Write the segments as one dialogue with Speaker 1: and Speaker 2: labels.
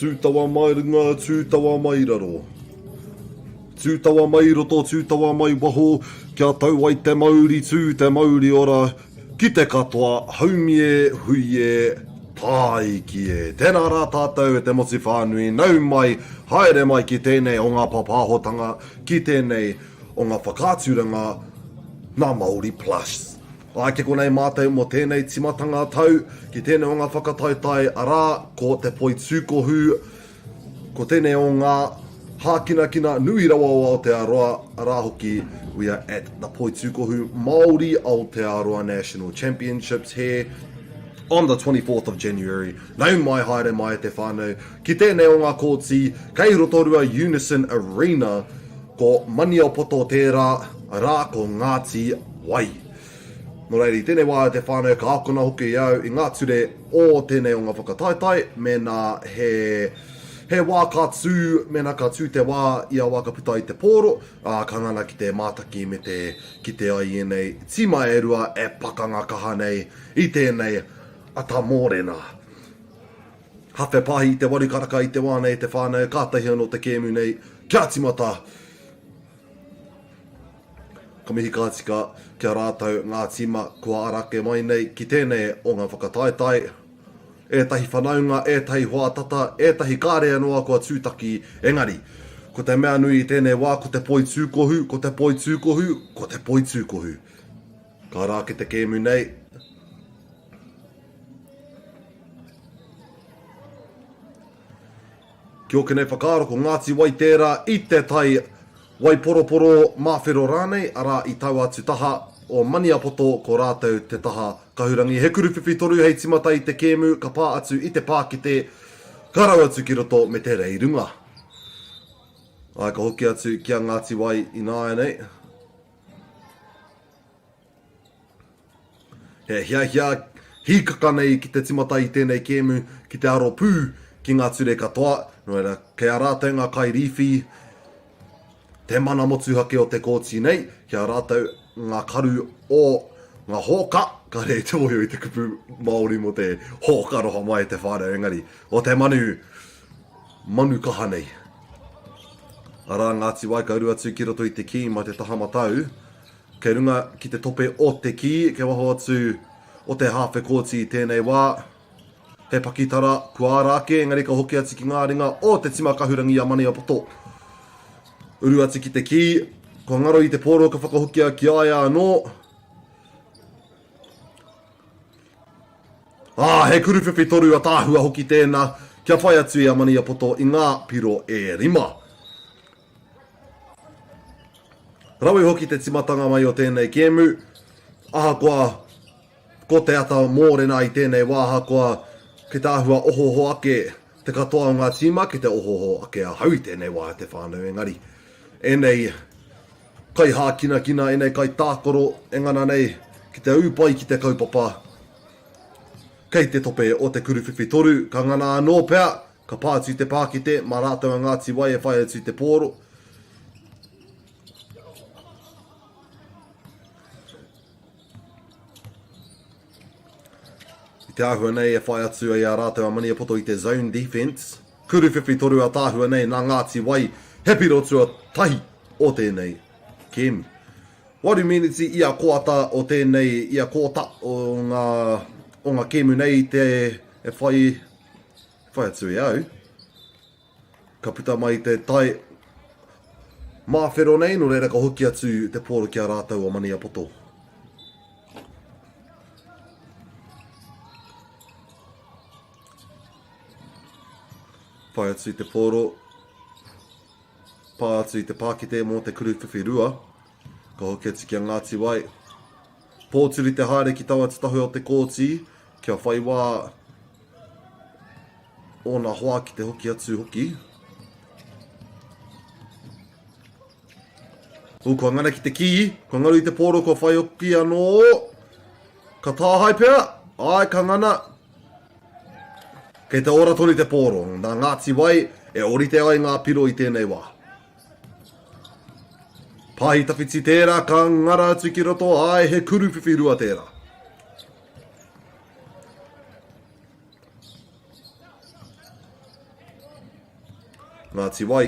Speaker 1: Tū tawa mai runga, tū tawa mai raro. Tū tawa mai roto, tū tawa mai waho, kia tau ai te mauri tū, te mauri ora, ki te katoa, haumi e, hui e, tāiki e. Tēnā rā tātou e te motu whānui, nau mai, haere mai ki tēnei o ngā papāhotanga, ki tēnei o ngā whakaaturanga nā Māori Plus. Āe, ki konei mātou mō tēnei timatanga tau, ki tēnei o ngā whakataetae, arā, ko te poitūkohu, ko tēnei o ngā hākinakina nui rawa o Aotearoa, arā hoki, we are at the Poitūkohu Māori Aotearoa National Championships here on the 24th of January. Nau mai haere mai e te whānau, ki tēnei o ngā kōti, kei Rotorua Unison Arena, Ko Maniapoto tērā, arā, ko Ngāti Wai. Nō reira, i tēnei wā e te whānau ka akona hoki au i ngā ture o tēnei o ngā whakataetae, mēnā he, he wā ka tū, mēnā ka tū te wā i a wā ka puta i te pōro, ā, ka ngana ki te mātaki me te kite ai i ēnei tīma e rua e pakanga kaha nei i tēnei ata mōrena. Hawhe pahi i te waru karaka i te wā nei te whānau kātahi anō te kēmu nei kia timata. Ka mihi ka tika ki a rātou ngā tīma kua ara ake mai nei ki tēnei o ngā whakataetae. Ētahi whanaunga, ētahi hoa tata, ētahi kāre anō kua tūtaki engari, ko te mea nui i tēnei wā ko te poitūkohu, ko te poitūkohu, ko te poitūkohu. Ka ara ake te kēmu nei. Ki ōku nei whakaaro ko Ngāti Wai tērā i te tai Waiporoporo, Māwhero rānei, arā i taua atu taha o Maniapoto ko rātou te taha kahurangi. He kuruwhiwhi toru hei timata i te kēmu ka pā atu i te pākete ka rau atu ki roto me te rei runga. Āe ka hoki atu ki a Ngāti Wai ināianei. He hiahia hīkaka nei ki te timata i tēnei kēmu ki te aro pū ki ngā ture katoa, nō reira, kei a rātou ngā kairīwhi te mana motuhake o te kōti nei, ki a rātou ngā karu o ngā hōka, kāre i te mōhio i te kupu Māori mō te hōka roha mai e te whānau, engari, o te manu, manu kaha nei. Arā Ngāti Wai ka uru atu ki roto i te kī mai te taha matau. Kei runga ki te tope o te kī, kei waho atu o te hāwhe kōti i tēnei wā. He pakitara kua ara ake, engari ka hoki atu ki ngā ringa o te tima kahurangi a Maniapoto. Uru atu ki te kī, kua ngaro i te pōro ka whakahokia ki a ia anō. Ā, he kuruwhiwhi toru ataahua hoki tēnā, kia whai atu i a Maniapoto i ngā piro e rima. Rawe hoki te timatanga mai o tēnei kēmu, ahakoa ko te ata mōrena i tēnei wā, ahakoa ki te āhua ohooho ake te katoa o ngā tīma, ki te ohooho ake ahau i tēnei wā e te whānau, engari ēnei kaihākinakina, ēnei kaitākaro e ngana nei ki te ū pai ki te kaupapa, kei te tope o te kuruwhiwhi toru, ka ngana anō pea Ka pā atu te pākete, mā rātou a Ngāti Wai e whai atu i te pōro. I te āhua nei e whai atu ai a rātou a Maniapoto i te zone defence. Kuruwhiwhi toru ataahua nei nā Ngāti Wai, he piro tuatahi o tēnei kēmu. Waru meneti ia koata o tēnei, ia kōta o ngā, o ngā kēmu nei te e whai Whai atu e au. Ka puta mai te tai māwhero nei, nō reira ka hoki atu te pōro ki a rātou o Maniapoto. Whai atu i te pōro, pā atu i te pākete mō te kuruwhiwhi rua, ka hoki atu ki a Ngāti Wai. Pōturi te haere ki taua tutahi o te kōti, kia whai wā ōna hoa ki te hoki atu hoki. Ū, kua ngana ki te kī, kua ngaru i te pōro, kua whai hoki anō. Ka tāhae pea, āe, ka ngana. Kei te ora tonu te pōro, nā Ngāti Wai e ōrite ai ngā piro i tēnei wā. Pāhi tawhiti tērā, ka ngara atu ki roto, āe, he kuruwhiwhi rua tērā. Ngāti Wai.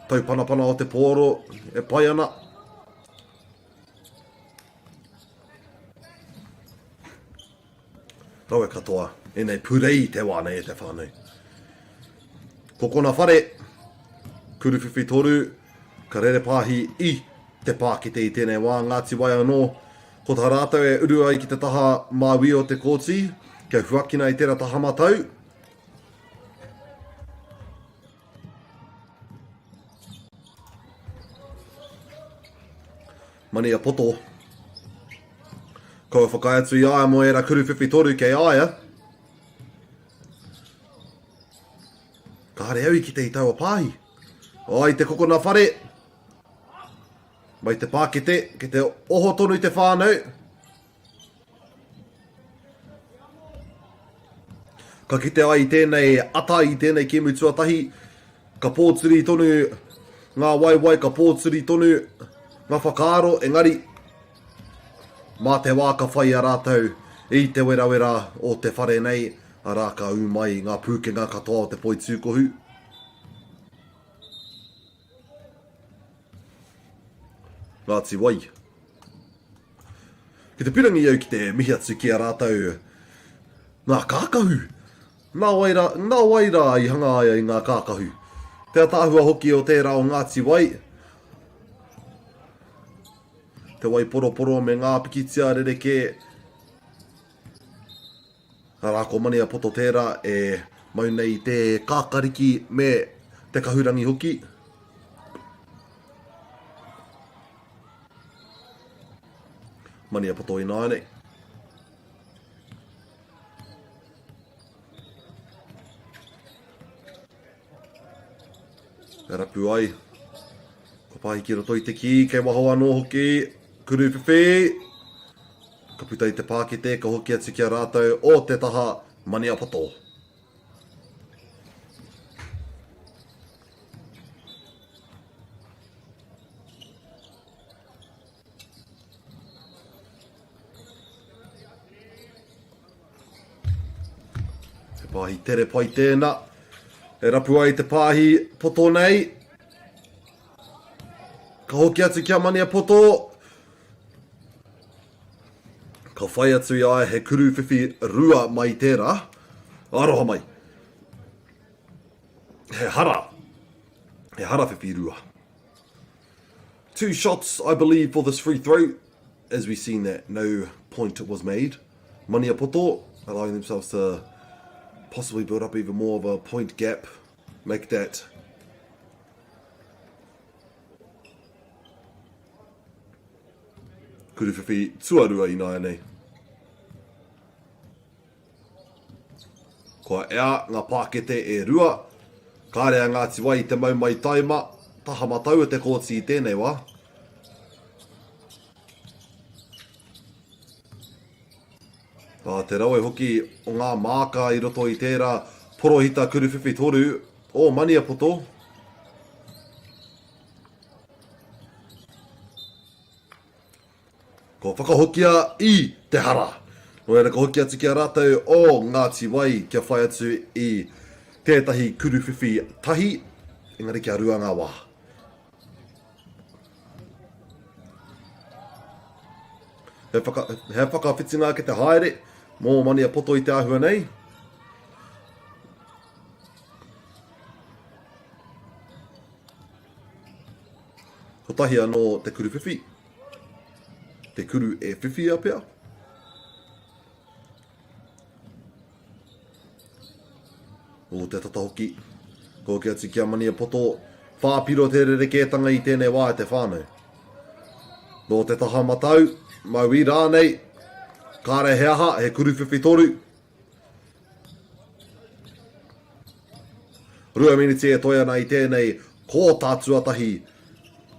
Speaker 1: Taupanapana o te pōro e pai ana. Rawe katoa, ēnei purei te wā nei e te whānau. Kokona whare, kuruwhiwhi toru, ka rere pāhi i te pākete i tēnei wā, Ngāti Wai anō, ko tā rātou e uru ai ki te taha māui o te kōti, kia huakina i tērā taha matau. Maniapoto. Kua whakaae atu i a ia mō ērā kuruwhiwhi toru kei a ia. Kāre au i kite i taua pāhi. Ai te kokona whare. Mai te pākete, ki te oho tonu te whānau. Ka kite ai i tēnei ata, i tēnei kēmu tuatahi, ka pōturi tonu ngā waewae, ka pōturi tonu ngā whakaaro, engari, mā te wā ka whai a rātou i te werawera o te whare nei, arā ka ū mai ngā pūkenga katoa o te poitūkohu. Ngāti Wai. Ki te pirangi au ki te mihi atu ki a rātou ngā kākahu. Nā wai rā, nā wai rā i hanga ai i ngā kākahu. Te ataahua hoki o tērā o Ngāti Wai. Te waiporoporo me ngā pikitia rerekē. Arā, ko Maniapoto tērā e mau nei i te kākariki me te kahurangi hoki. Maniapoto ināianei. E rapu ai. Ko pāhi ki roto i te kī, kei waho anō hoki. Kuruwhiwhi! Ka puta i te pākete, ka hoki atu ki a rātou o te taha Maniapoto. He pāhi tere pai tēnā. E rapu ai te pāhi poto nei. Ka hoki atu ki a Maniapoto. Ka whai atu i a ia he kuru whiwhi rua mai tērā. Aroha mai. He hara. He hara whiwhi rua. Two shots, I believe, for this free throw. As we've seen that no point was made. Maniapoto allowing themselves to possibly build up even more of a point gap. Make that Kuruwhiwhi tuarua ināianei. Kua ea ngā pākete e rua. Kāre a Ngāti Wai i te mau mai taima, taha matau o te kōti i tēnei wā. Ā, te rawe hoki o ngā māka i roto i tērā porohita kuruwhiwhi toru o Maniapoto. Kua whakahokia i te hara. Nō reira ka hoki atu ki a rātou o Ngāti Wai kia whai atu i tētahi kuruwhiwhi tahi, engari kia rua ngā wā. He, whaka, he whakawhitinga ake te haere mō Maniapoto i te āhua nei. Kotahi anō te kuruwhiwhi. Te kuru e whiwhia pea. O te tata hoki. Ka hoki atu ki a Maniapoto. Whāpiro te rerekētanga i tēnei wā e te whānau. Nō te taha matau, mauī rānei, kāre he aha, he kuru whiwhi toru. Rua miniti e toe ana i tēnei kōta tuatahi.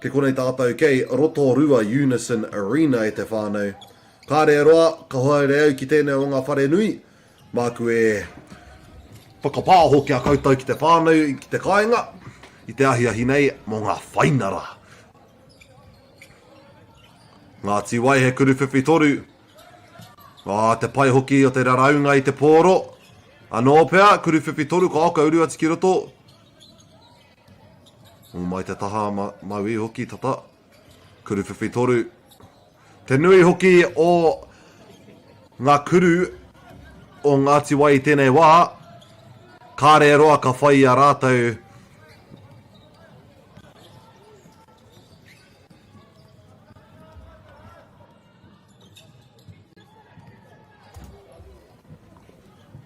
Speaker 1: Kei konei tātou kei Rotorua Unison Arena e te whānau. Kāre e roa, ka haere au ki tēnei o ngā whare nui. Māku e whakapāho ki a koutou ki te whānau, ki te kāinga, i te ahiahi nei mō ngā whainara. Ngāti Wai he kuruwhiwhi toru. Ā, te pai hoki o te raraunga i te pōro. Anō pea, kuruwhiwhi toru ka oka uru atu ki roto. Ū mai te taha ma, mauī hoki tata. Kuruwhiwhi toru. Te nui hoki o ngā kuru o Ngāti Wai i tēnei wā, kāre e roa ka whai i a rātou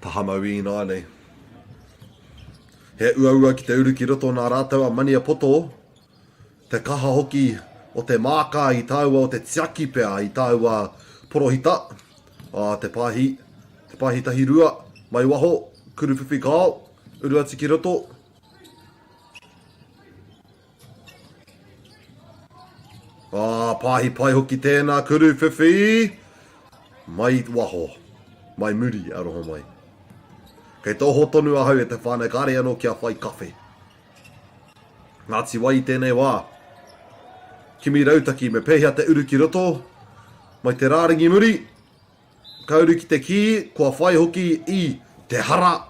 Speaker 1: Taha mauī ināianei. He uaua ki te uru ki roto nā rātou a Maniapoto, te kaha hoki o te māka i tāua o te tiaki pea i tāua porohita, ā, te pāhi, te pāhi tahi rua, mai waho, kuruwhiwhi kao, uru atu ki roto. Ā, pāhi pai hoki tēnā kuru whiwhi! Mai waho, mai muri, aroha mai. Kei te oho tonu ahau e te whānau kāre anō kia whai kawhe. Ngāti Wai i tēnei wā. Kimi rautaki me pēhea te uru ki roto, mai te rārangi muri, Ka uru ki te kī, kua whai hoki i te hara.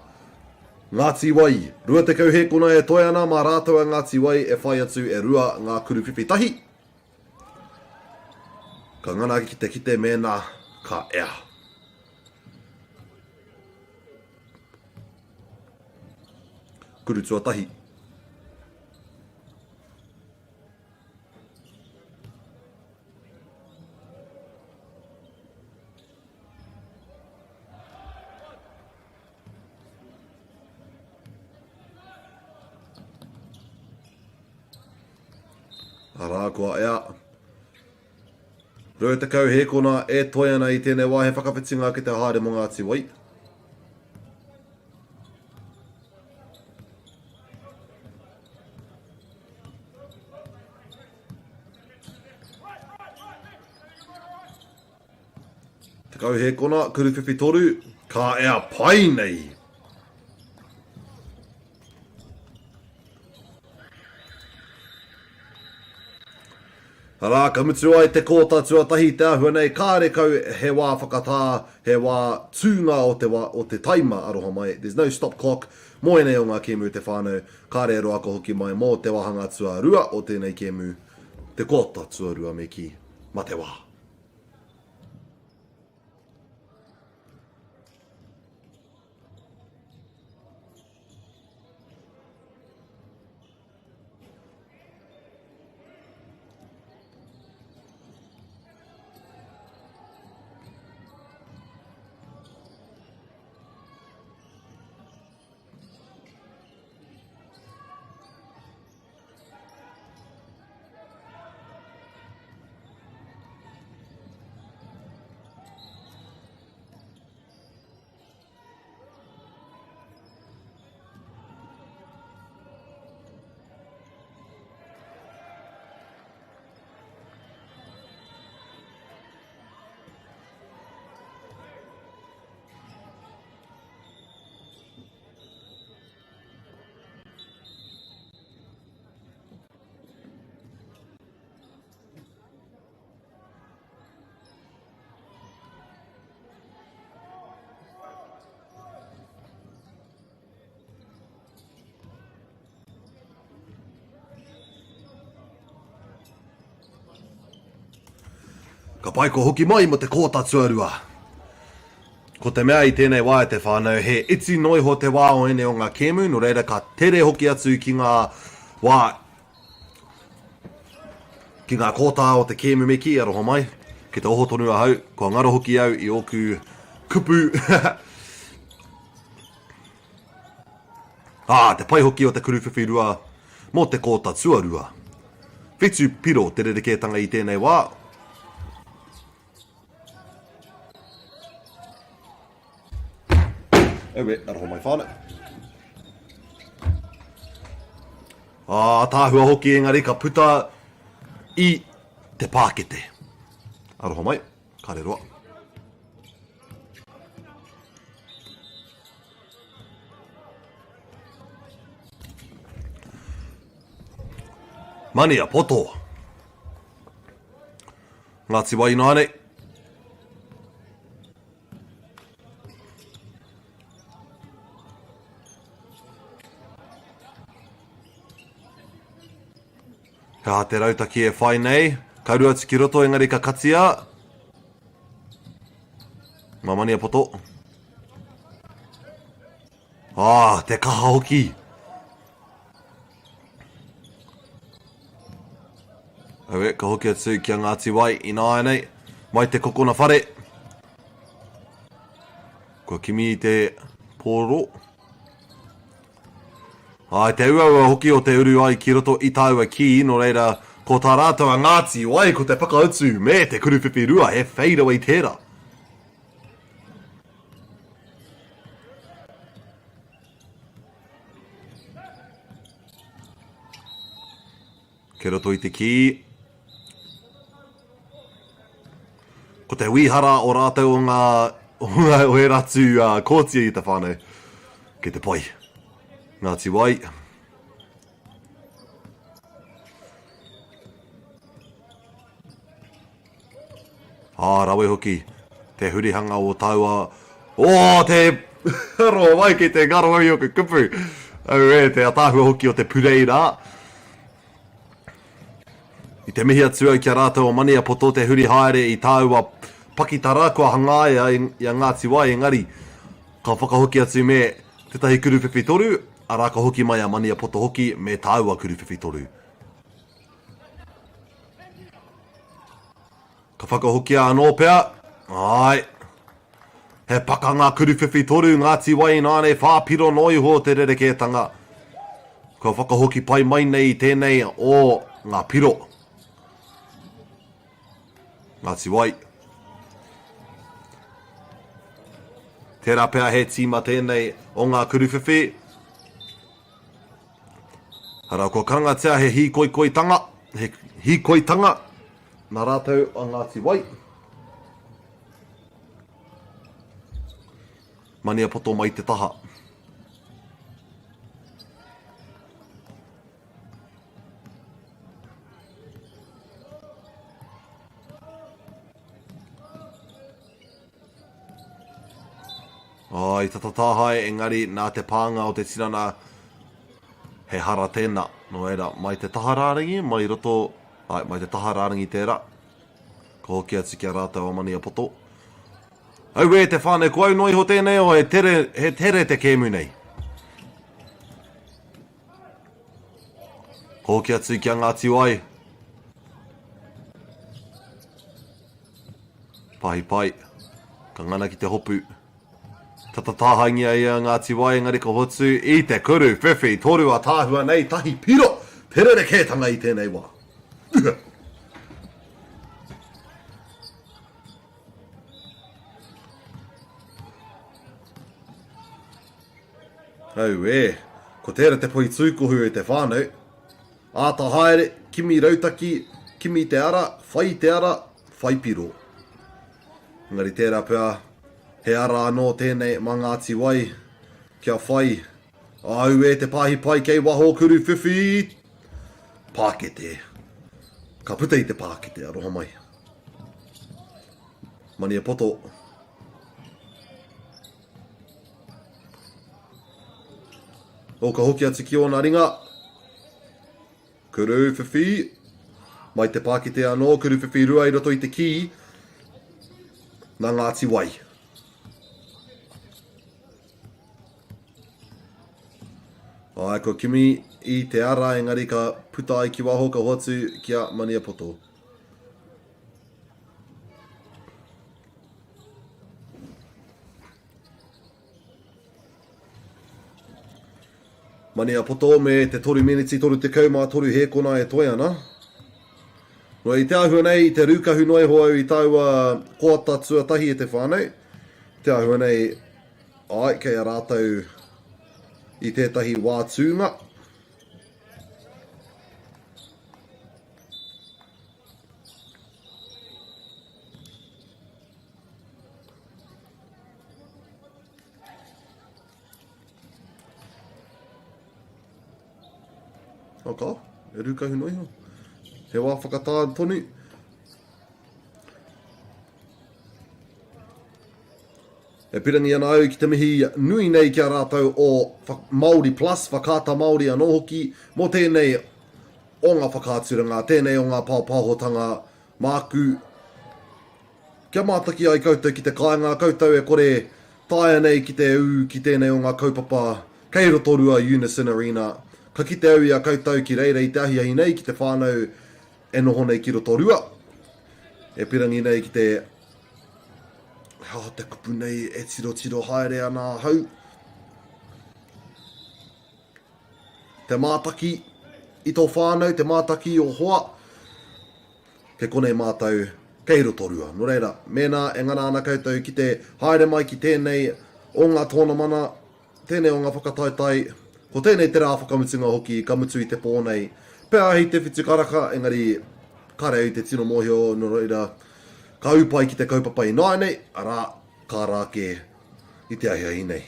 Speaker 1: Ngāti Wai. 20 hēkona e toe ana mā rātou a Ngāti Wai e whai atu e rua ngā kuruwhiwhi tahi. Ka ngana ki te kite mēnā ka ea. Kuru tuatahi. Arā, kua ea. 20 hēkona e toe ana i tēnei wā he whakawhitinga ki te haere mō Ngāti Wai. 10 hēkona, kuruwhiwhi toru, ka ea pai nei! Arā, ka mutu ai te kōta tuatahi te āhua nei, kāre kau he wā whakatā, he wā tūnga o te, wā, o te taima, aroha mai, there's no stop clock, mō ēnei o ngā kēmu te whānau, kāre e roa ka hoki mai mō te wāhanga tuarua o tēnei kēmu, te kōta tuarua me kī, ma te wā. Ka pai kua hoki mai mo te kōta tuarua. Ko te mea i tēnei wā e te whānau, he iti noa iho te wā o ēnei o ngā kēmu, nō reira ka tere hoki atu ki ngā wā Ki ngā kōtā o te kēmu me kī, aroha mai. Ki te oho tonu ahau, kua ngaro hoki au i ōku kupu. Ā, te pai hoki o te kuruwhiwhi rua mō te kōta tuarua. Whitu piro te rerekētanga i tēnei wā. Aue, aroha mai whānau. Ā, tāhua hoki engari ka puta i te pākete. Aroha mai, kare roa. Mania poto. Ngāti Wai ināianei. He aha te rautaki e whai nei? Ka uru atu ki roto engari ka katia. Ngā Maniapoto. Ah, te kaha hoki. Aue, ka hoki atu ki a Ngāti Wai ināianei. Mai te kokona whare. Kua kimi i te pōro. Ai, te uaua hoki o te uru ai ki roto i tāua kī, nō reira, ko tā rātou a Ngāti Wai ko te whakautu me te kuruwhiwhi rua, he fade away tērā. Kei roto i te kī. Ko te wīhara o rātou o ngā, o ngā, o ērā atu uh, kōti i te whānau. Kei te pai. Ngāti Wai. Ā, rawe hoki te hurihanga o taua, ō, te roa mai kei te ngaro au i oku kupu. Auē, te ataahua hoki o te purei rā. I te mihi atu au ki a rātou o Maniapoto te huri haere i tāua pakitara kua hangaia i a Ngāti Wai, engari ka whakahoki atu me tētahi kuruwhiwhi toru, arā ka hoki mai a Maniapoto hoki me tāua kuruwhiwhi toru. Ka whakahokia anō pea? Āe. He pakanga kuruwhiwhi toru Ngāti Wai ināianei whāpiro noa iho te rerekētanga. Kua whakahoki pai mai nei i tēnei o ngā piro. Ngāti Wai. Tērā pea he tīma tēnei o ngā kuruwhiwhi. Arā, kua karangatia he hīkoikoitanga, he hīkoitanga nā rātou a Ngāti Wai. Maniapoto mai te taha. Oh, i tata tāhae, engari nā te pānga o te tinana, he hara tēnā. Nō reira, mai te taha rārangi, mai roto, ai, mai te taha rārangi tērā. Ka hoki atu ki a rātou a Maniapoto. Auē, te whānau, ko au noa iho tēnei, oh, he tere, he tere te kēmu nei. Ka hoki atu ki a Ngāti Wai. Pahi pai. Ka ngana ki te hopu. Tata tāhaingia ia Ngāti Wai engari ka hotu i te kuru whiwhi toru ataahua nei tahi piro te rerekētanga i tēnei wā. Auē, ko tērā te poitūkohu e te whānau. Āta haere, kimi rautaki, kimi te ara, whai te ara, whai piro. Engari tērā pea, he ara anō tēnei mā Ngāti Wai kia whai. Auē te pāhi pai kei waho kuru whiwhi! Pākete. Ka puta i te pākete, aroha mai. Maniapoto. O, ka hoki atu ki ōna ringa. Kuruwhiwhi. Mai te pākete anō, kuruwhiwhi rua i roto i te kī. Nā Ngāti Wai. Ai, kua kimi i te ara, engari ka puta ai ki waho, ka hoatu ki a Maniapoto. Maniapoto me te 3 meneti 33 hēkona e toe ana. No, i te āhua nei, i te rūkahu noa iho au i tāua koata tuatahi e te whānau. Te āhua nei, ai, kei a rātou i tētahi wā tūnga. O ka, e rūkahu noa iho. He wā whakatā tonu. E pirangi ana au ki te mihi nui nei ki a rātou o Māori Plus, Whakaata Māori anō hoki, mō tēnei. o ngā whakaaturanga, tēnei o ngā pāpāhotanga māku. Kia mātaki ai koutou ki te kāinga, koutou e kore taea nei ki te ū ki tēnei o ngā kaupapa kei Rotorua Unison Arena. Ka kite au i a koutou ki reira i te ahiahi nei ki te whānau e noho nei ki Rotorua, e pirangi nei ki te He aha te kupu nei e tirotiro haere ana ahau? Te mātaki i tō whānau, te mātaki i ō hoa, kei konei mātou kei Rotorua. Nō reira, mēnā e ngana ana koutou ki te haere mai ki tēnei o ngā tōnamana, tēnei o ngā whakataetae, ko tēnei te rā whakamutunga hoki ka mutu i te pō nei. Pea hei te whitu karaka, engari kāre au i te tino mōhio, nō reira, ka ū pai ki te kaupapa ināianei, arā, ka rā kē i te ahiahi nei.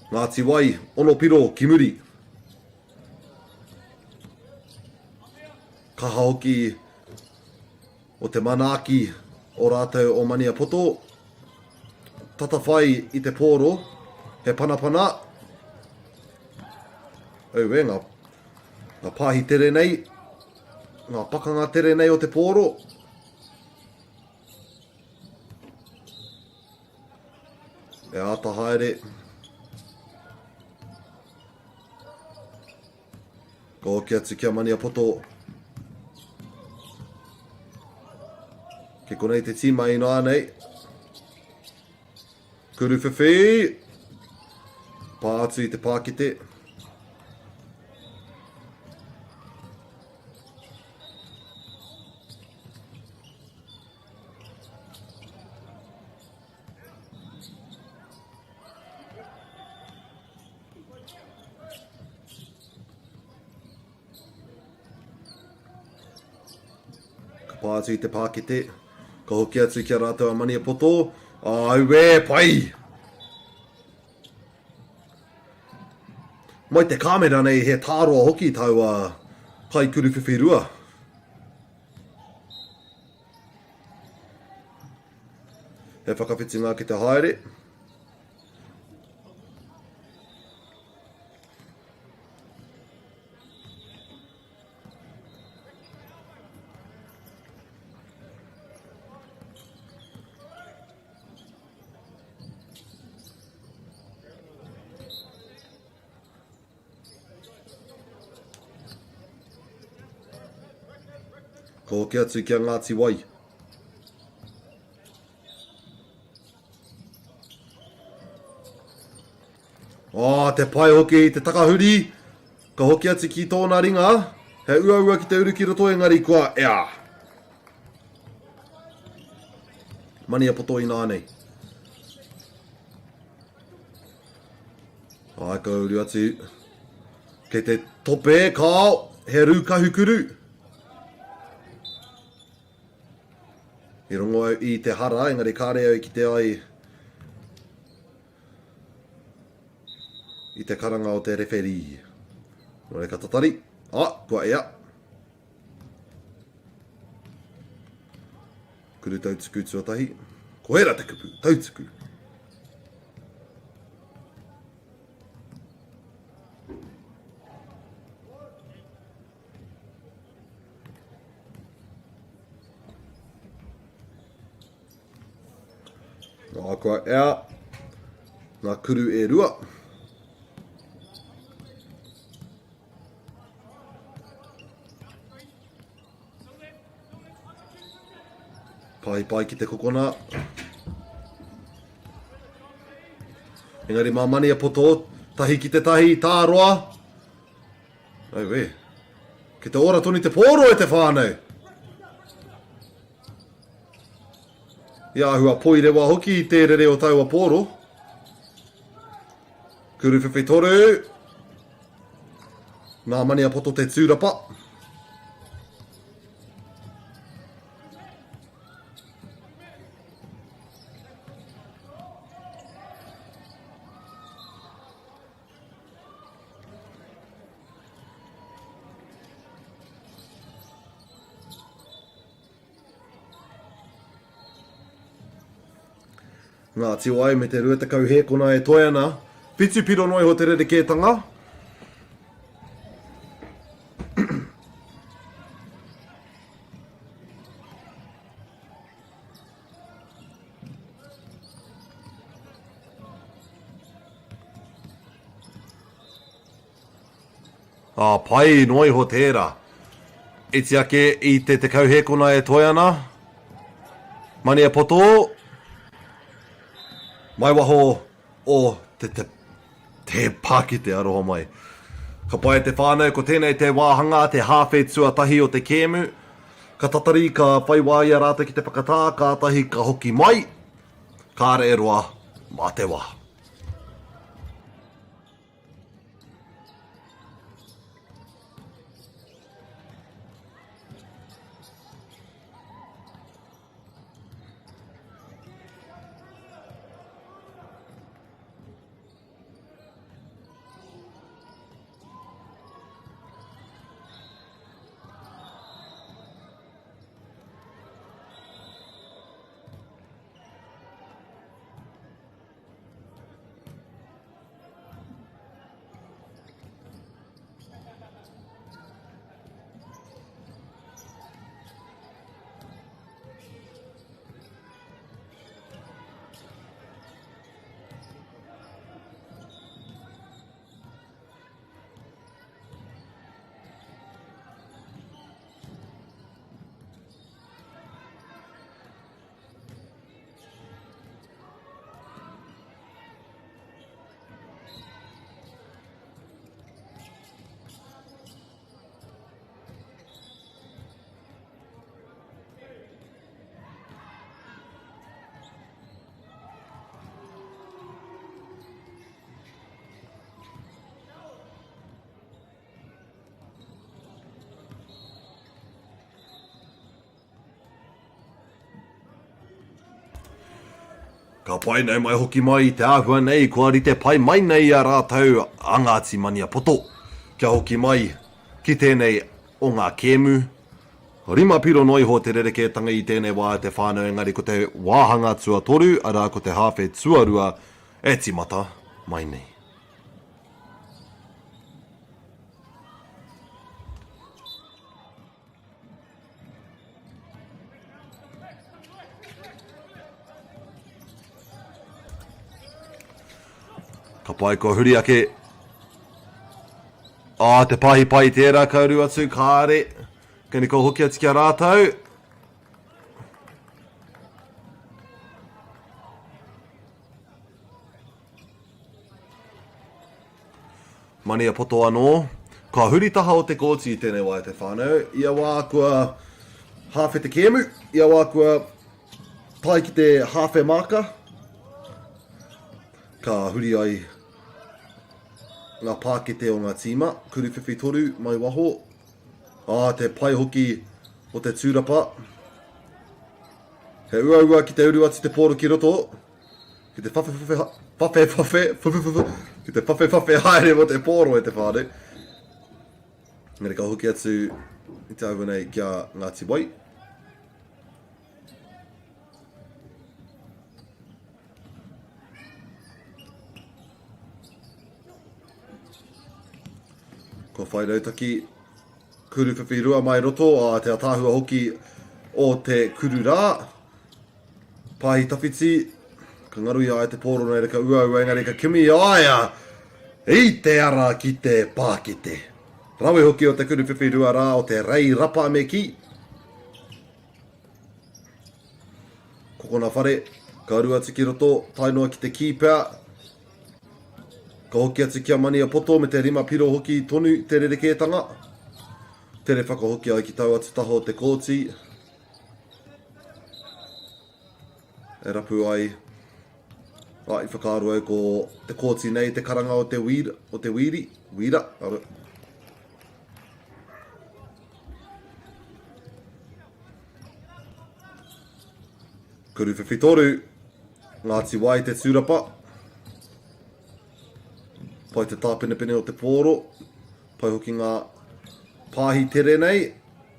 Speaker 1: Ngāti Wai, Onopiro ki muri. Kaha hoki o te manaaki o rātou o Maniapoto. Tata whai i te pōro, he panapana. Auē, ngā, ngā pāhi tere nei, ngā pakanga tere nei o te pōro. E āta haere. Ka hoki atu ki a Maniapoto. Kei konei te tīma ināianei. Kuruwhiwhi! Pā atu i te pākete. Ka pā atu i te pākete. Ka hoki atu ki a rātou a Maniapoto. Auē, pai! Mai te kāmera nei he tāroa hoki taua kaikuruwhiwhirua. He whakawhitinga ki te haere. Ka hoki atu ki a Ngāti Wai. Oh, te pai hoki i te takahuri. Ka hoki atu ki tōna ringa. He uaua ki te uru ki roto engari kua ea. Maniapoto inānei. Ai, ka uru atu. Kei te tope, kao, he rūkahu kuru. I rongo au i te hara, engari kāre au ki te ai i te karanga o te rewherī. Nō reira ka tatari. Ah, kua ea. Kuru tautuku tuatahi. Ko hera te kupu, tautuku. Nā, kua ea ngā kuru e rua. Pai pai ki te kokona. Engari mā Maniapoto, tahi ki te tahi, tāroa. Auē. Ki te ora tonu te pōro e te whānau. I āhua poirewa hoki i te rere o taua pōro. Kuruwhiwhi toru. Nā Maniapoto te tūrapa. Ngāti Wai me te 20 hēkona e toe ana. Whitu piro noa iho te rerekētanga. Ā, pai noa iho tērā. Iti ake i te 10 hēkona e toe ana. Maniapoto. Mai waho o te, te, te pākete aroha mai. Ka pai te whānau, ko tēnei te wāhanga, te hāwhe tuatahi o te kēmu. Ka tatari, ka whai wā i a rātou ki te whakatā, kātahi ka hoki mai. Kāre e roa, mā te wā. Ka pai nei mai hoki mai i te āhua nei kua rite pai mai nei i a rātou a Ngāti Maniapoto kia hoki mai ki tēnei o ngā kēmu. Rima piro noa iho te rerekētanga i tēnei wā e te whānau engari ko te wāhanga tuatoru, arā ko te hāwhe tuarua e tīmata mai nei. Ka pai kua huri ake. Ah, te pahi pai tērā ka uru atu, kāre. Kei ko hoki atu ki a rātou. Maniapoto anō. Ka huri taha o Te Kooti i tēnei wā e te whānau. Ia wā kua hāwhe te kēmu, ia wā kua tae ki te hāwhe māka, ka huri ai ngā pākete o ngā tīma, kuruwhiwhi toru mai waho, ā, te pai hoki o te tūrapa. He uaua ki te uru atu te pōro ki roto, Ki te whawhewhawhe, whawhewhawhe, whawhewhawhe, ki te whawhewhawhe haere mo te pōro e te whānau. Engari ka hoki atu i te aua nei ki a Ngāti Wai. Kua whai rautaki kuruwhiwhi rua mai roto, a te ataahua hoki o te kuru rā. Pāhi tawhiti, ka ngaro i a ia te pōro nei ka uaua engari ka kimi i a ia i te ara ki te pākete. Rawe hoki o te kuruwhiwhi rua rā o te rei rapa me kī. Kokona whare, ka uru atu ki roto, tae noa ki te kī pea. Ka hoki atu ki a Maniapoto me te rima piro hoki tonu te rerekētanga. Tere whakahoki ai ki tau atu taha o te kōti. E rapu ai, a, i whakaaro au ko te kōti nei te karanga o te wīra, o te wīri, wīra, ara. Kuru whiwhitoru, Ngāti Wai te tūrapa. Pai te tāpenepene o te pōro. Pai hoki ngā pāhi tere nei.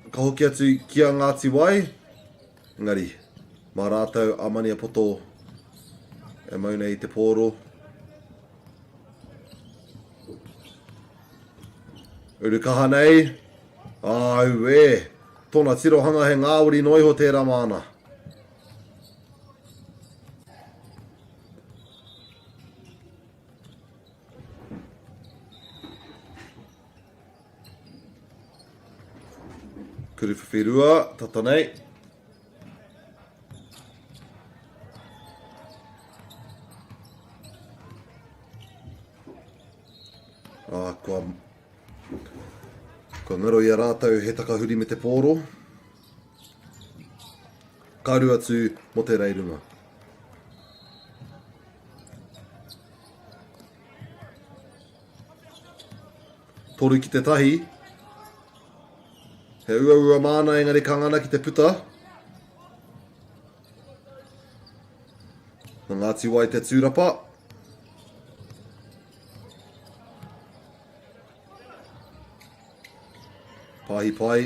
Speaker 1: Ka hoki atu ki a Ngāti Wai, engari, mā rātou a Maniapoto. E mau nei i te pōro. Uru kaha nei. Auē! Tōna tirohanga he ngāwari noa iho tērā māna. Kuruwhiwhirua, tata nei. Ah, kua, kua ngaro i a rātou he takahuri me te pōro. Ka ru atu mo te reirunga. Toru ki te tahi. He uaua māna engari ka ngana ki te puta. Na Ngāti Wai te tūrapa. Pāhi pai.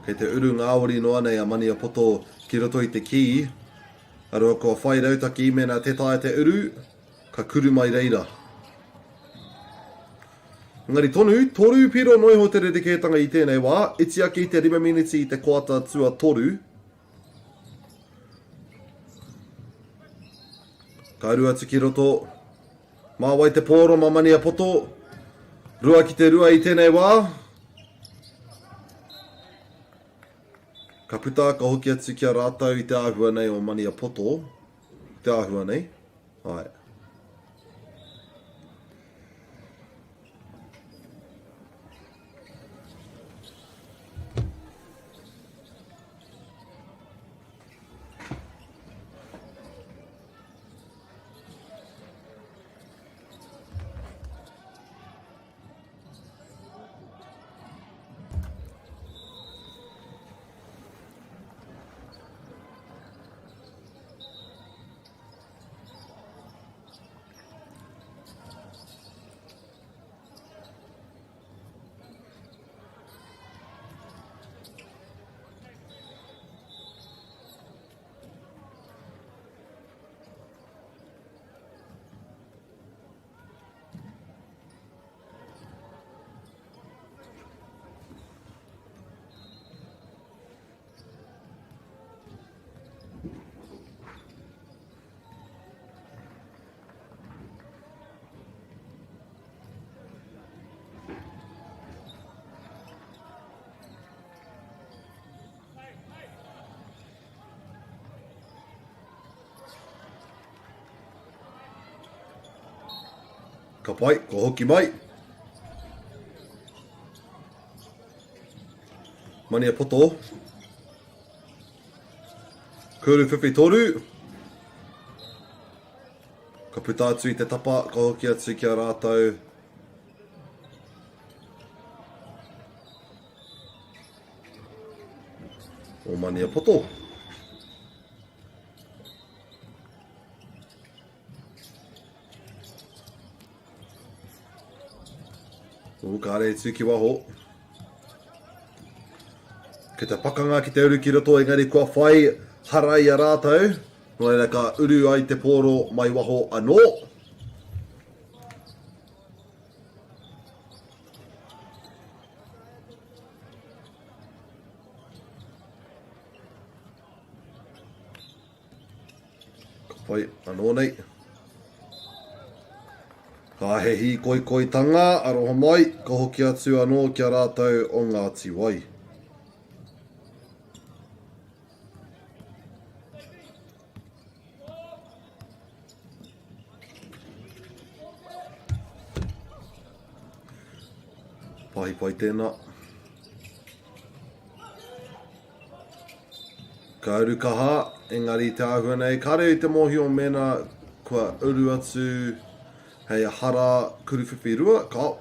Speaker 1: Kei te uru ngāwari noa nei a Maniapoto ki roto i te kī. Arua kua whai rautaki mēnā tē taea te uru, ka kuru mai reira. Engari tonu, toru piro noa iho te rerekētanga i tēnei wā, iti ake i te rima miniti i te koata tuatoru. Ka uru atu ki roto. Mā wai te pōro, mā Maniapoto. Rua ki te rua i tēnei wā. Ka puta, ka hoki atu ki a rātou i te āhua nei o Maniapoto. Te āhua nei. Āe. Ka pai, kua hoki mai. Maniapoto. Kuru whiwhi toru. Ka puta atu i te tapa, ka hoki atu ki a rātou. O Maniapoto. Ū, kāre e tū ki waho. Kei te pakanga ki te uru ki roto, engari kua whai hara i a rātou. Nō reira ka uru ai te pōro mai waho anō. Ka pai anō nei. Ka he hīkoikoitanga, aroha mai, ka hoki atu anō ki a rātou o Ngāti Wai. Pahi pai tēnā. Ka uru kaha, engari te āhua nei, kāre i te mōhio mēnā kua uru atu hei hara kuruwhiwhi rua, kao,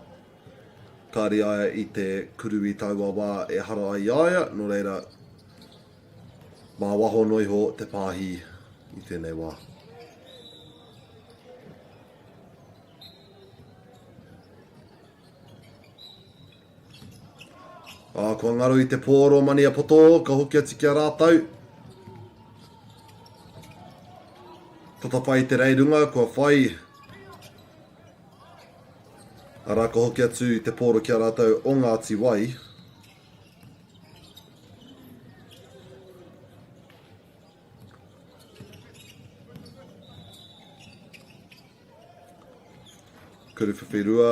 Speaker 1: kāre aia i te kuru i taua wā e hara ai i a ia, nō reira. Mā waho noa iho te pāhi i tēnei wā. Ā, kua ngaro i te pōro Maniapoto, ka hoki atu ki a rātou. Tata whai te rei runga, kua whai. Arā, ka hoki atu te pōro ki a rātou o Ngāti Wai. Kuruwhiwhirua,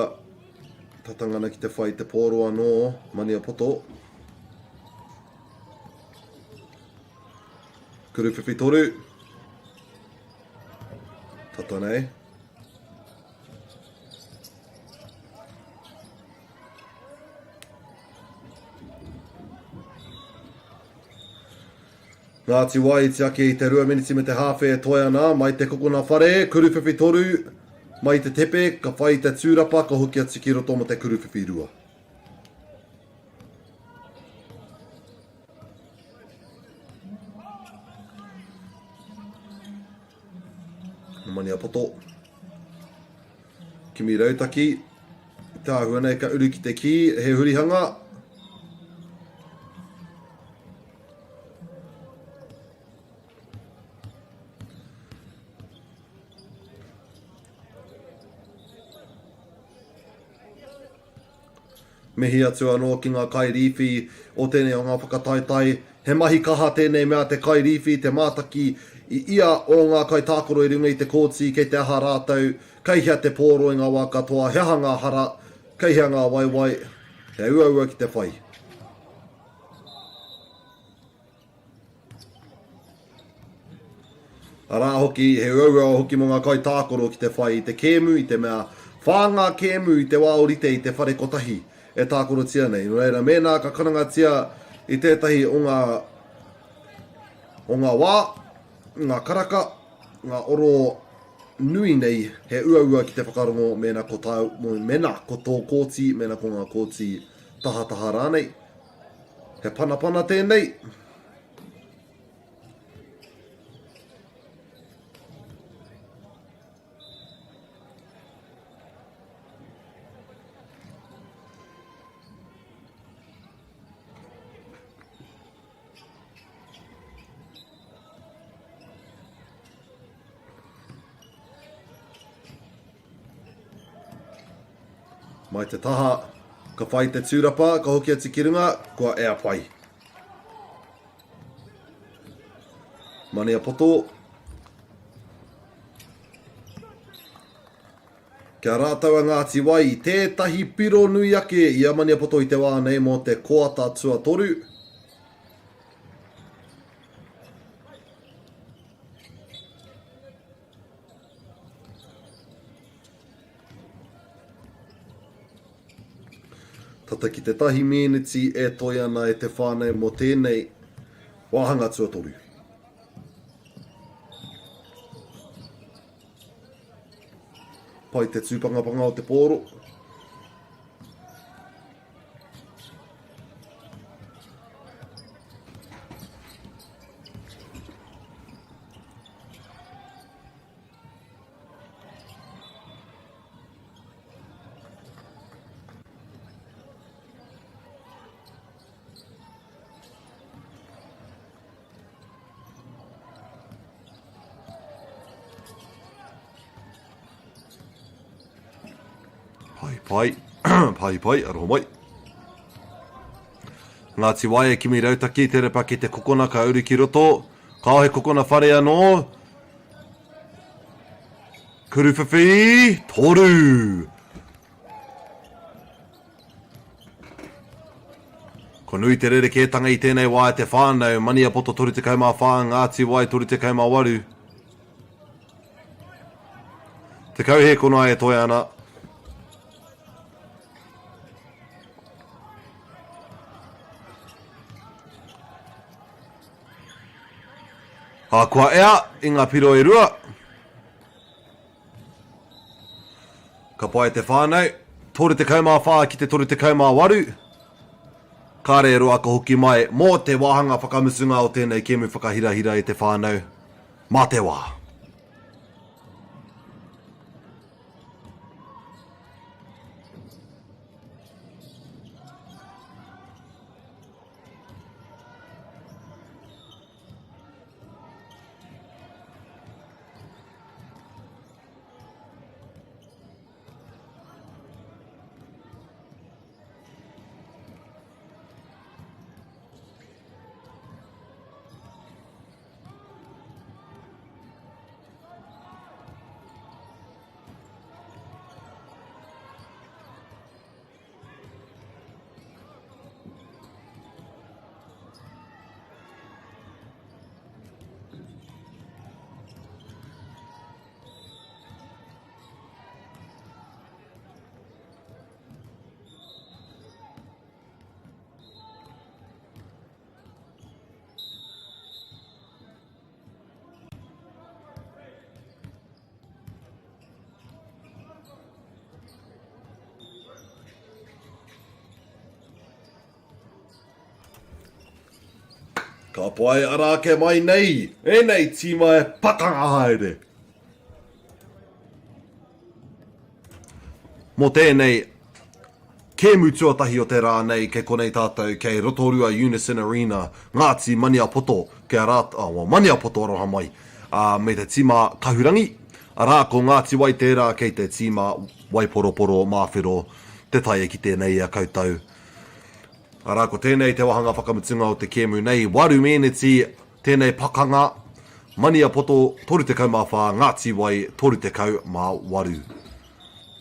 Speaker 1: tatangana ki te whai te pōro anō, Maniapoto. Kuruwhiwhitoru, tata nei. Ngāti Wai, tiaki i te rua miniti me te hāwhe e toe ana, mai te kokona whare, kuruwhiwhi toru, mai te tepe, ka whai i te tūrapa, ka hoki atu ki roto mo te kuruwhiwhi rua. Maniapoto. Kimi rautaki. Te āhua nei ka uru ki te kī, he hurihanga. Mihi atu anō ki ngā kairīwhi o tēnei o ngā whakataetae. He mahi kaha tēnei mea te kairīwhi, te mātaki i ia o ngā kaitākaro i runga i te kōti, kei te aha rātou, kei hea te pōro i ngā wā katoa, he aha ngā hara, kei hea ngā waewae, he uaua ki te whai. Arā hoki, he uaua hoki mō ngā kaitākaro ki te whai i te kēmu i te mea whā ngā kēmu i te wā ōrite i te whare kotahi e tākarotia nei. Nō reira, mēnā ka karangatia i tētahi o ngā, o ngā wā, ngā karaka, ngā oro nui nei, he uaua ki te whakarongo mēnā ko tāu, mēnā ko tō kōti, mēnā ko ngā kōti tahataha rānei. He panapana tēnei. Mai te taha, ka whai te tūrapa, ka hoki atu ki runga, kua ea pai. Maniapoto. Kia rātou a Ngāti Wai i tētahi piro nui ake i a Maniapoto i te wā nei mō te koata tuatoru. Tata ki te tahi mēneti e toe ana e te whānau mō tēnei wāhanga tuatoru. Pai te tūpangapanga o te pōro. Pai, pai, pai, pai, aroha mai. Ngāti Wai e kimi rautaki, te repa ki te kokona ka uru ki roto. Kao he kokona whare anō. Kuruwhiwhi, toru. Ko nui te rerekētanga i tēnei wā e te whānau, Maniapoto 34, Ngāti Wai 38. Tekau hēkona e toe ana. Ā, kua ea i ngā piro e rua. Ka pai te whānau. 34 ki te 38. Kāre e roa ka hoki mai mō te wāhanga whakamutunga o tēnei kēmu whakahirahira i te whānau. Mā te wā! Ka pai ara ake mai nei ēnei tīma e pakanga haere. Mō tēnei kēmu tuatahi o te rā nei kei konei tātou kei Rotorua Unison Arena, Ngāti Maniapoto, kei a rātou, oh, well, Maniapoto aroha mai, uh, me te tīma Kahurangi, arā ko Ngāti Wai tērā kei te tīma Waiporoporo Māwhero te tae ki tēnei i a koutou. Arā, ko tēnei te wāhanga whakamutunga o te kēmu nei, waru mēneti tēnei pakanga, Maniapoto 34, Ngāti Wai 38.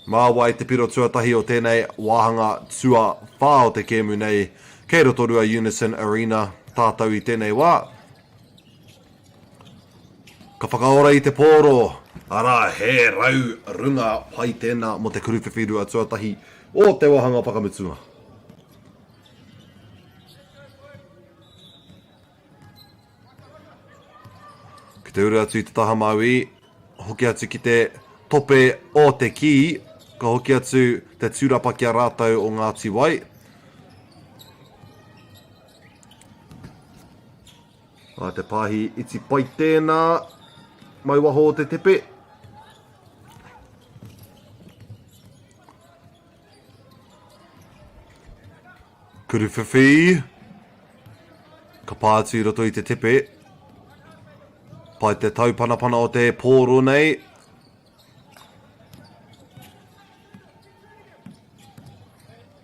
Speaker 1: Mā wai te piro tuatahi o tēnei wāhanga tuawhā o te kēmu nei kei Rotorua Unison Arena tātou i tēnei wā. Ka whakaora i te pōro, arā, he rau runga pai tēnā mō te kuruwhiwhirua tuatahi o te wāhanga whakamutunga. Ki te uru atu i te taha mauī, hoki atu ki te tope o te kī, ka hoki atu te tūrapa ki a rātou o Ngāti Wai. A te pāhi iti pai tēnā, mai waho o te tepe. Kuruwhiwhi. Ka pā atu i roto i te tepe. Pai te taupanapana o te pōro nei.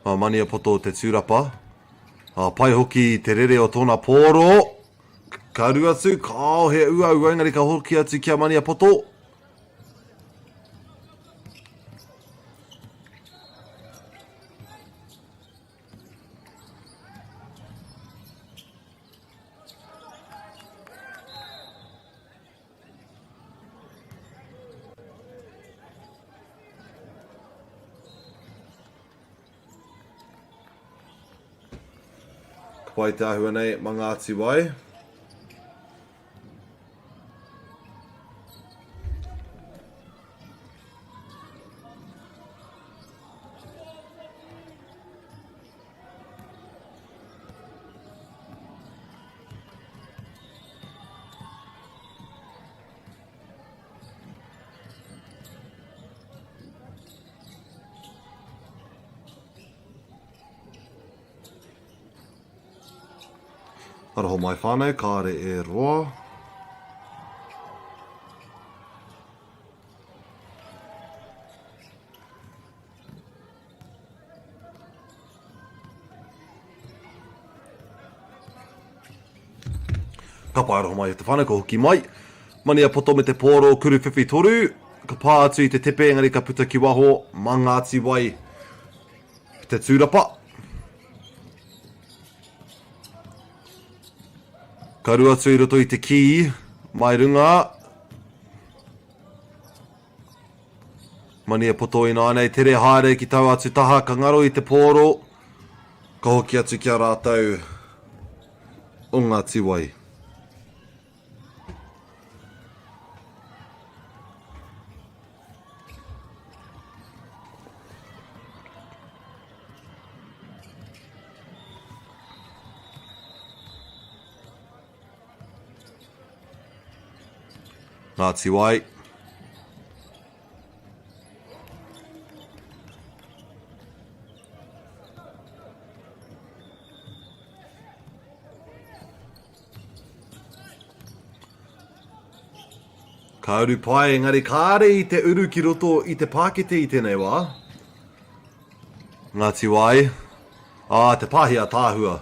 Speaker 1: Mā Maniapoto te tūrapa. Ā, pai hoki te rere o tōna pōro. Ka ru atu, kāo he uaua, engari ka hoki atu ki a Maniapoto. Ka pai te āhua nei ma Ngāti Wai. Aroha mai whānau, kāre e roa. Ka pai aroha mai e te whānau, ka hoki mai. Maniapoto me te pōro kuruwhiwhi toru. Ka pā atu i te tepe engari ka puta ki waho, mā Ngāti Wai te tūrapa. Ka rua atu i roto i te kī, mai runga. Maniapoto ināianei, tere haere ki taua atu taha, ka ngaro i te pōro, ka hoki atu ki a rātou o Ngāti Wai. Ngāti Wai. Ka uru pai, engari kāre i te uru ki roto i te pākete i tēnei wā. Ngāti Wai. Ā, te pāhi ātaahua.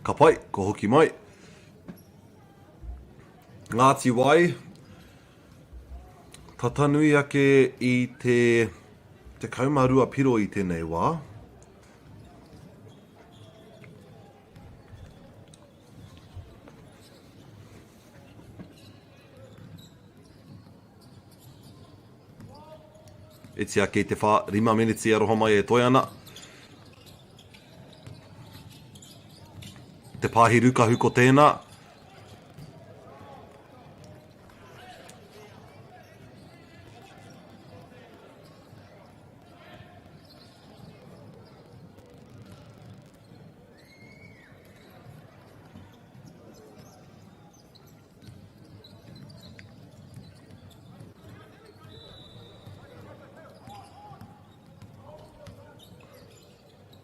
Speaker 1: Ka pai, ko hoki mai. Ngāti Wai, tata nui ake i te 12 piro i tēnei wā. Iti ake i te whā, 5 meneti aroha mai e toe ana. Te pāhi rūkahu ko tēnā.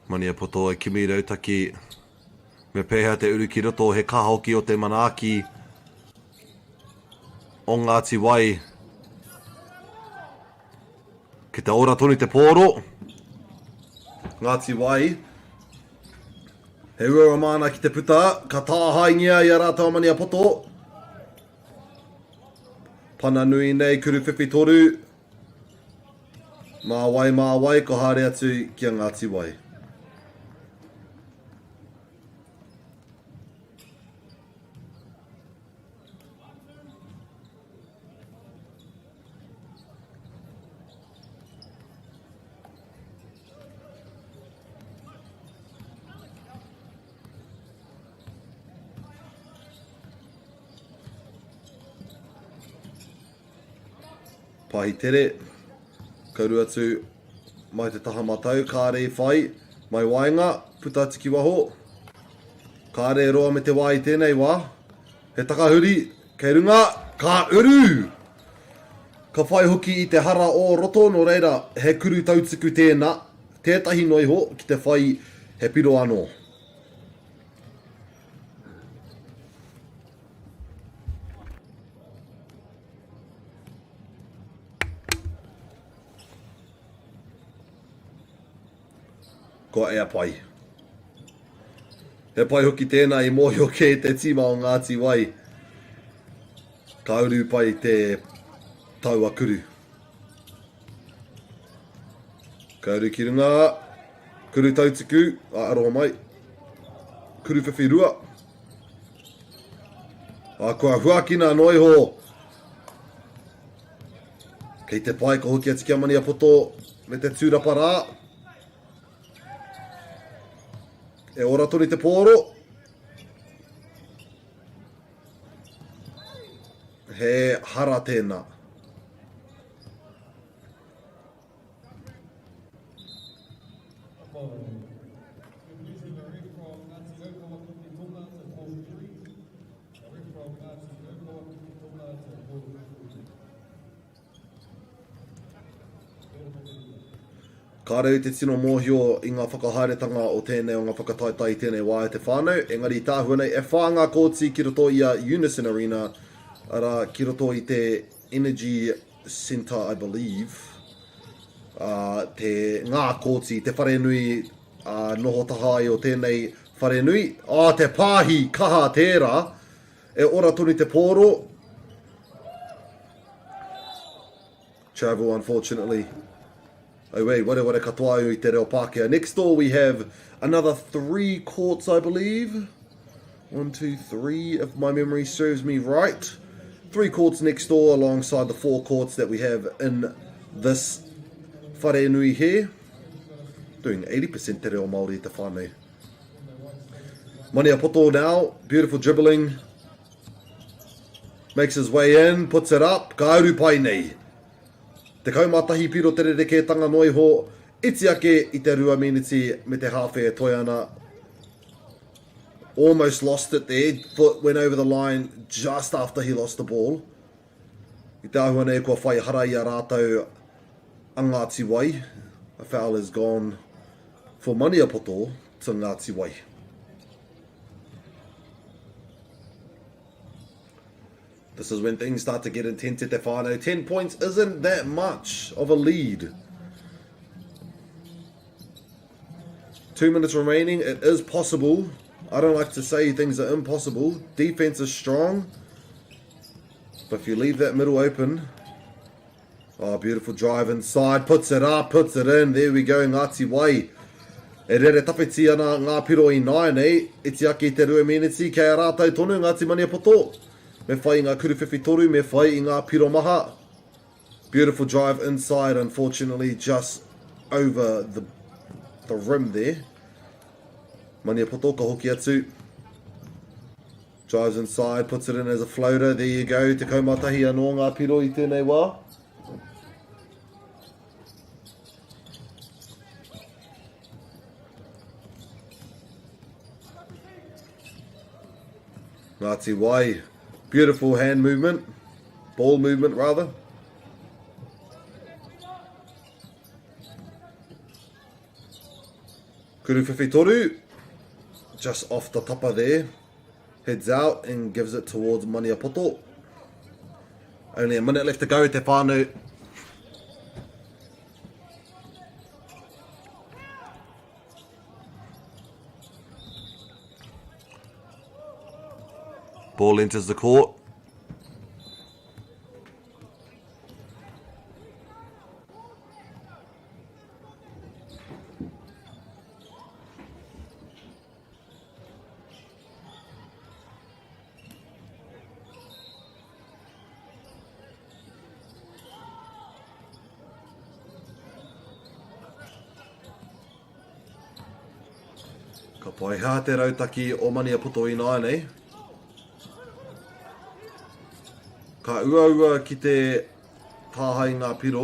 Speaker 1: Maniapoto e kimi rautaki me pēhea te uru ki roto he kaha hoki o te manaaki o Ngāti Wai. Ki te ora tonu te pōro. Ngāti Wai. He uaua māna ki te puta, ka tāhaengia i a rātou a Maniapoto. Pana nui nei, kuruwhiwhi toru. Mā wai, mā wai, ko haere atu ki a Ngāti Wai. Pahi tere, kauru atu mai te taha matau, kāre i whai, mai waenga, puta atu ki waho. Kāre e roa me te wā i tēnei wā. He takahuri, kei runga, ka uru! Ka whai hoki i te hara o roto, nō reira, he kuru tautuku tēnā, tētahi noa iho ki te whai he piro anō. Kua ea pai. He pai hoki tēnā i mōhio kē te tīma o Ngāti Wai. Ka uru pai te taua kuru. Ka uru ki runga, kuru tautuku, a aroha mai. Kuru whiwhi rua. A kua huakina noa iho. Kei te pai ka hoki atu ki a Maniapoto me te tūrapa rā. E ora tonu te pōro. He hara tēnā. Kāre au te tino mōhio i ngā whakahaeretanga o tēnei o ngā whakataetae i tēnei wā e te whānau, engari i te āhua nei e whā ngā kōti ki roto i a Unison Arena, arā, ki roto i te Energy Centre I believe, ā, te, ngā kōti, te wharenui, ā, noho taha ai o tēnei wharenui, ā, te pāhi kaha tērā, e ora tonu te pōro, Travel unfortunately. Auē, wareware katoa au i te reo Pākehā. Next door we have another three courts, I believe. One, two, three, if my memory serves me right. Three courts next door alongside the four courts that we have in this wharenui here. Doing 80% te reo Māori te whānau. Maniapoto now, beautiful dribbling. Makes his way in, puts it up, ka uru pai nei. 11 piro te rerekētanga noa iho, iti ake i te rua miniti me te hāwhe e toe ana. Almost lost it there, foot went over the line just after he lost the ball. I te āhua nei kua whai hara i a rātou a Ngāti Wai. A foul has gone for Maniapoto to Ngāti Wai. This is when things start to get intense at te whānau. 10 points isn't that much of a lead. Two minutes remaining. It is possible. I don't like to say things are impossible. Defense is strong. But if you leave that middle open, Oh, beautiful drive inside, puts it up, puts it in, there we go, Ngāti Wai. E rere tawhiti ana ngā piro i nāianei, iti ake i te rua miniti, kei a rātou tonu Ngāti Maniapoto. Me whai i ngā kuruwhiwhi toru, me whai i ngā piro maha. Beautiful drive inside, unfortunately just over the, the rim there. Maniapoto ka hoki atu. Drives inside, puts it in as a floater. There you go. 11 anō ngā piro i tēnei wā. Ngāti Wai. Beautiful hand movement. Ball movement, rather. Kuru whiwhi Just off the tapa there. Heads out and gives it towards Maniapoto. Only a minute left to go, te whānau. Ball enters the court. Ka pai hā te rautaki o Maniapoto ināianei. Ka uaua ki te tāhae ngā piro.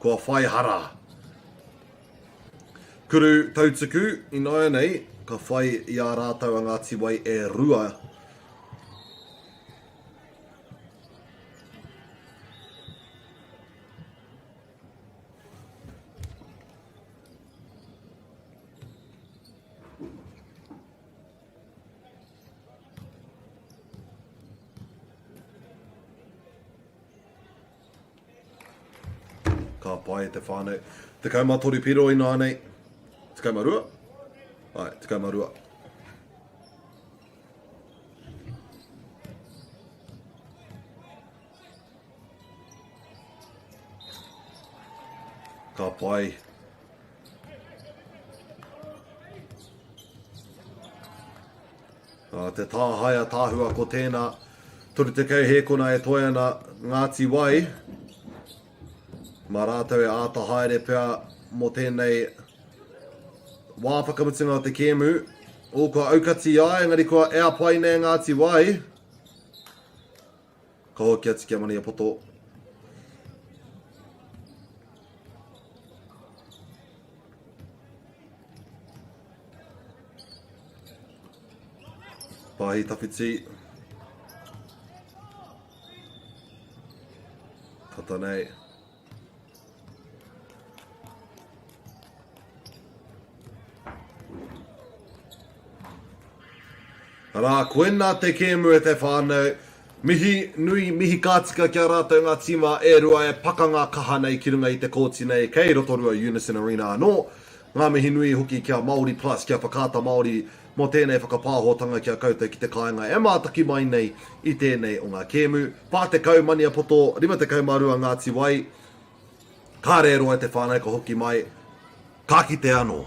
Speaker 1: Kua whai hara. Kuru tautuku, ināianei, ka whai i a rātou a Ngāti Wai e rua. Ka pai e te whānau. 13 piro ināianei. 12? Ai, 12. Ka pai. Ā, te tāhae a Tāhua ko tēnā. 30 hēkona e toe ana Ngāti Wai. Mā rātou e āta haere pea mō tēnei wā whakamutunga o te kēmu. O, kua aukati ai, engari kua ea pai nei Ngāti Wai. Ka hoki atu ki a Maniapoto. Pāhi tawhiti. Tata nei. Arā, koinā te kēmu e te whānau. Mihi nui, mihi ka tika ki a rātou ngā tīma e rua e pakanga kaha nei ki runga i te kōti nei kei Rotorua Unison Arena anō. Ngā mihi nui hoki ki a Māori Plus, ki a Whakaata Māori mō tēnei whakapāhotanga ki a koutou ki te kāinga e mātaki mai nei i tēnei o ngā kēmu. 40 Maniapoto, 52 Ngāti Wai. Kāre e roa e te whānau ka hoki mai, ka kite anō.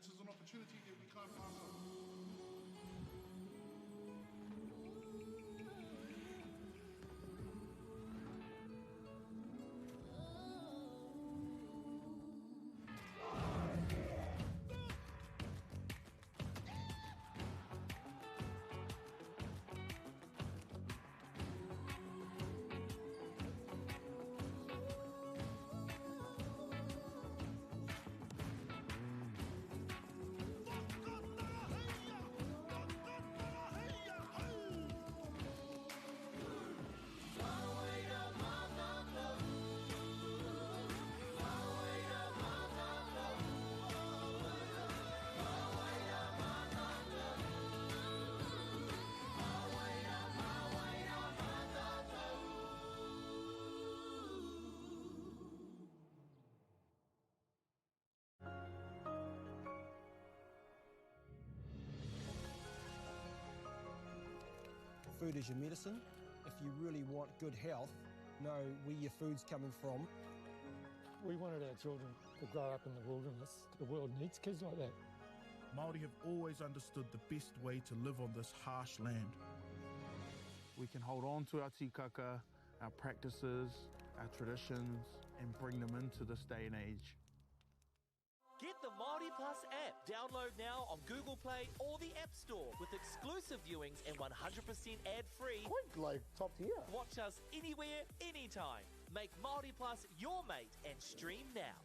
Speaker 2: This is an opportunity that we can't pass up.
Speaker 3: Food is your medicine. If you really want good health, know where your food's coming from.
Speaker 4: We wanted our children to grow up in the wilderness. The world needs kids like that.
Speaker 2: Māori have always understood the best way to live on this harsh land.
Speaker 5: We can hold on to our tikaka, our practices, our traditions, and bring them into this day and age.
Speaker 6: Get the Māori Plus app. Download now on Google Play or the App Store with exclusive viewings and 100% ad-free.
Speaker 7: Quite like top tier.
Speaker 6: Watch us anywhere, anytime. Make Māori Plus your mate and stream now.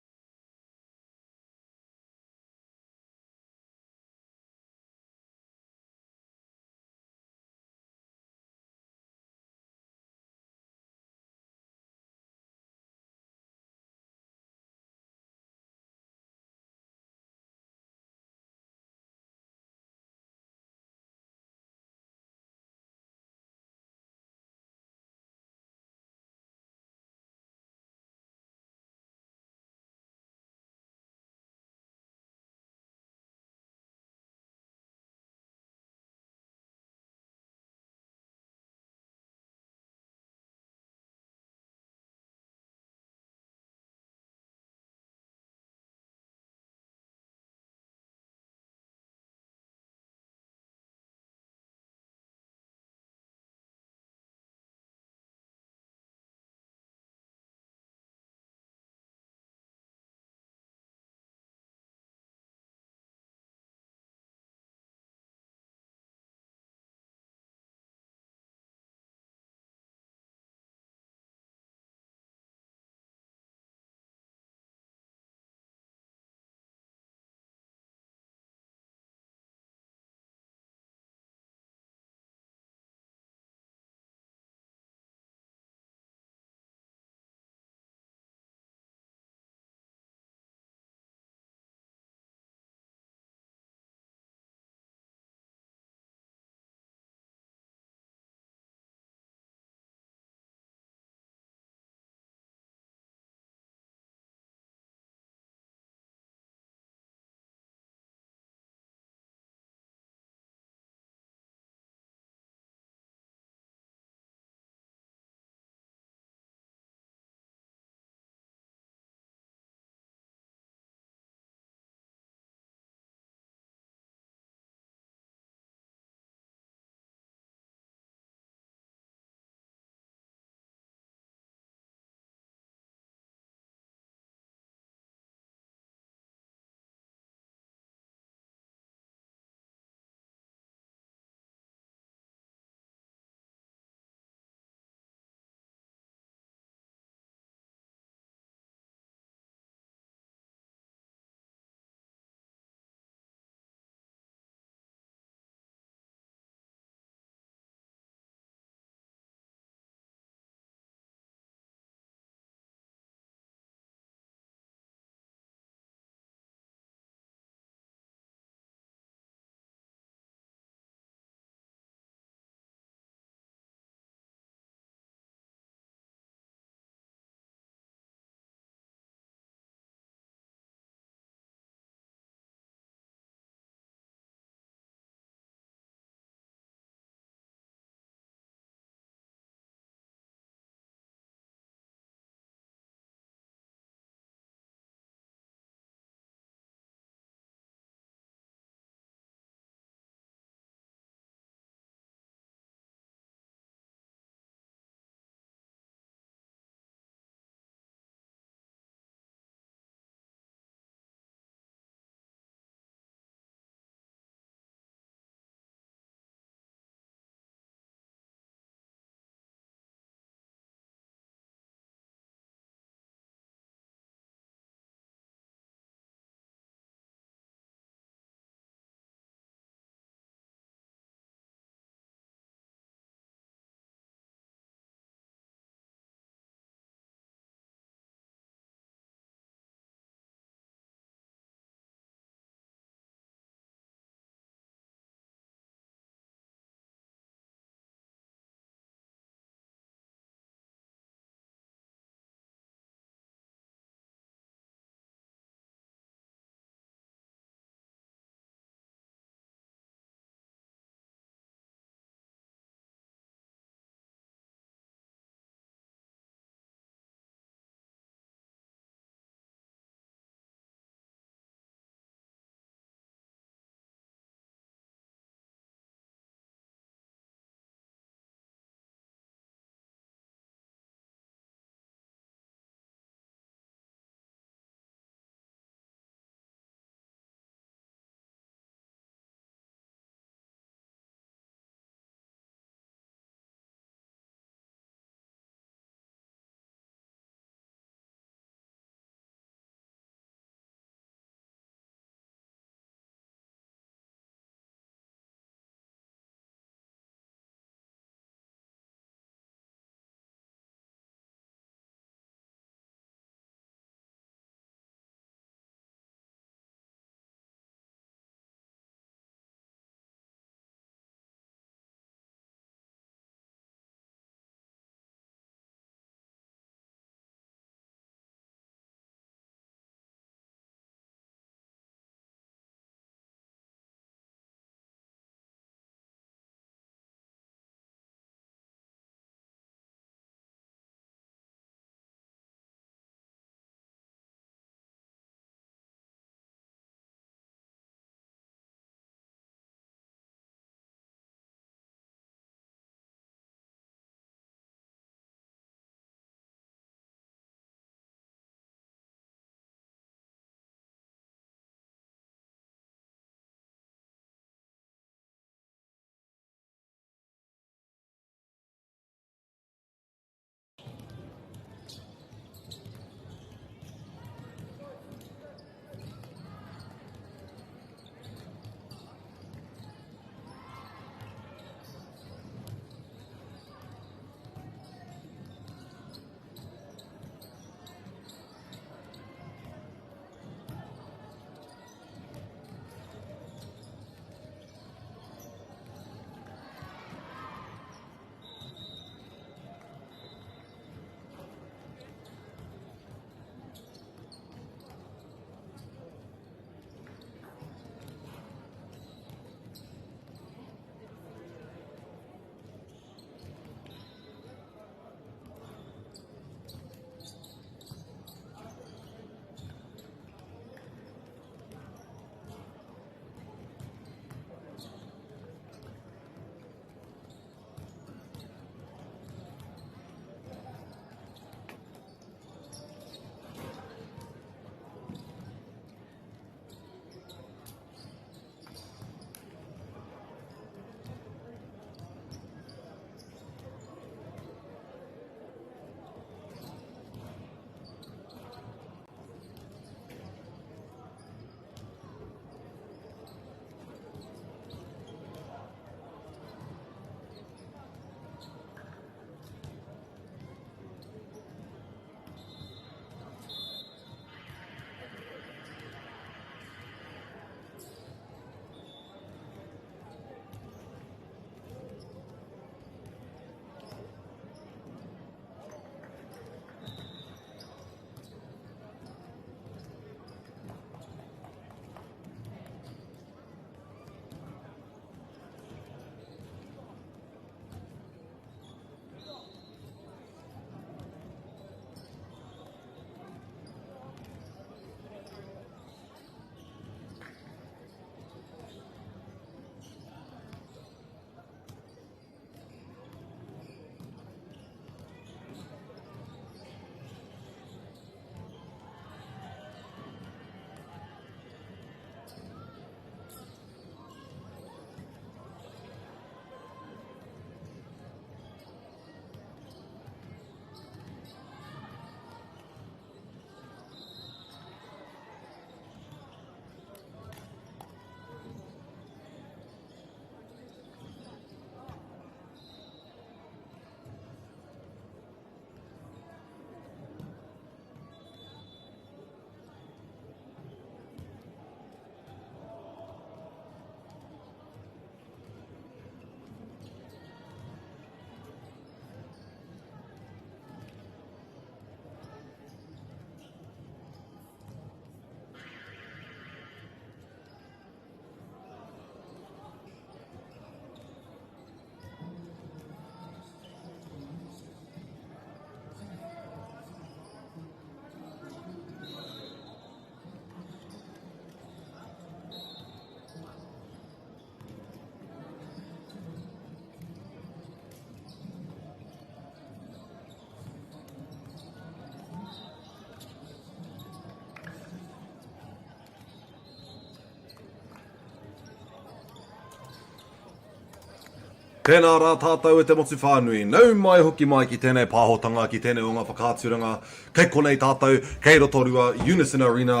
Speaker 1: Tēnā rā tātou e te motu whānui. Nau mai hoki mai ki tēnei pāhotanga, ki tēnei o ngā whakaaturanga. Kei konei tātou, kei Rotorua, Unison Arena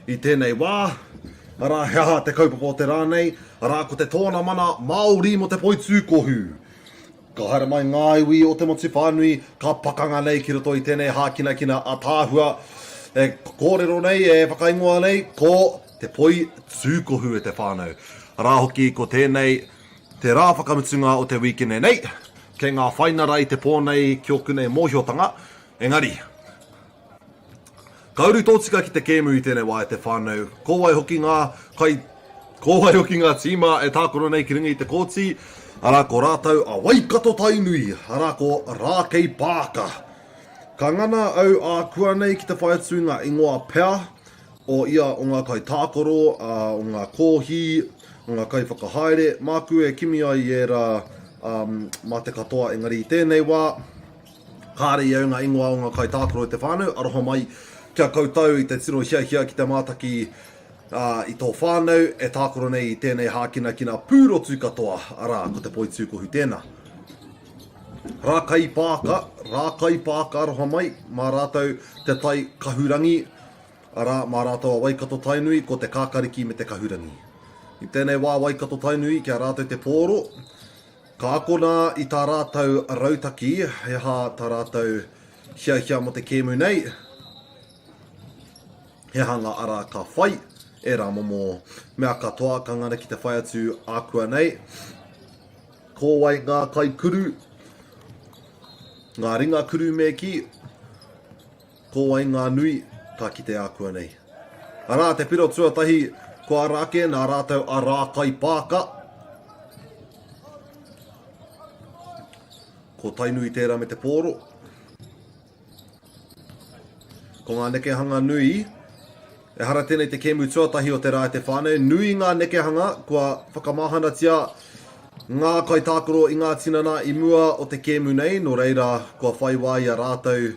Speaker 1: i tēnei wā. Arā, he aha te kaupapa o te rā nei? Arā, ko te tōnamana Māori mō te poitūkohu. Ka haere mai ngā iwi o te motu whānui, ka pakanga nei ki roto i tēnei hākinakina ataahua e kōrero nei, e whakaingoa nei, ko te poitūkohu e te whānau. Arā hoki, ko tēnei Te rā whakamutunga o te wīkene nei, kei ngā whainara i te pō nei ki ōku nei mōhiotanga, engari, ka uru tōtika ki te kēmu i tēnei wā e te whānau, ko wai hoki ngā kai, ko wai hoki ngā tīma e tākaro nei ki runga i te kōti, arā ko rātou a Waikato Tainui, arā ko Rākei Pāka. Ka ngana au ākuanei ki te whai atu i ngā ingoa pea, o ia o ngā kaitākaro, ā, o ngā kōhi, o ngā kaiwhakahaere, māku e kimi ai i ērā, ā, mā te katoa, engari i tēnei wā, kāre i au ngā ingoa o ngā kaitākaro i te whānau, aroha mai ki a koutou i te tino hiahia ki te mātaki, ā, i tō whānau e tākaro nei i tēnei hākinakina pūrotu katoa, arā, ko te poitūkohu tēnā. Rākaipāka, Rākaipāka aroha mai, mā rātou te tai kahurangi, Arā, mā rātou a Waikato-Tainui, ko Te Kākariki me Te Kahurangi. I tēnei wā Waikato-Tainui, ki a rātou te pōro, ka akona i tā rātou rautaki, he aha tā rātou hiahia mō te kēmu nei, he aha ngā ara ka whai, ērā momo mea katoa ka ngana ki te whai atu ākuanei. Ko wai ngā kaikuru, ngā ringa kuru me kī, Ko wai ngā nui ka kite ākuanei? Arā te piro tuatahi kua ara ake nā rātou a Rākaipāka. Ko Tainui tērā me te pōro. Ko ngā nekehanga nui, ehara tēnei te kēmu tuatahi o te rā e te whānau, nui ngā nekehanga kua whakamahanatia ngā kaitākaro i ngā tinana i mua o te kēmu nei, nō reira kua whai wā i a rātou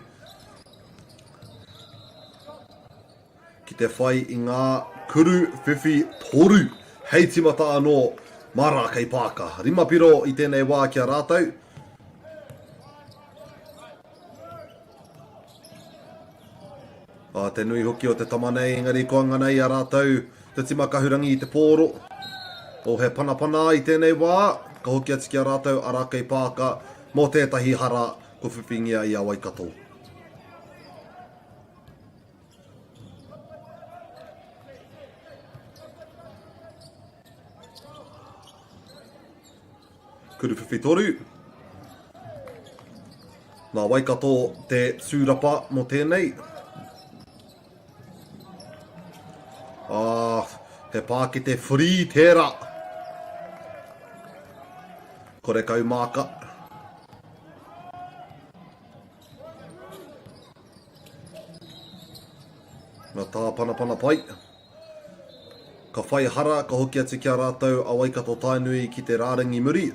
Speaker 1: Ki te whai i ngā kuru whiwhi toru hei timata anō mā Rākei Pāka. Rimapiro i tēnei wā ki a rātou. Ā, te nui hoki o te tama nei, engari kua ngana i a rātou te tima kahurangi i te pōro. O he panapana i tēnei wā, ka hoki atu ki a rātou a Rākei Pāka mō tētahi hara Kua whiwhingia i a Waikato. Kuruwhiwhitoru. Nā Waikato te tūrapa mō tēnei. Ah, he pākete free tērā. Kore kau māka. Ngā tāpanapana pai. Ka whai hara, ka hoki atu ki a rātou a Waikato Tainui ki te rārangi muri.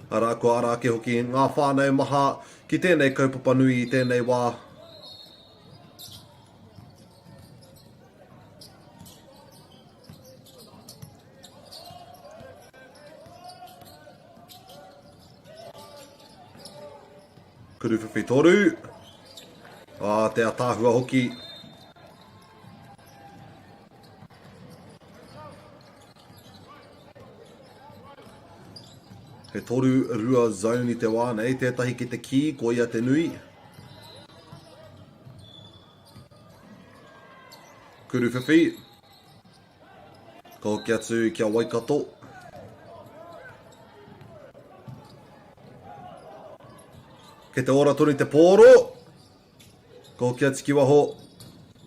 Speaker 1: Arā, kua ara ake hoki ngā whānau maha ki tēnei kaupapa nui i tēnei wā. Kuruwhiwhitoru. Ā, te ataahua hoki. He 3-2 zone i te wā nei, tētahi ki te kī, ko ia te nui. Kuruwhiwhi. Ka hoki atu ki a Waikato. Kei te ora tonu te pōro. Ka hoki atu ki waho,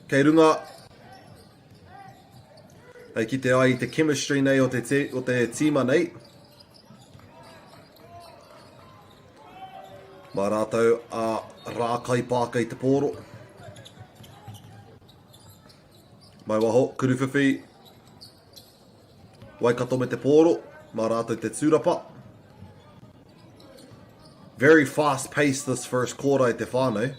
Speaker 1: kei runga. Hei kite ai i te chemistry nei o te, te, o te tīma nei. Mā rātou a Rākai Pāka i te pōro. Mai waho, Kuruwhiwhi, Waikato me te pōro, mā rātou te tūrapa. Very fast paced this first quarter e te whānau.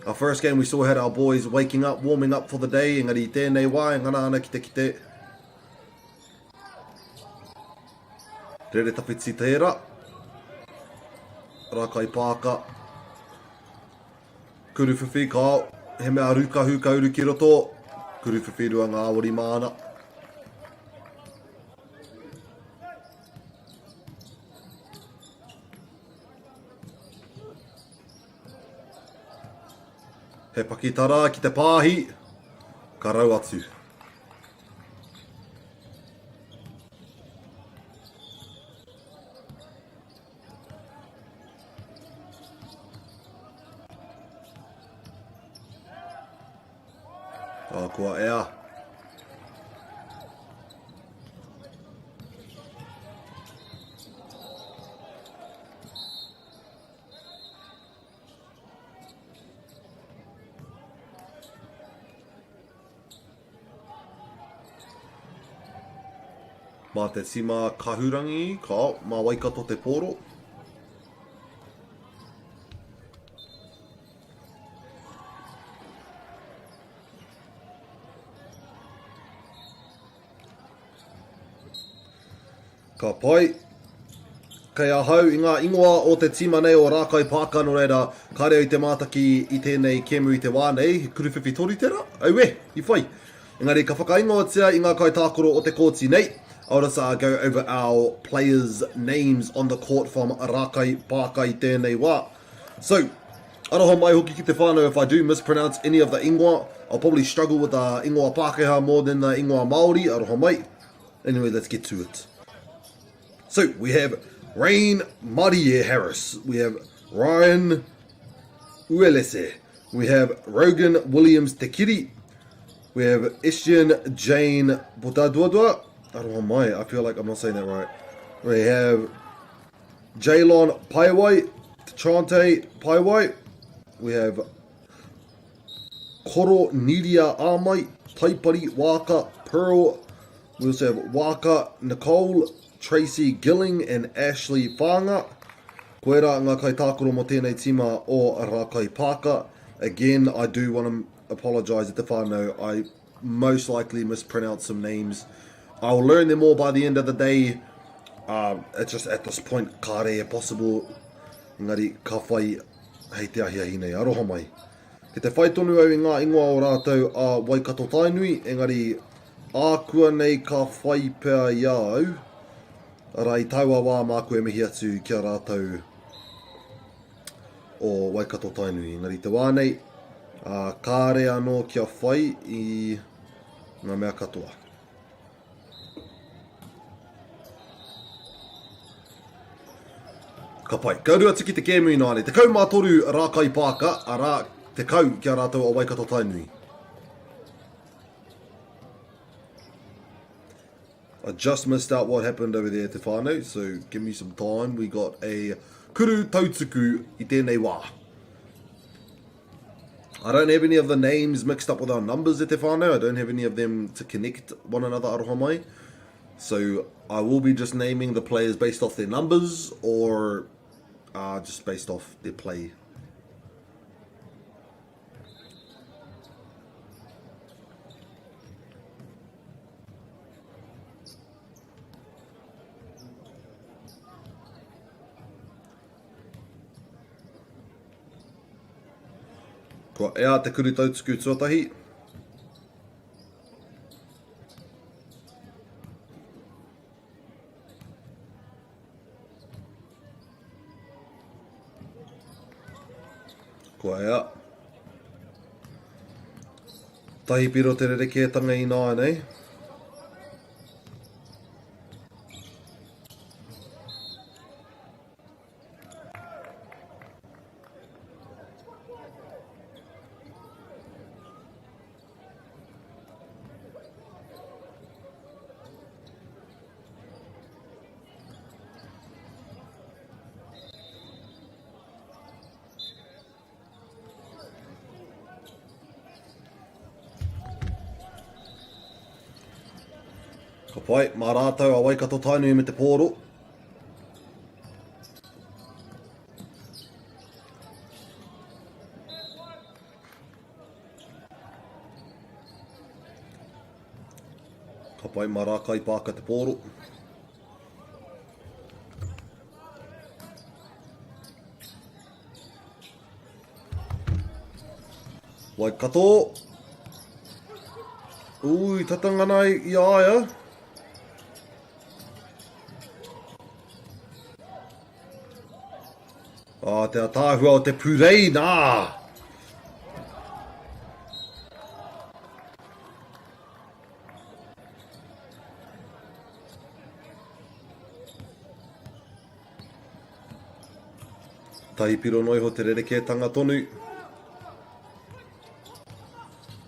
Speaker 1: Our first game we still had our boys waking up, warming up for the day, engari i tēnei wā e ngana ana ki te kite. Rere tawhiti tērā. Rākai Pāka. Kuruwhiwhi, kao, he mea rūkahu ka uru ki roto. Kuruwhiwhi rua ngāwari māna. He pakitara ki te pāhi, ka rau atu. Oh, kua ea. Mā te tima kahurangi, ka, mā Waikato te pōro. Ka pai. Kei ahau i ngā ingoa o te tīma nei o Rākai Pāka, nō reira, kāre au i te mātaki i tēnei kēmu i te wā nei, he kuruwhiwhi toru tērā? Aue, i whai. Engari ka whakaingoatia i ngā kaitākaro o te kōti nei. I'll just uh, go over our players' names on the court from Rākai Pāka i tēnei wā. So, aroha mai hoki ki te whānau if I do mispronounce any of the ingoa. I'll probably struggle with the ingoa Pākehā more than the ingoa Māori. Aroha mai. Anyway, let's get to it. So, we have Rain Marie Harris. We have Ryan Uelese. We have Rogan Williams Tekiri. We have Estian Jane Botaduadua. Aroha mai, I feel like I'm not saying that right. We have Jaylon Paiwai, Chante Paiwai. We have Koro Niria Amai, Taipari Waka Pearl. We also have Waka Nicole, Tracy Gilling and Ashley Whanga. Koera ngā kaitākaro mō tēnei tīma o Rākai Pāka. Again, I do want to apologise at the whānau. I most likely mispronounce some names. I'll learn them all by the end of the day. Um, it's just at this point, kāre e possible. Engari, ka whai hei te ahiahi nei. Aroha mai. Kei te whai tonu au i ngā ingoa o rātou a Waikato Tainui, engari ākuanei ka whai pea i a au, arā i taua wā māku e mihi atu ki a rātou o Waikato Tainui. Engari i te wā nei, ā, kāre anō kia whai i ngā mea katoa. Ka pai. Ka uru atu ki te kēmu ināianei. 13 Rākai Pāka, arā, 10 ki a rātou o Waikato Tainui. I just missed out what happened over there te whānau, so give me some time. We got a kuru tautuku i tēnei wā. I don't have any of the names mixed up with our numbers e te whānau. I don't have any of them to connect one another aroha mai. So I will be just naming the players based off their numbers or uh, just based off their play. Kua ea te kuru tautuku tuatahi. Kua ea. Tahi piro te rerekētanga ināianei. Ka pai, mā rātou a Waikato Tainui me te pōro. Ka pai mā Rākai Pāka te pōro. Waikato. Ui, tata ngana i a ia. Ah, te ataahua o te purei nā! Tahi piro noa iho te rerekētanga tonu.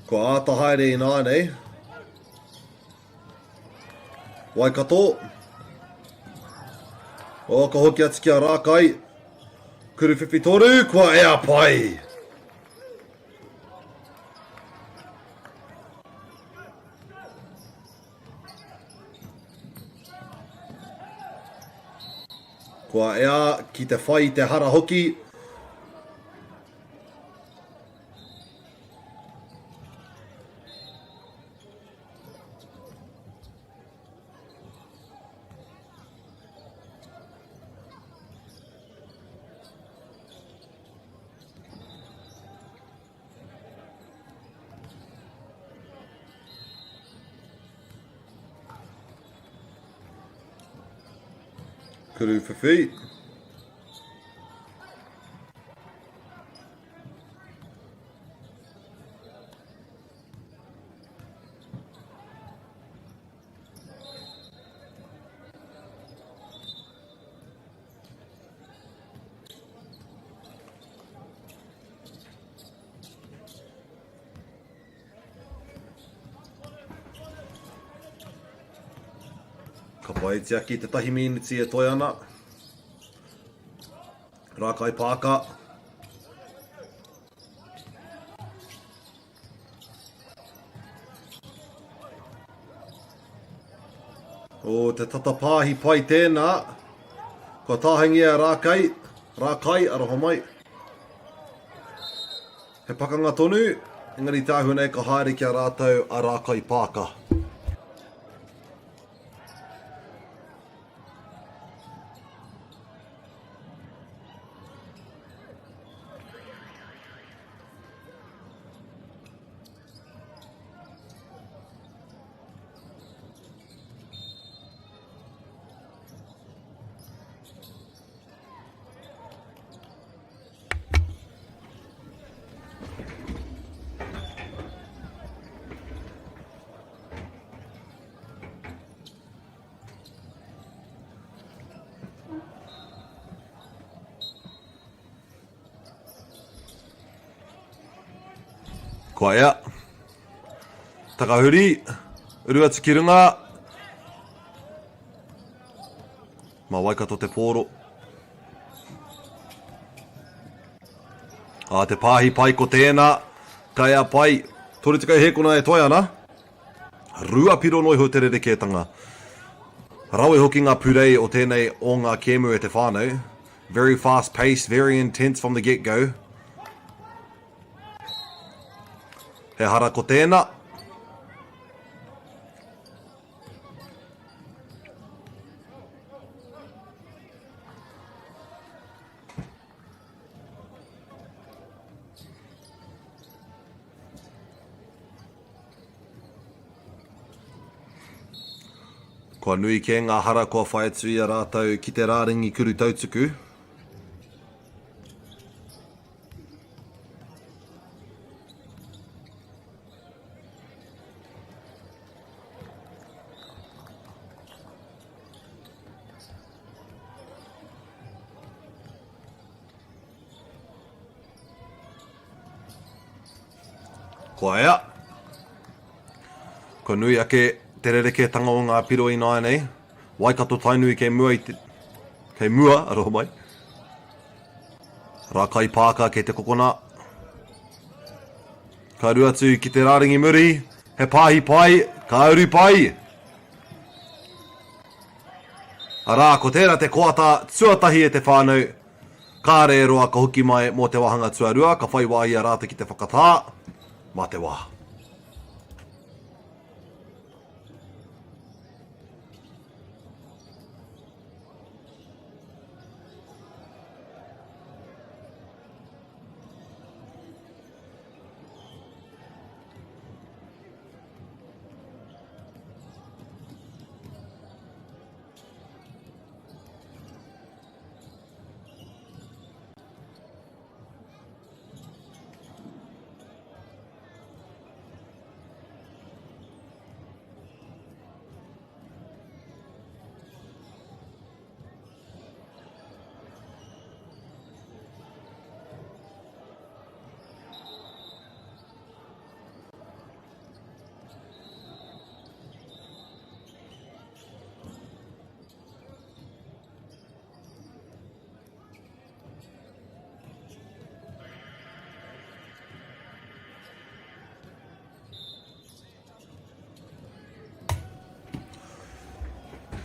Speaker 1: Kua āta haere ināianei. Waikato. O, ka hoki atu ki a Rākai. Kuruwhiwhi toru, kua ea pai! Kua ea ki te whai i te hara hoki. Kuru whiwhi. Ka pai tiaki te tahi mīniti e toe ana. Rākai Pāka. O, te tata pāhi pai tēnā. Kua tāhangia Rākai, Rākai, aroha mai. He pakanga tonu, engari te āhua nei ka haere ki a rātou a Rākai Pāka. Kua ea. Takahuri. Uru atu ki runga. Mā Waikato te pōro. Ā, te pāhi pai ko tēnā. Ka ea pai. 30 hēkona e toe ana. Ruapiro noa iho te rerekētanga. Rawe hoki ngā purei o tēnei o ngā kēmu e te whānau. Very fast paced, very intense from the get go. He hara ko tēnā. Kua nui kē ngā hara kua whai atu i a rātou ki te rārangi kuru tautuku. Kua ea. Kua nui ake te rerekētanga o ngā piro ināianei. Waikato Tainui kei mua i te... Kei mua, aroha mai. Rākai Pāka kei te kokona. Ka ru atu ki te rārangi muri. He pāhi pai, ka uru pai. Arā, ko tērā te koata tuatahi e te whānau. Kāre e roa ka hoki mai mō te wāhanga tuarua, ka whai wāhi a rātou ki te whakatā mā te wā.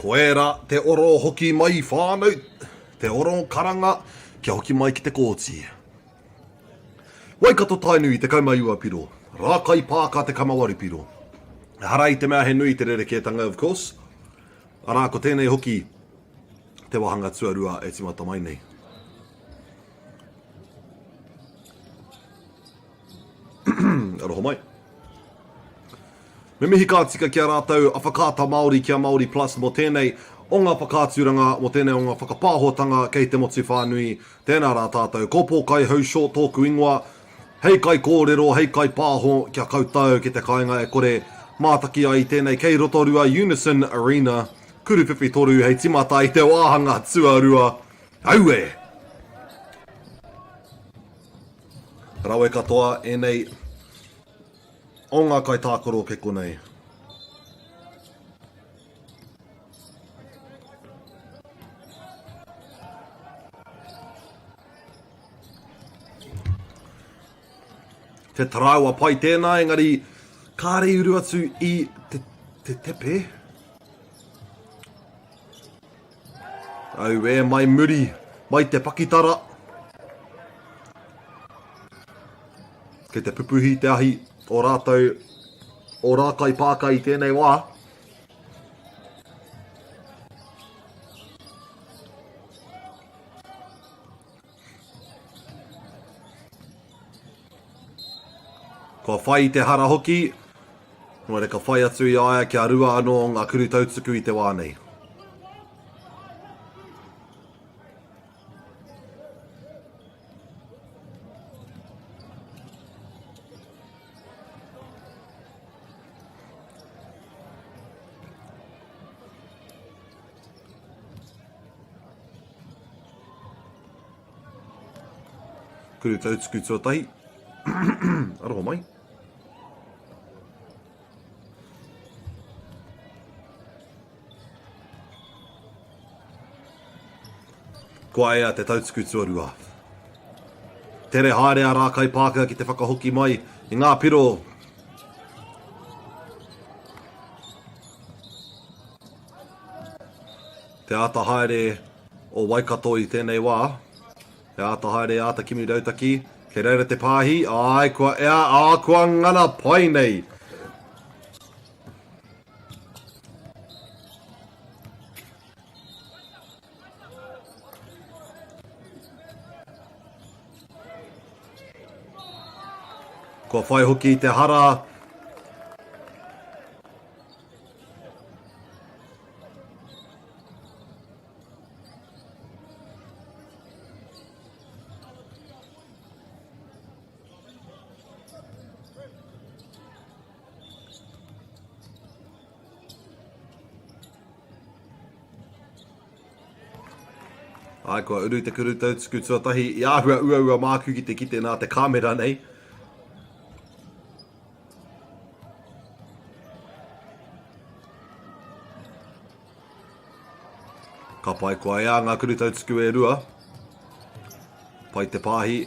Speaker 1: Ko ērā te oro hoki mai whānau, te oro karanga kia hoki mai ki te kōti. Waikato Tainui 19 piro, Rākai Pāka 18 piro. Ehara i te mea he nui te rerekētanga of course, arā ko tēnei hoki te wāhanga tuarua e tīmata mai nei. Aroha mai. Me mihi ka tika ki a rātou a Whakaata Māori ki a Māori Plus mō tēnei o ngā whakaaturanga, mō tēnei o ngā whakapāhotanga kei te motu whānui. Tēnā rā tātou. Ko Pōkai Haushort tōku ingoa. Hei kaikōrero, hei kaipāho kia koutou ki te kāinga e kore mātaki ai i tēnei kei Rotorua Unison Arena, Kuruwhiwhi Toru hei timata i te wāhanga tuarua. Aue! Rawe katoa ēnei o ngā kaitākaro kei konei. Te taraiwa pai tēnā, engari kāre i uru atu i te, te tepe. Auē, mai muri, mai te pakitara. Kei te pupuhi te ahi o rātou, o Rākai Pāka i tēnei wā. Kua whai i te hara hoki, nō reira ka whai atu i a ia kia rua anō ngā kuru tautuku i te wā nei. Kuru tautuku tuatahi. Aroha mai. Kua ea te tautuku tuarua. Tere haere a Rākai Pākehā ki te whakahoki mai i ngā piro. Te āta haere o Waikato i tēnei wā. Te āta haere, āta kimi rautaki. Kei reira te pāhi, āe, kua ea, ā, kua ngana pai nei. Kua whai hoki i te hara. Ai, kua uru te kuru tautuku tuatahi i āhua uaua māku ki te kite nā te kāmera nei. Ka pai kua ea ngā kuru tautuku e rua. Pai te pāhi.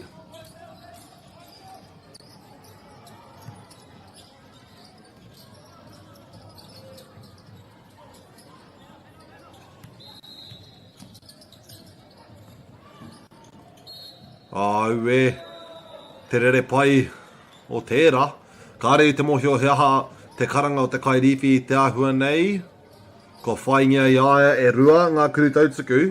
Speaker 1: Aue, te rere pai o tērā. Kāre i te mōhio he aha te karanga o te kairīwhi i te āhua nei. Kua whaingia i a ia e rua ngā kuru tautuku.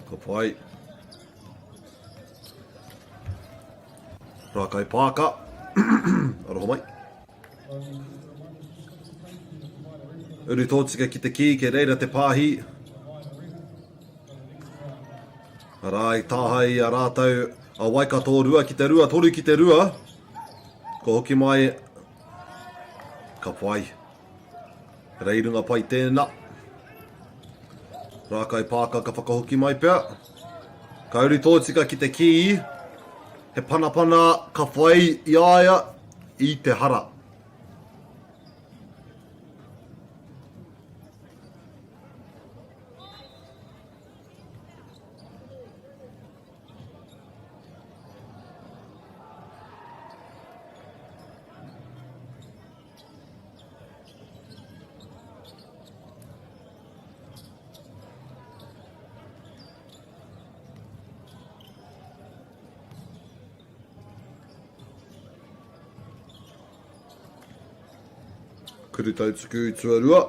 Speaker 1: Ka pai. Rākai Pāka. Aroha mai. Uru tōtika ki te kī, kei reira te pāhi. Arā, i tāhae i a rātou a Waikato 2 ki te 2, 3 ki te 2. Ko hoki mai, ka pai. Rei runga pai tēnā. Rākai Pāka ka whakahoki mai pea. Ka uru tōtika ki te kī, he panapana ka whai i a ia i te hara. Kuru tautuku tuarua.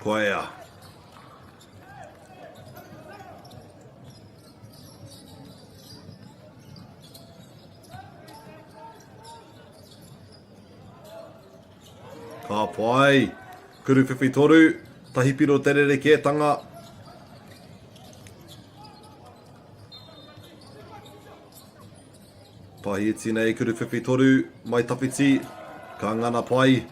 Speaker 1: Koia. Ka pai. Kuru whiwhi toru, tahi piro te rerekētanga. Pahi iti nei, kuru whiwhi toru, mai tawhiti, ka ngana pai.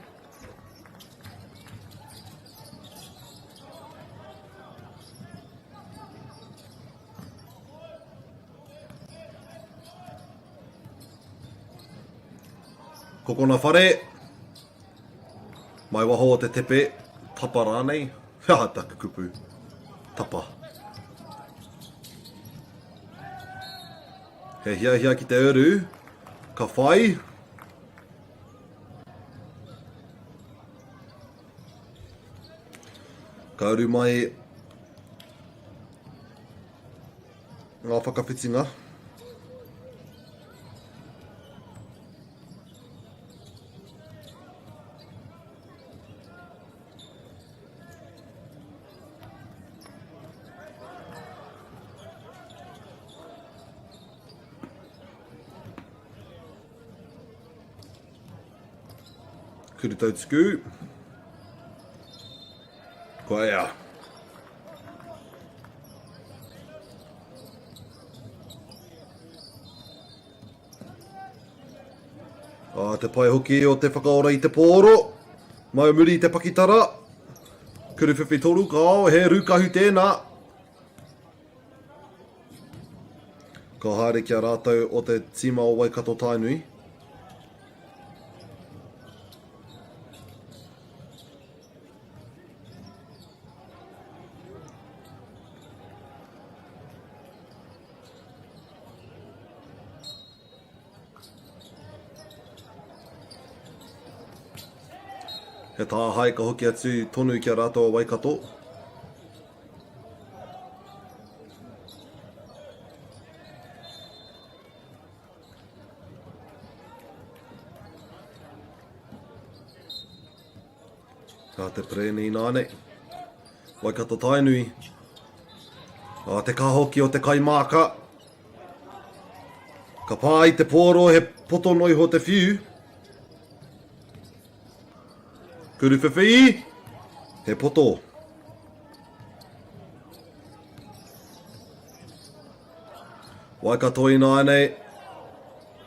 Speaker 1: Kokona whare. Mai waho o te tepe, tapa rānei. He aha taku kupu? Tapa. He hiahia ki te uru, ka whai. Ka uru mai ngā whakawhitinga. Kuru tautuku. Kua ea. Ah, te pai hoki o te whakaora i te pōro. Mai muri i te pakitara. Kuru whiwhi toru, kao, he rūkahu tēnā. Ka haere ki a rātou o te tīma o Waikato Tainui. He tāhae ka hoki atu tonu ki a rātou a Waikato. Kā te perēne inānei. Waikato Tainui. Ā, te kahoki o te kaimāka. Ka pā i te pōro he poto noiho te whiu. Kuruwhiwhi, he poto. Waikato ināianei,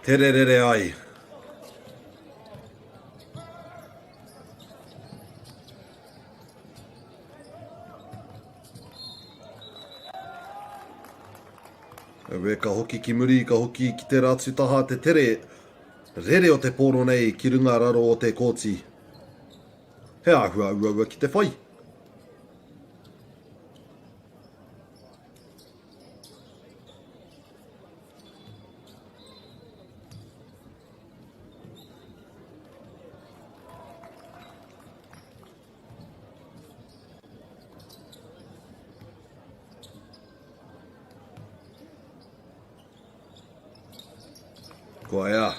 Speaker 1: tere rere ai. Auē, ka hoki ki muri, ka hoki ki tērā atu taha te tere rere o te pōro nei ki runga raro o te kōti. He āhua uaua ki te whai. Kua ea.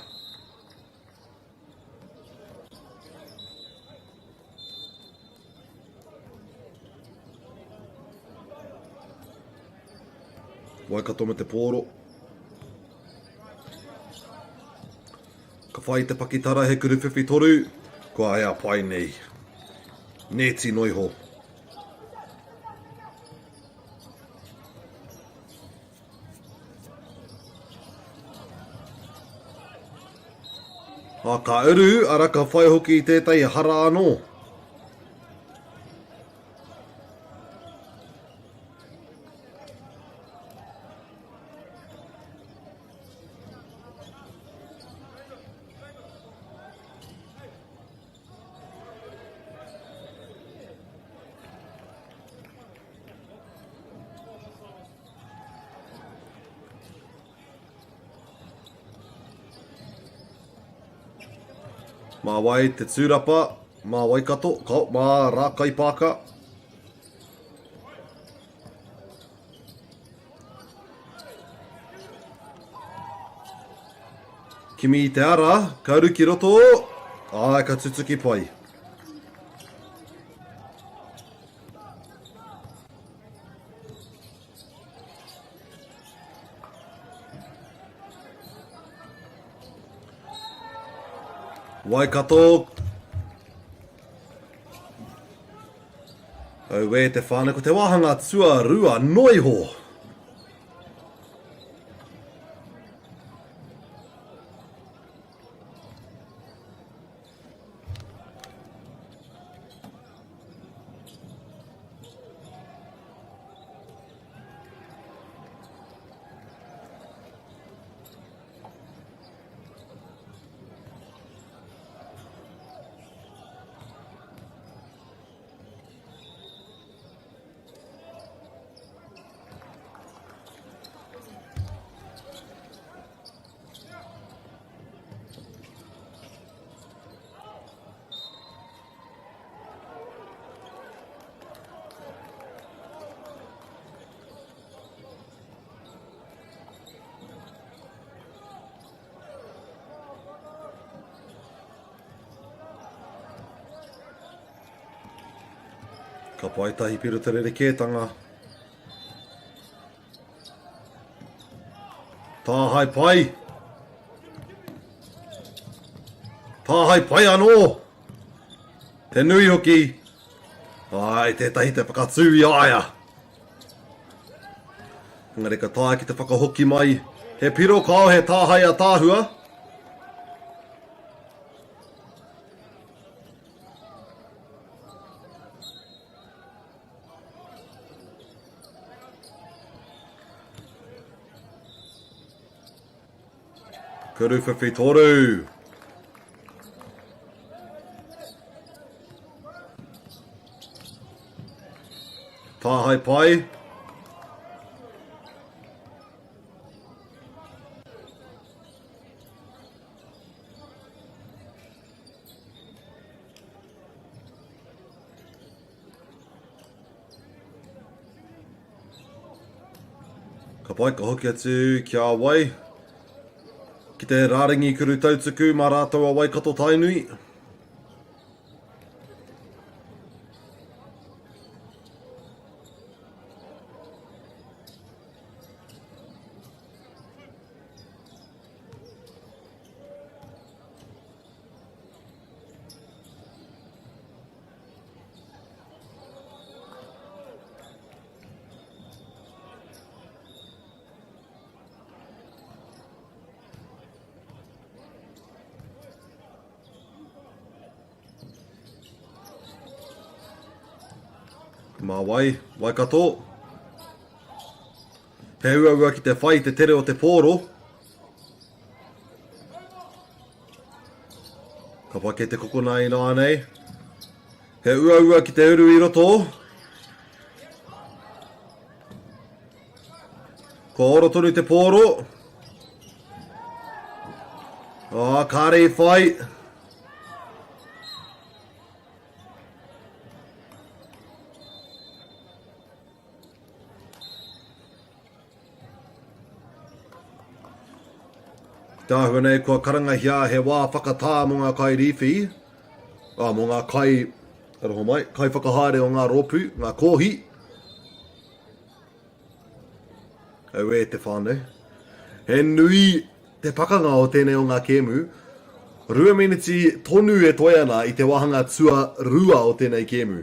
Speaker 1: Waikato me te pōro. Ka whai te pakitara he kuru whiwhi toru, kua ea pai nei. Nēti noiho. Ā, ka uru, arā, ka whai hoki i tētahi hara anō. Mā wai te tūrapa, mā Waikato, kao, mā Rākaipāka. Kimi i te ara, ka uru ki roto, āe, ka tutuki pai. Waikato. Auē te whānau, ko te wāhanga tuarua noa iho. Ka pai tahi piro te rerekētanga. Tāhae pai! Tāhae pai anō! Te nui hoki! Ai, tētahi te whakatū i a ia! Engari ka taea ki te whakahoki mai. He piro kao, he tāhae ataahua. Kuruwhiwhi toru. Tāhae pai. Ka pai, ka hoki atu ki a wai. Ki te rārangi kuru tautuku mā rātou a Waikato Tainui. Mā wai, Waikato. He uaua ki te whai te tere o te pōro. Ka pai kei te kokona ināianei. He uaua ki te uru i roto. Kua ora tonu te pōro. Ā, kāre i whai. Te āhua nei kua karangahia he wā whakatā mō ngā kairīwhi, ā, mō ngā kai, aroha mai, kaiwhakahaere o ngā rōpū, ngā kōhi. Auē te whānau. He nui te pakanga o tēnei o ngā kēmu. Rua meneti tonu e toe ana i te wāhanga tuarua o tēnei kēmu.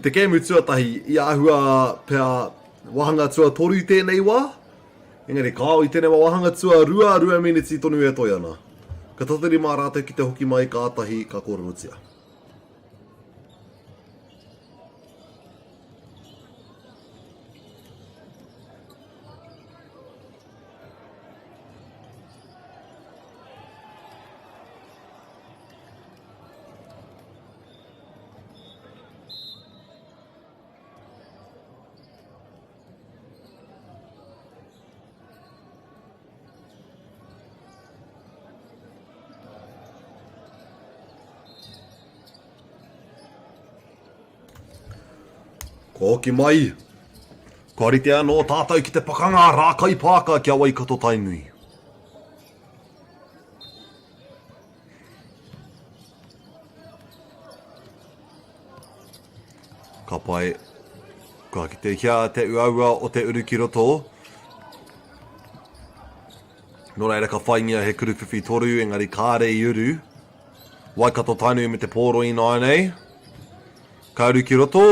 Speaker 1: I te kēmu tuatahi, i āhua pea wāhanga tuatoru tēnei wā, Engari kāo i tēnei wā wāhanga tuarua, 2 meneti tonu e toe ana. Ka tatari mā rātou ki te hoki mai kātahi ka kōrerotia. Kua hoki mai. Kua rite anō tātou ki te pakanga a Rākaipāka ki a Waikato Tainui. Ka pai. Kua kitehia te uaua o te uru ki roto. Nō reira ka whaingia he kuruwhiwhi toru, engari kāre i uru. Waikato Tainui me te pōro ināianei. Ka uru ki roto.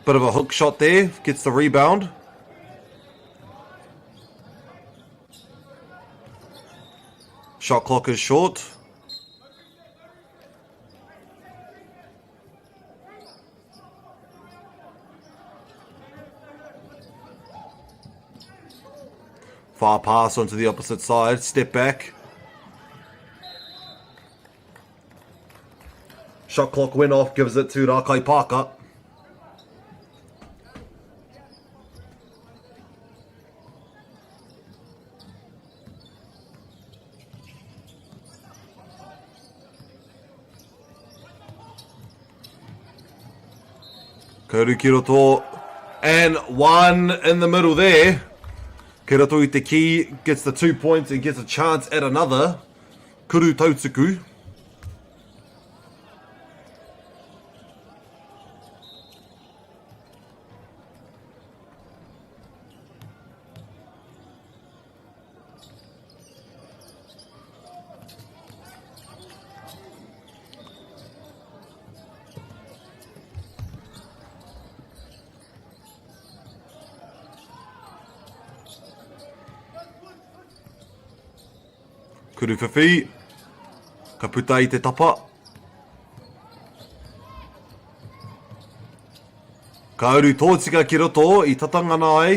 Speaker 1: Bit of a hook shot there, gets the rebound. Shot clock is short. Far pass onto the opposite side. Step back. Shot clock went off, gives it to Rakai Parker. Ka uru ki roto. And one in the middle there. Kei roto i te key, gets the two points and gets a chance at another. Kuru tautuku. Kuruwhiwhi, ka puta i te tapa. Ka uru tōtika ki roto i tatangana ai.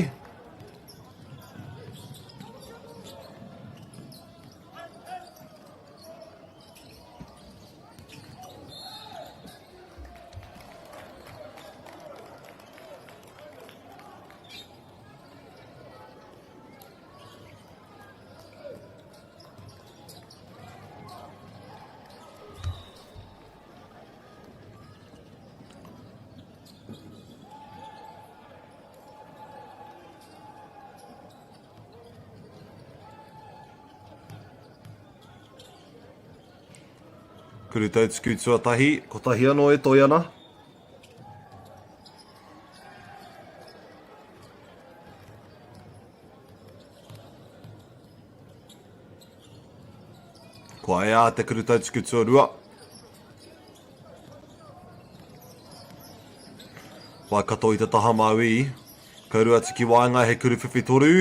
Speaker 1: Kuru tautuku tuatahi, kotahi anō e toi ana. Kua ea te kuru tautuku tuarua. Waikato i te taha mauī. Ka uru atu ki waenga he kuru whiwhi toru.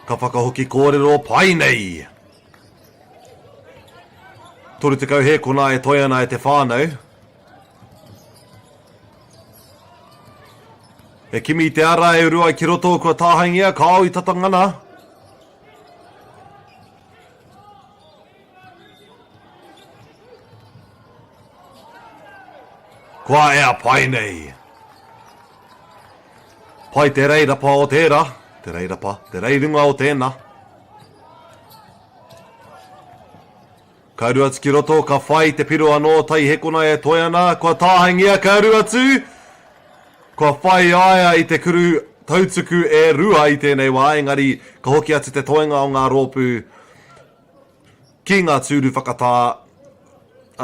Speaker 1: Ka whakahoki kōrero pai nei! 30 hēkona e toe ana e te whānau. E kimi i te ara e uru ai ki roto kua tāhaingia, kāo i tata ngana. Kua ea pai nei. Pai te reirapa o tērā, te reirapa, te reirunga o tēnā. Ka uru atu ki roto, ka whai te piro anō tai hekona e toe ana, kua tāhaingia, ka uru atu, kua whai aia i te kuru tautuku e rua i tēnei wā, engari ka hoki atu te toenga o ngā rōpū ki ngā tūru whakatā,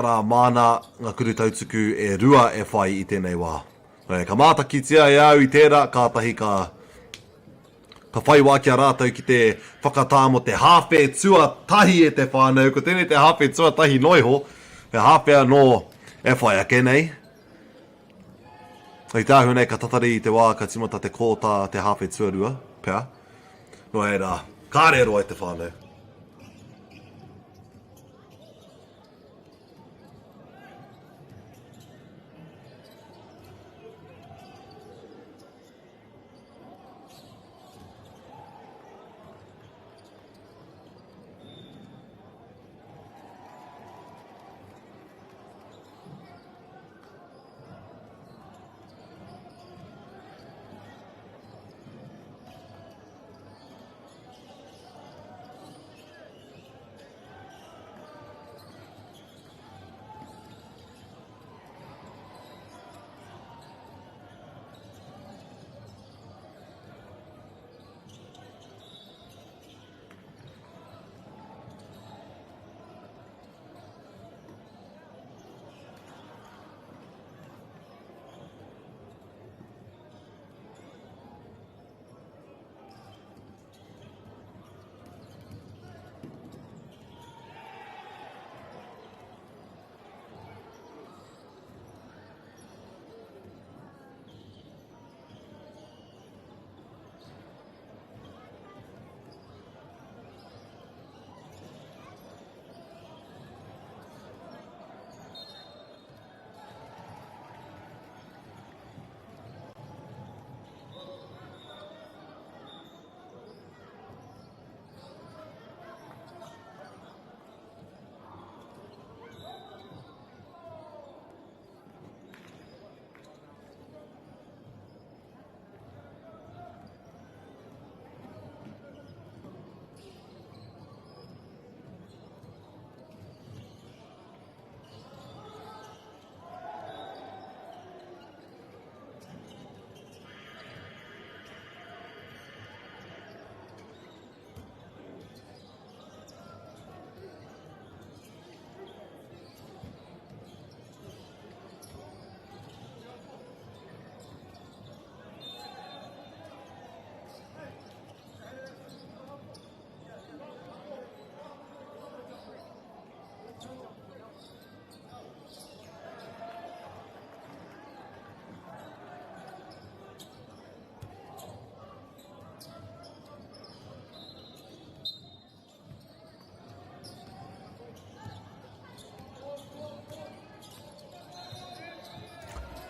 Speaker 1: arā, māna ngā kuru tautuku e rua e whai i tēnei wā. Ka mātakitia e au i tērā, kātahi ka Ka whai wā ki a rātou ki te whakatā mō te hāwhe tuatahi e te whānau, ko tēnei te hāwhe tuatahi noa iho, he hāwhe anō e whai ake nei. I te āhua nei ka tatari i te wā ka tīmata te kōtā te hāwhe tuarua, pea. Nō reira, kāre e roa e te whānau.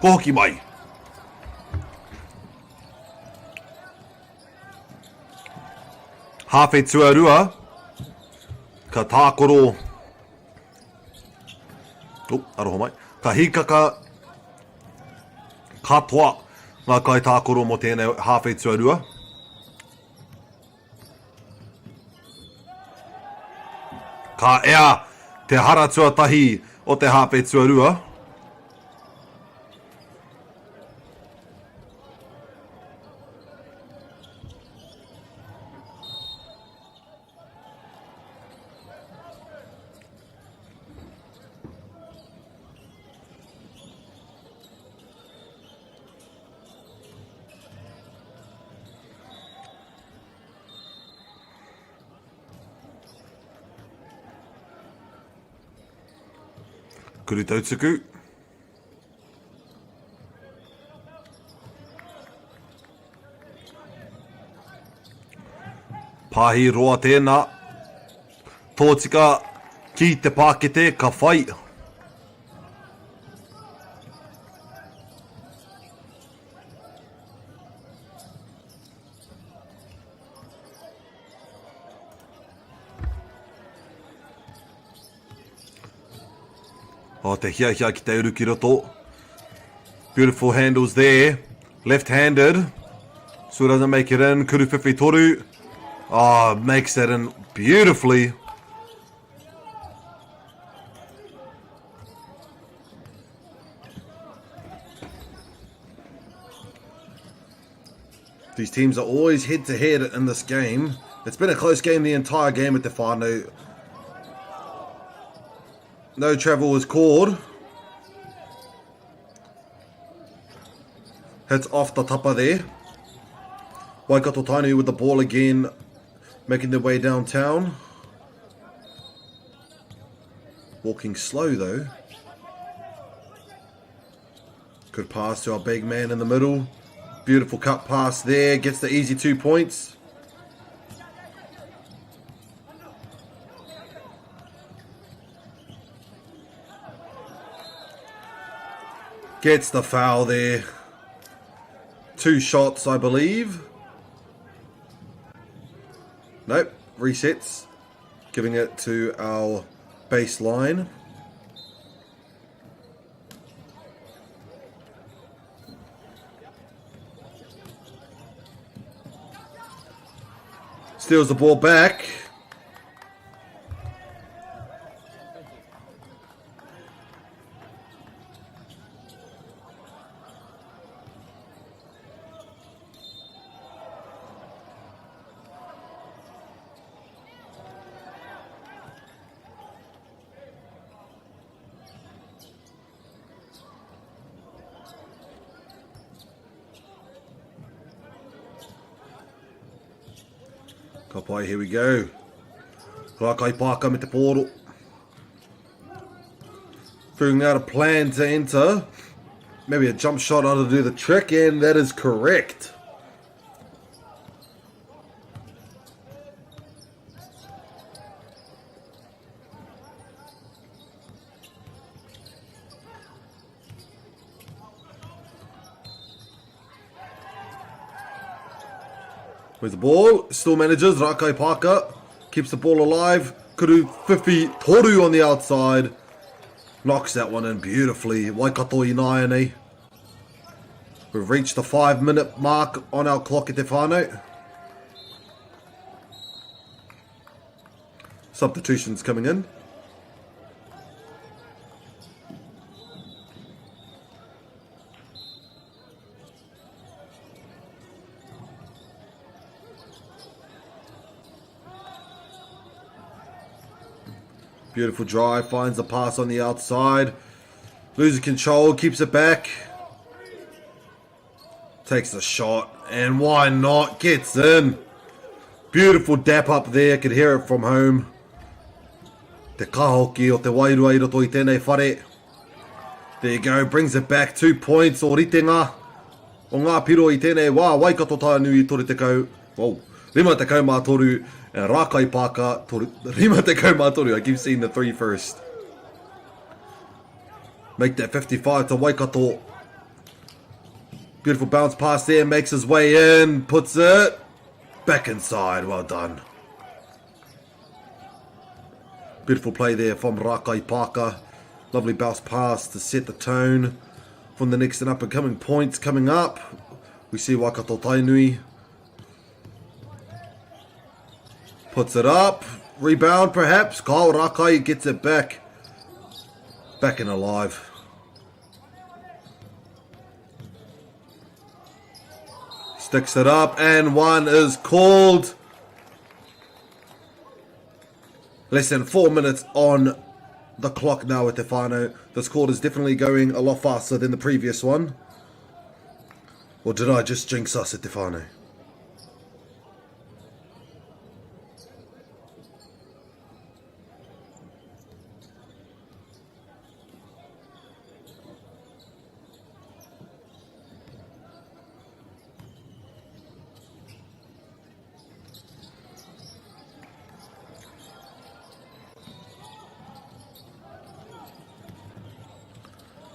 Speaker 1: Kua hoki mai. Hāwhe tuarua, ka tākoro, oh, aroha mai, ka hīkaka katoa ngā kaitākoro mō tēnei hāwhe tuarua. Ka ea te hara tuatahi o te hāwhe tuarua. Kuru tautuku. Pāhi roa tēnā. Tōtika ki te pākete ka whai. Oh, te hiahia ki te uru ki roto. Beautiful handles there. Left-handed. So doesn't make it in. Kuru whiwhi toru. Oh, makes it in beautifully. These teams are always head to head in this game. It's been a close game the entire game at the whānau. No travel was called. Hits off the tapa there. Waikato Tainui with the ball again, making their way downtown. Walking slow though. Good pass to our big man in the middle. Beautiful cut pass there. Gets the easy 2 points. Gets the foul there. 2 shots, I believe. Nope. Resets. Giving it to our baseline. Steals the ball back. Ka pai, here we go. Rākai Pāka me te pōro. Figuring out a plan to enter. Maybe a jump shot ought to do the trick, and that is correct. With the ball, still manages, Rakai Parker keeps the ball alive. Kuru Whiwhi Toru on the outside. Knocks that one in beautifully. Waikato Inaiane. We've reached the 5-minute mark on our clock at Te Whānau. Substitutions coming in. Beautiful drive, finds the pass on the outside. Loses control, keeps it back. Takes the shot, and why not? Gets in. Beautiful dap up there, could hear it from home. Te kahoki o te wairua i roto i tēnei whare. There you go, brings it back, 2 points o ritenga o ngā piro i tēnei wā, Waikato Tainui 30, oh, 53, and Rākai Pāka 53, I keep seeing the 3 first. Make that 55 to Waikato. Beautiful bounce pass there, makes his way in, puts it back inside. Well done. Beautiful play there from Rakai Parker. Lovely bounce pass to set the tone from the next and up and coming points coming up. We see Waikato Tainui. Puts it up. Rebound perhaps. Kyle Rakai gets it back. Back and alive. Sticks it up and one is called. Less than 4 minutes on the clock now at Te whānau. This quarter is definitely going a lot faster than the previous one. Or did I just jinx us at Te whānau?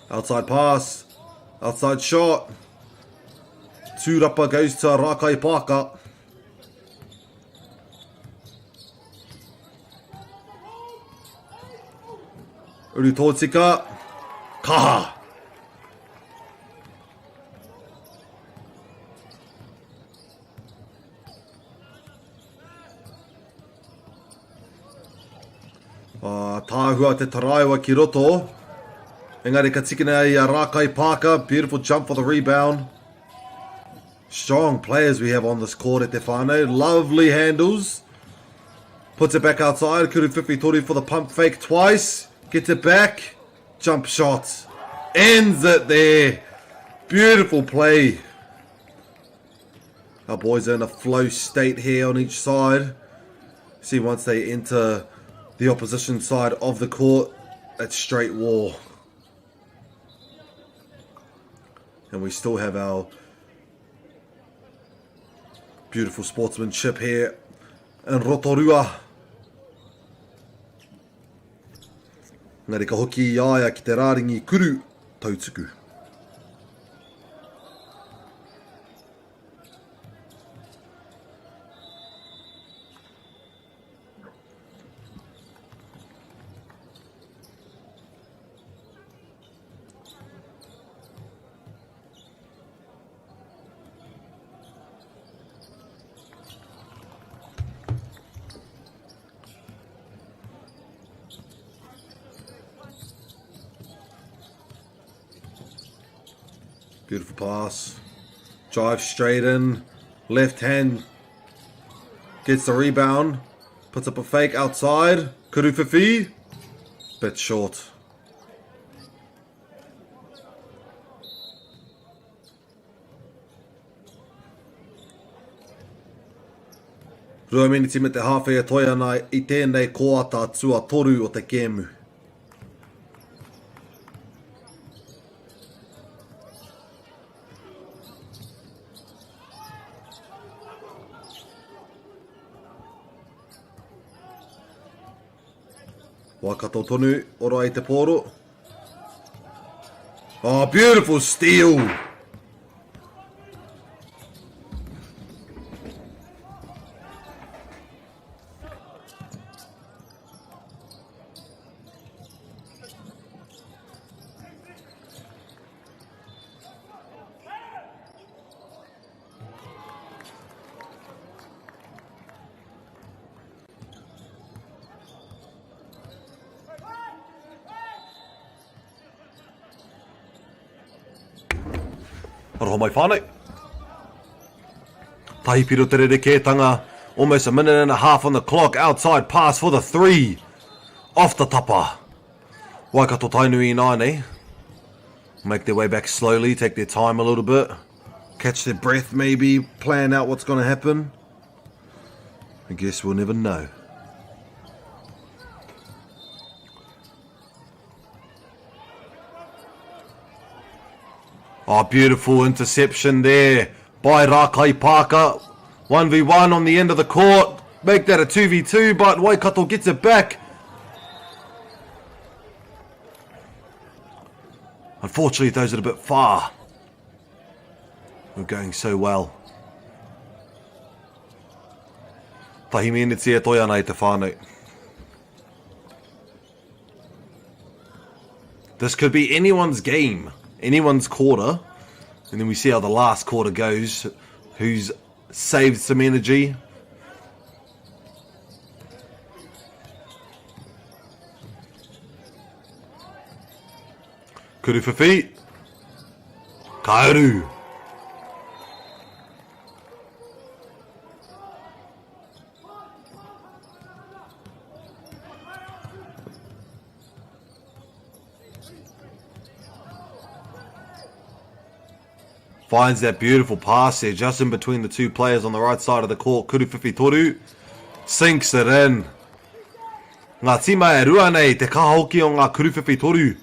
Speaker 1: Outside pass. Outside shot. Tūrapa goes to Rakai Parker. Uru tōtika. Kaha. Uh, tāhua te taraiwa ki roto. Engari ka tikina i a Rākai Parker. Beautiful jump for the rebound. Strong players we have on this court at Te Whānau. Lovely handles. Puts it back outside. Kuru Whiwhi for the pump fake twice. Gets it back. Jump shot. Ends it there. Beautiful play. Our boys are in a flow state here on each side. See, once they enter the opposition side of the court, it's straight war. And we still have our beautiful sportsmanship here in Rotorua. Engari ka hoki i a ia ki te rāringi kuru tautuku. Beautiful pass. Drive straight in. Left hand gets the rebound. Puts up a fake outside. Kuru Bit short. Rua miniti me te hāwhe e toe ana i tēnei kōata tuatoru o te kēmu. Waikato tonu, ora i te pōro. Oh, beautiful steal! Aroha mai whānau. Tahi piro te rerekētanga. Almost a minute and a half on the clock. Outside pass for the three. Off the tapa. Waikato Tainui ināianei. Make their way back slowly, take their time a little bit. Catch their breath maybe, plan out what's going to happen. I guess we'll never know. Oh, beautiful interception there by Rakai Parker. 1v1 on the end of the court. Make that a 2v2, but Waikato gets it back. Unfortunately, throws it a bit far. We're going so well. Tahi meneti e toe ana i te whānau. This could be anyone's game, anyone's quarter. And then we see how the last quarter goes. Who's saved some energy. Kuru Kauru. Finds that beautiful pass there just in between the two players on the right side of the court. Kuru Toru sinks it in. Ngā tīma e rua nei, te kaha hoki o ngā Kuru Toru.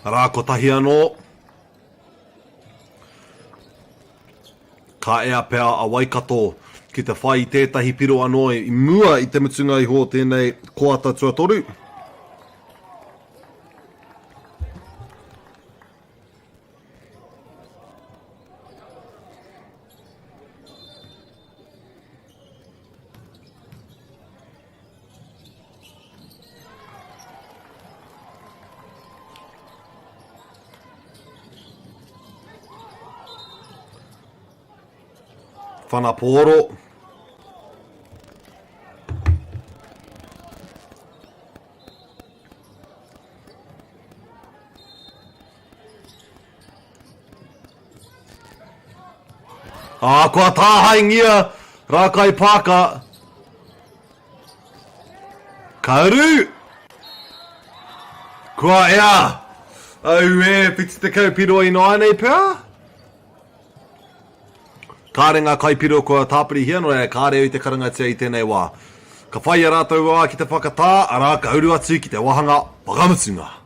Speaker 1: Arā, kotahi anō. Ka ea pea a Waikato ki te whai i tētahi piro anō i mua i te mutunga iho o tēnei koata tuatoru. Whanapōro. Ā, kua tāhaingia Rākai Pāka. Ka uru! Kua ea! Auē, 70 piro ināianei pea? Kāre ngā kaipiro kua tāpirihia, nō reira kāre au i te karangatia i tēnei wā. Ka whai i a rātou wā ki te whakatā, arā, ka uru atu ki te wāhanga whakamutunga.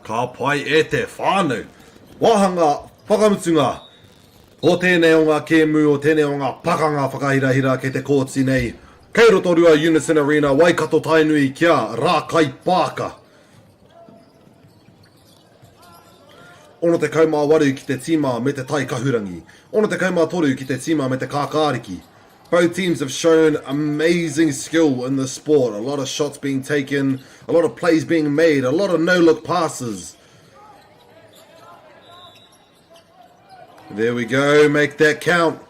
Speaker 1: Ka pai e te whānau. Wāhanga whakamutunga o tēnei o ngā kēmu, o tēnei o ngā pakanga whakahirahira kei te kōti nei, kei Rotorua Unison Arena, Waikato Tainui kia Rākaipaaka. 68 ki te tīma me te Tai Kahurangi, 63 ki te tīma me te Kākāriki. Both teams have shown amazing skill in this sport. A lot of shots being taken, a lot of plays being made, a lot of no-look passes. There we go, make that count.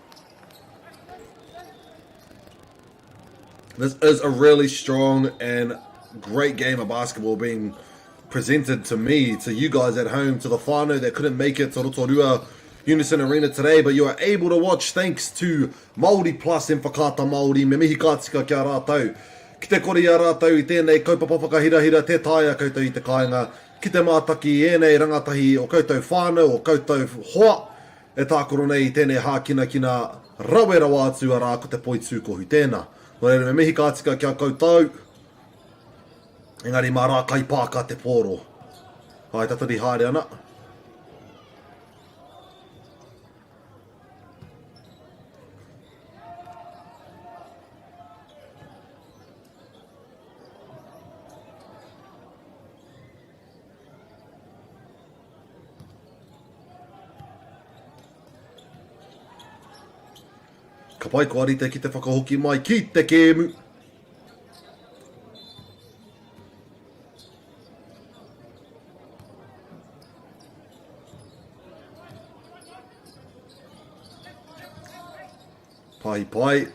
Speaker 1: This is a really strong and great game of basketball being presented to me, to you guys at home, to the whānau that couldn't make it to Rotorua Unison Arena today, but you are able to watch thanks to Māori Plus and Whakaata Māori. Me mihi ka tika ki a rātou. Ki te kore i a rātou i tēnei kaupapa whakahirahira, tē taea koutou i te kāinga ki te mātaki i ēnei rangatahi o koutou whānau, o koutou hoa e tākaro nei i tēnei hākinakina rawe rawa atu arā ko te poitūkohu tēnā. Nō reira me mihi ka tika ki a koutou. Engari mā Rākaipāka te pōro. Hai tatari haere ana. Ka pai kua rite ki te whakahoki mai ki te kēmu. Pai pai.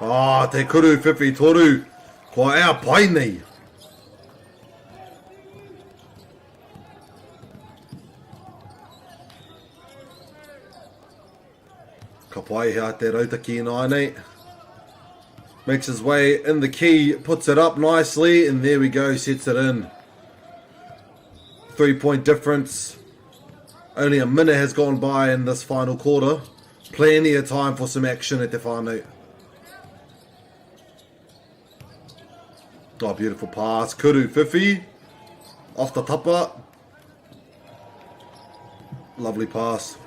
Speaker 1: Ah, te kuru whiwhi toru. Kua ea pai nei. Ka pai hea te rautaki ināianei. Makes his way in the key, puts it up nicely, and there we go, sets it in. 3-point difference. Only a minute has gone by in this final quarter. Plenty of time for some action at te whānau. Oh, beautiful pass. Kuru Fifi. Off the tapa. Lovely pass.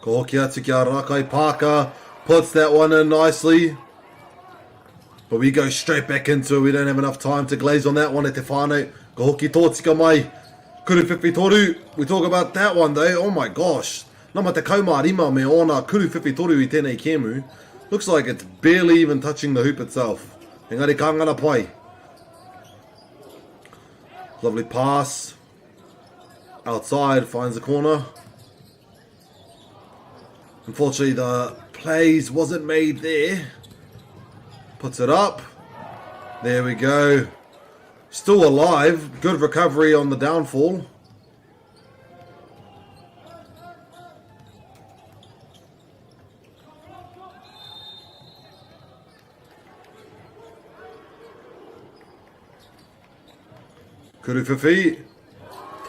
Speaker 1: Ka hoki atu ki a Rakai Parker. Puts that one in nicely. But we go straight back into it. We don't have enough time to glaze on that one at te whānau. Ka hoki tōtika mai. Kuru whiwhi toru. We talk about that one though. Oh my gosh. Nama te kaumā rima me ōna kuru whiwhi toru i tēnei kēmu. Looks like it's barely even touching the hoop itself. Engari ka ngana pai. Lovely pass. Outside, finds the corner. Unfortunately, the plays wasn't made there. Puts it up. There we go. Still alive. Good recovery on the downfall. Kuruwhiwhi.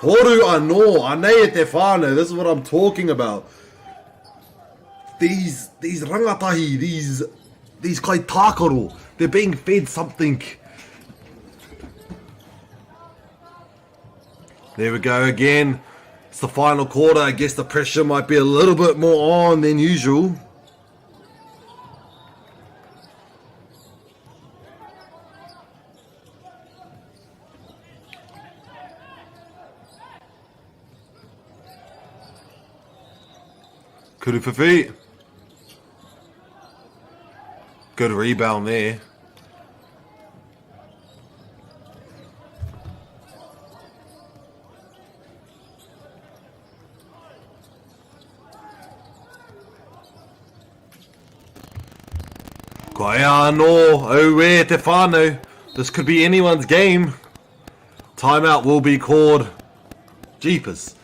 Speaker 1: Toru anō. Anei e te whānau. This is what I'm talking about. These, these rangatahi, these, these kaitākaro, they're being fed something. There we go again. It's the final quarter. I guess the pressure might be a little bit more on than usual. Kuruwhiwhi. Good rebound there. Kua ea anō, auē te whānau. This could be anyone's game. Timeout will be called. Jeepers.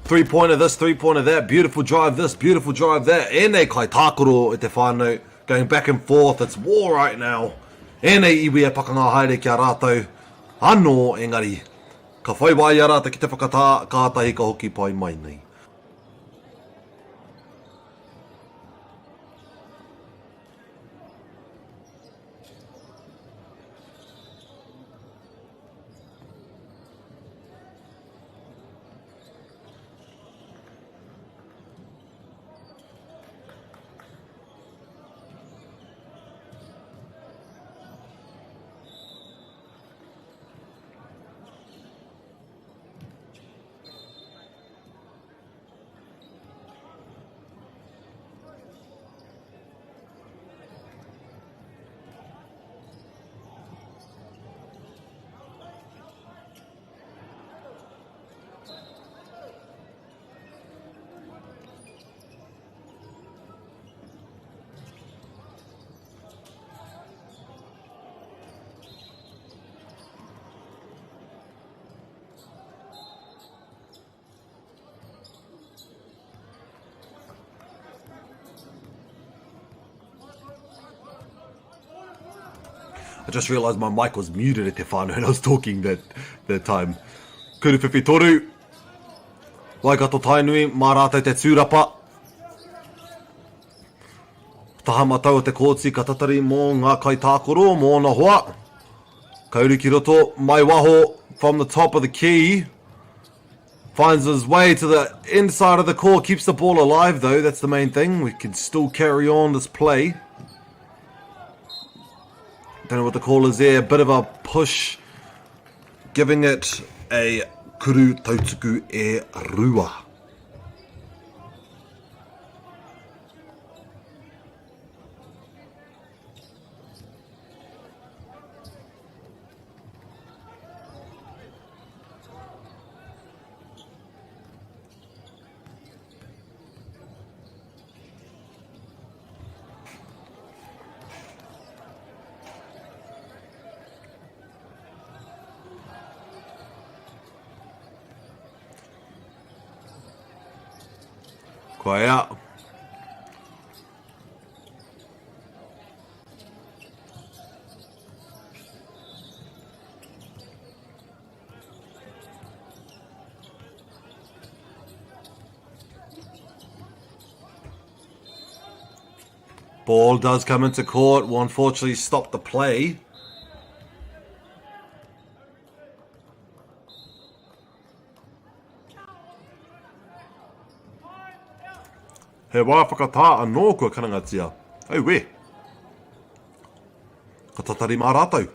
Speaker 1: Three-pointer this, three-pointer that, beautiful drive this, beautiful drive that. Ēnei kai tākaro e te whānau. Going back and forth, it's war right now. Ēnei iwi e pakanga haere ki a rātou anō, engari, ka whai wā i a rātou ki te whakatā, kātahi ka hoki pai mai nei. I just realised my mic was muted at te whānau and I was talking that, that time. Kuru whiwhi toru. Waikato Tainui, mā rātou te tūrapa. Taha matau o te kōti ka tatari mō ngā kaitākaro, mō ōna hoa. Ka uru ki roto, mai waho, from the top of the key. Finds his way to the inside of the court, keeps the ball alive though, that's the main thing. We can still carry on this play. Don't know what the call is there, a bit of a push, giving it a kuru tautuku e rua. Kua ea. Ball does come into court, will unfortunately stop the play. He wā whakatā anō kua karangatia. Auē! Ka tatari mā rātou.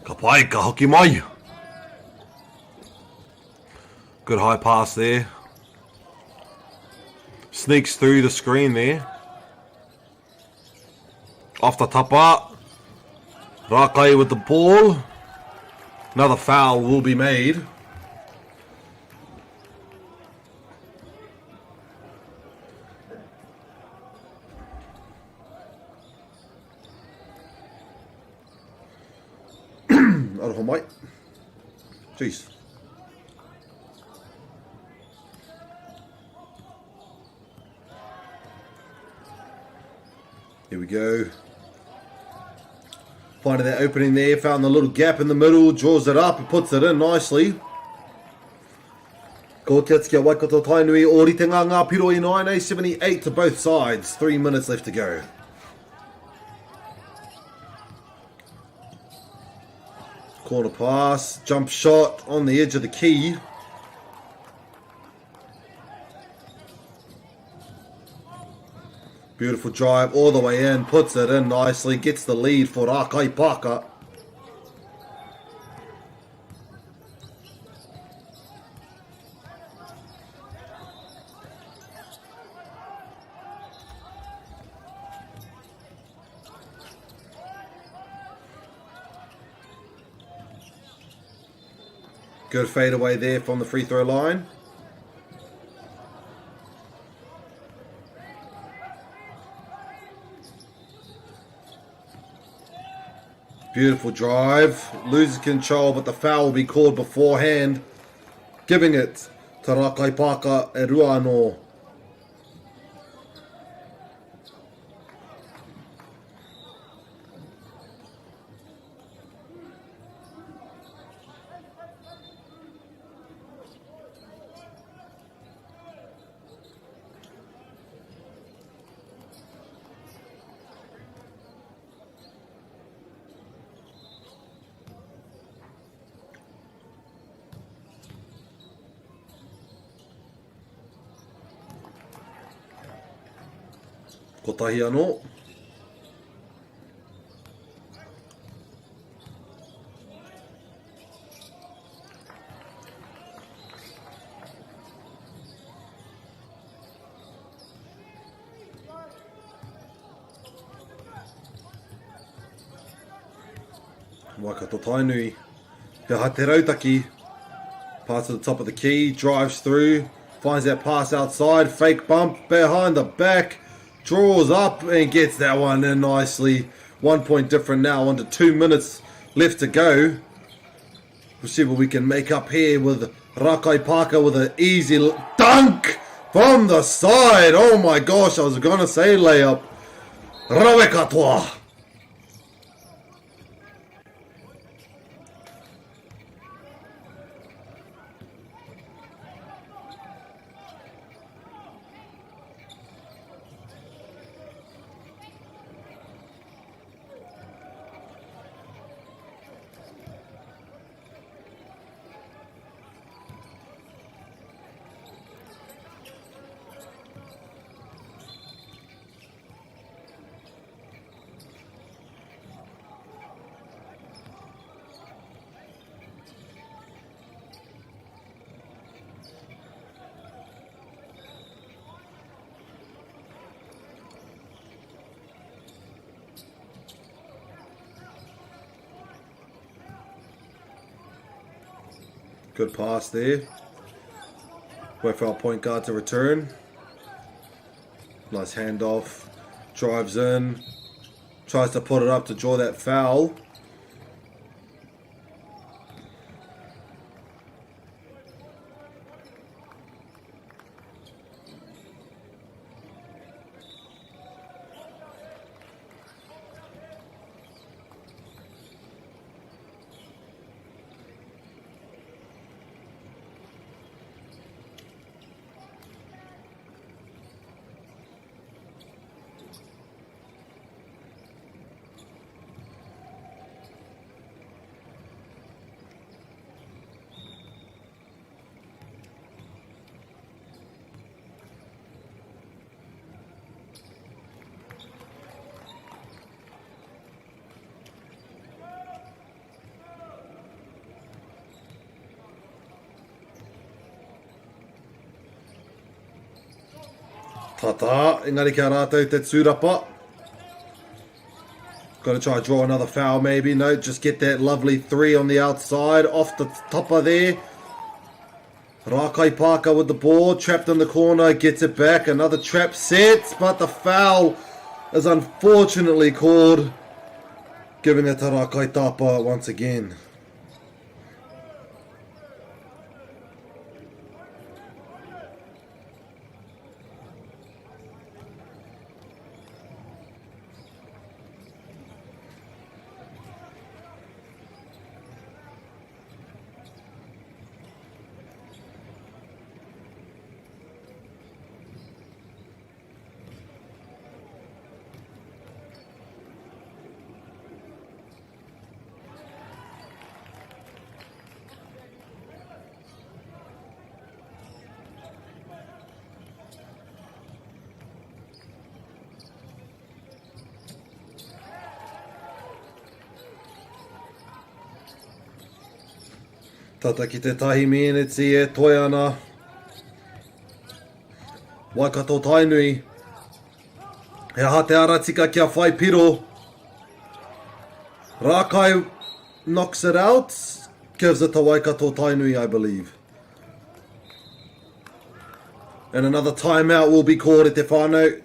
Speaker 1: Ka pai, ka hoki mai. Good high pass there. Sneaks through the screen there. Off the tapa. Rakai with the ball. Another foul will be made. Aroha mai. Jeez. Here we go. Finding that opening there, found the little gap in the middle, draws it up and puts it in nicely. Ko te atu ki a Waikato Tainui, ōrite ngā ngā piro i nāianei, 78 to both sides, 3 minutes left to go. Corner pass, jump shot on the edge of the key. Beautiful drive all the way in, puts it in nicely, gets the lead for Rakaipaaka. Good fade away there from the free throw line. Beautiful drive. Loses control, but the foul will be called beforehand. Giving it to Rakaipaaka e rua anō. Kotahi anō. Waikato Tainui. He aha te rautaki. Pass to the top of the key, drives through, finds that pass outside, fake bump behind the back, draws up and gets that one in nicely. 1 point different now, under 2 minutes left to go. We'll see what we can make up here with Rakaipaaka with an easy dunk from the side. Oh my gosh, I was going to say layup. Rawe katoa. Good pass there. Wait for our point guard to return. Nice handoff. Drives in. Tries to put it up to draw that foul. Tata, engari kia rātou te tūrapa. Got to try draw another foul maybe. No, just get that lovely three on the outside, off the top of there. Rakaipaaka with the ball, trapped in the corner, gets it back. Another trap set, but the foul is unfortunately called, giving it to Rakaitapa once again. Tata ki te tahi miniti e toe ana. Waikato Tainui. He aha te ara tika kia whai piro? Rākai knocks it out, gives it to Waikato Tainui, I believe. And another timeout will be called at te whānau.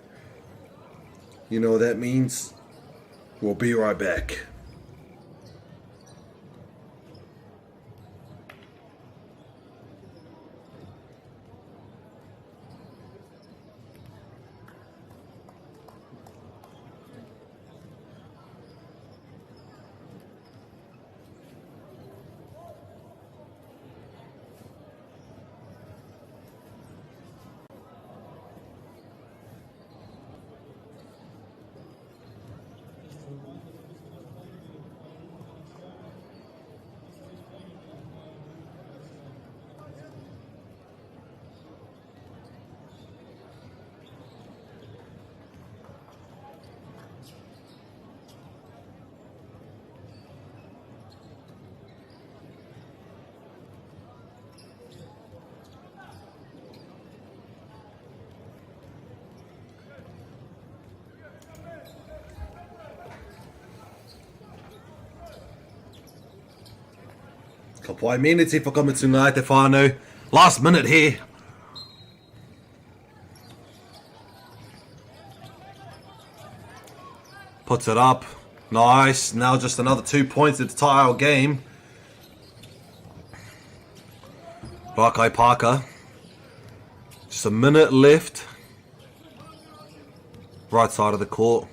Speaker 1: You know what that means. We'll be right back. Ka pai meneti whakamutunga ai te whānau. Last minute here. Puts it up. Nice. Now just another 2 points to tie our game. Rakai Parker. Just a minute left. Right side of the court.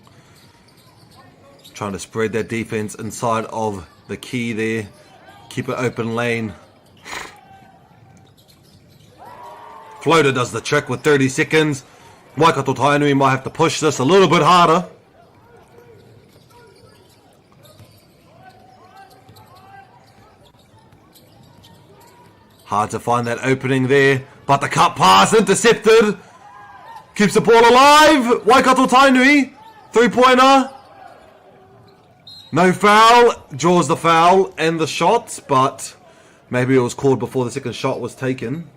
Speaker 1: Trying to spread that defense inside of the key there. Keep it open lane. Floater does the trick with 30 seconds. Waikato Tainui might have to push this a little bit harder. Hard to find that opening there, but the cut pass intercepted. Keeps the ball alive. Waikato Tainui, three-pointer. No foul. Draws the foul and the shot, but maybe it was called before the second shot was taken.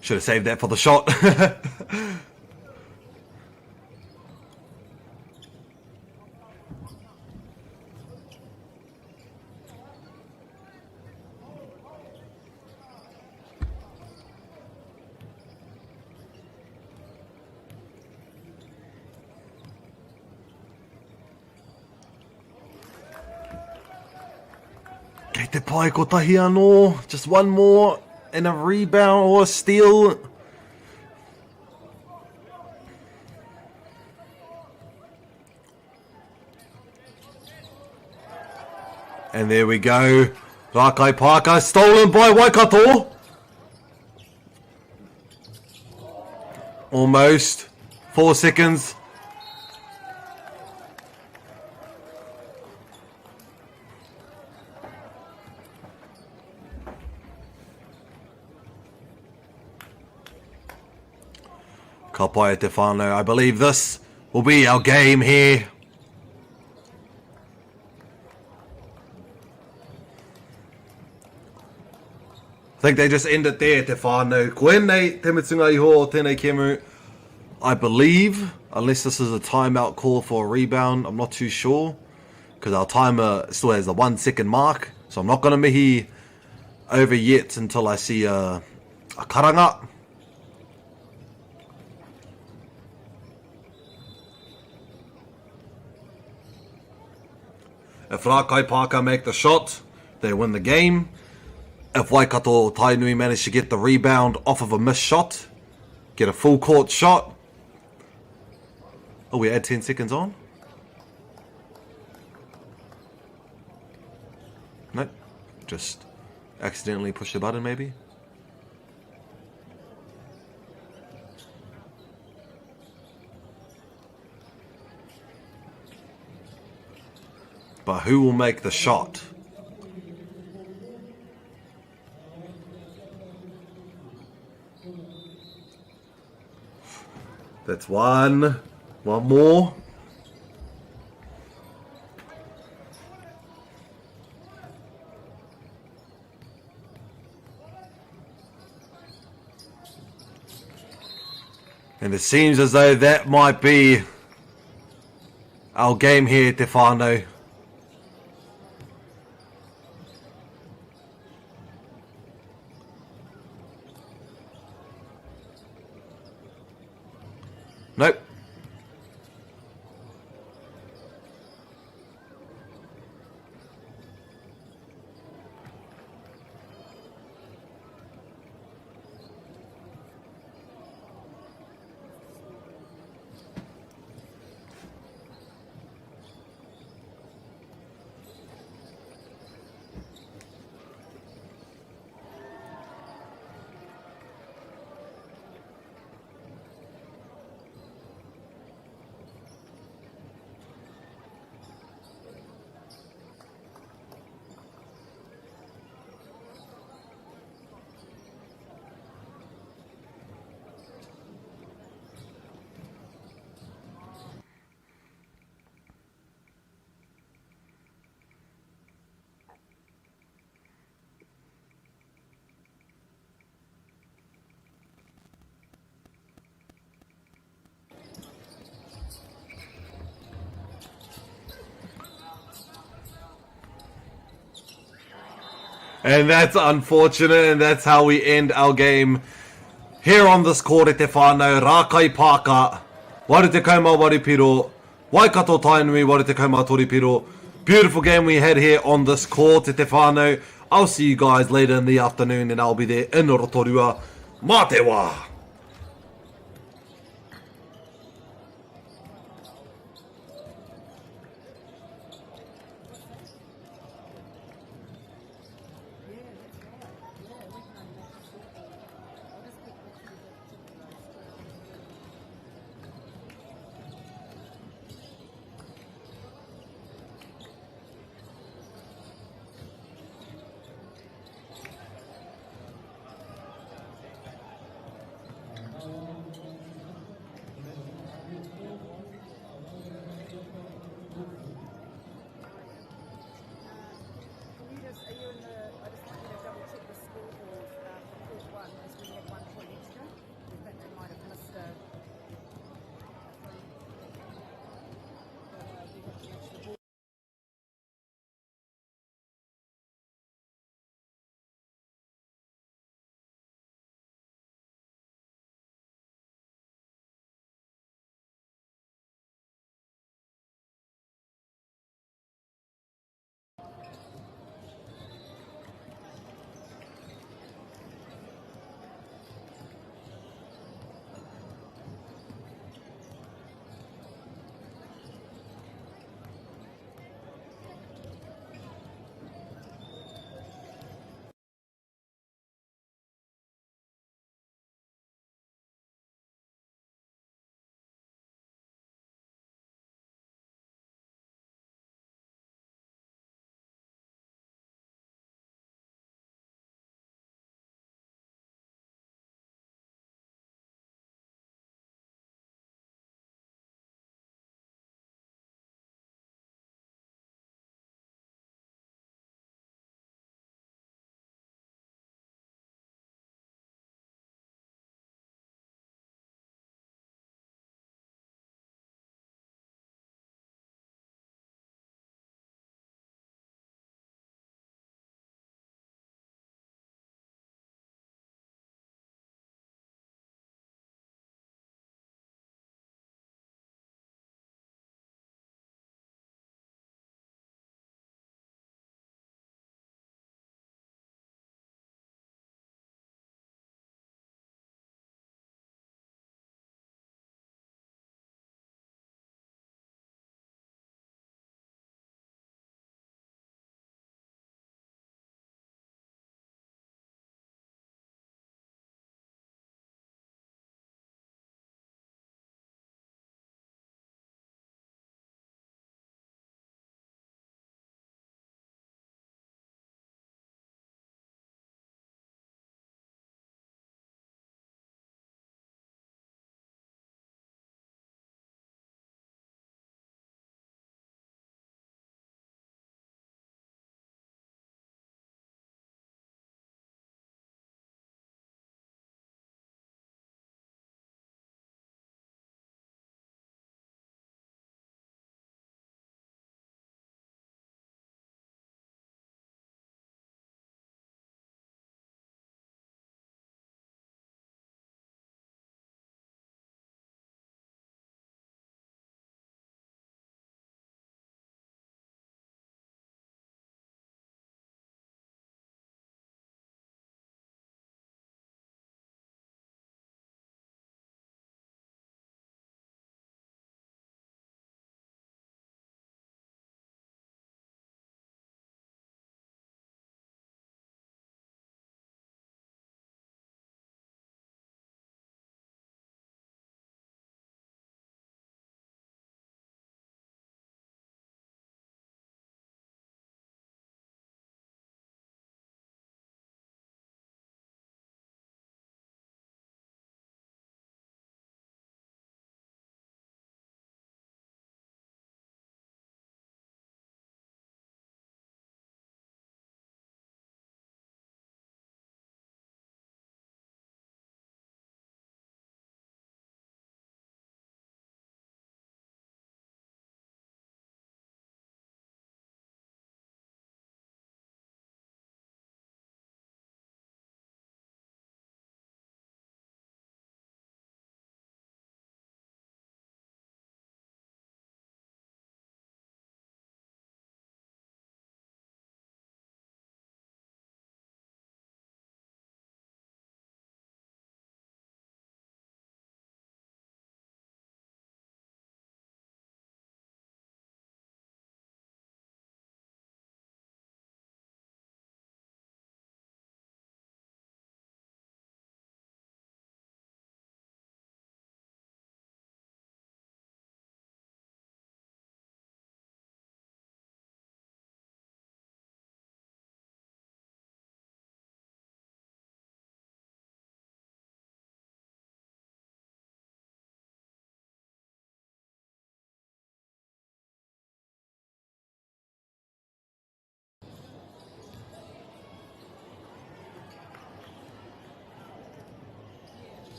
Speaker 1: Should have saved that for the shot. Kei te pai kotahi anō. Just one more and a rebound or a steal. And there we go. Rakai Parker stolen by Waikato. Almost. 4 seconds. Ka pai e te whānau. I believe this will be our game here. I think they just end it there, te whānau. Koinei te mutunga iho o tēnei kemu. I believe, unless this is a timeout call for a rebound, I'm not too sure. Because our timer still has the 1 second mark. So I'm not going to mihi over yet until I see a karanga. If Rakai Parker make the shot, they win the game. If Waikato Tainui manage to get the rebound off of a missed shot, get a full court shot. Oh, we add 10 seconds on? Nope. Just accidentally push the button, maybe? But who will make the shot? That's one. One more. And it seems as though that might be our game here, Te Whānau. Nope. And that's unfortunate, and that's how we end our game here on this court at Te Whānau, Rākai Pāka, 88 piro, Waikato Tainui, 83 piro. Beautiful game we had here on this court at Te Whānau. I'll see you guys later in the afternoon, and I'll be there in Rotorua. Mā te wā!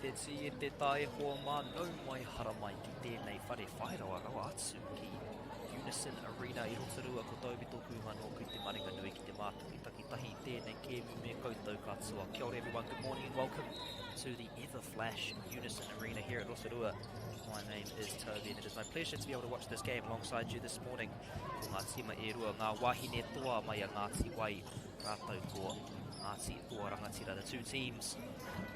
Speaker 7: te tī, e te tā, e hoa mā, nau mai haramai ki tēnei whare whai rawa rawa atu ki Unison Arena i Rotorua. Ko Toby tōku ingoa nōku te maringa nui ki te mātakitaki tahi i tēnei kēmu me koutou katoa. Kia ora everyone, good morning and welcome to the Everflash Unison Arena here at Rotorua. My name is Toby and it is my pleasure to be able to watch this game alongside you this morning. Ko ngā tīma e rua, ngā wāhine toa mai a Ngāti Wai rātou ko Ngāti Toa Rangatira. The two teams,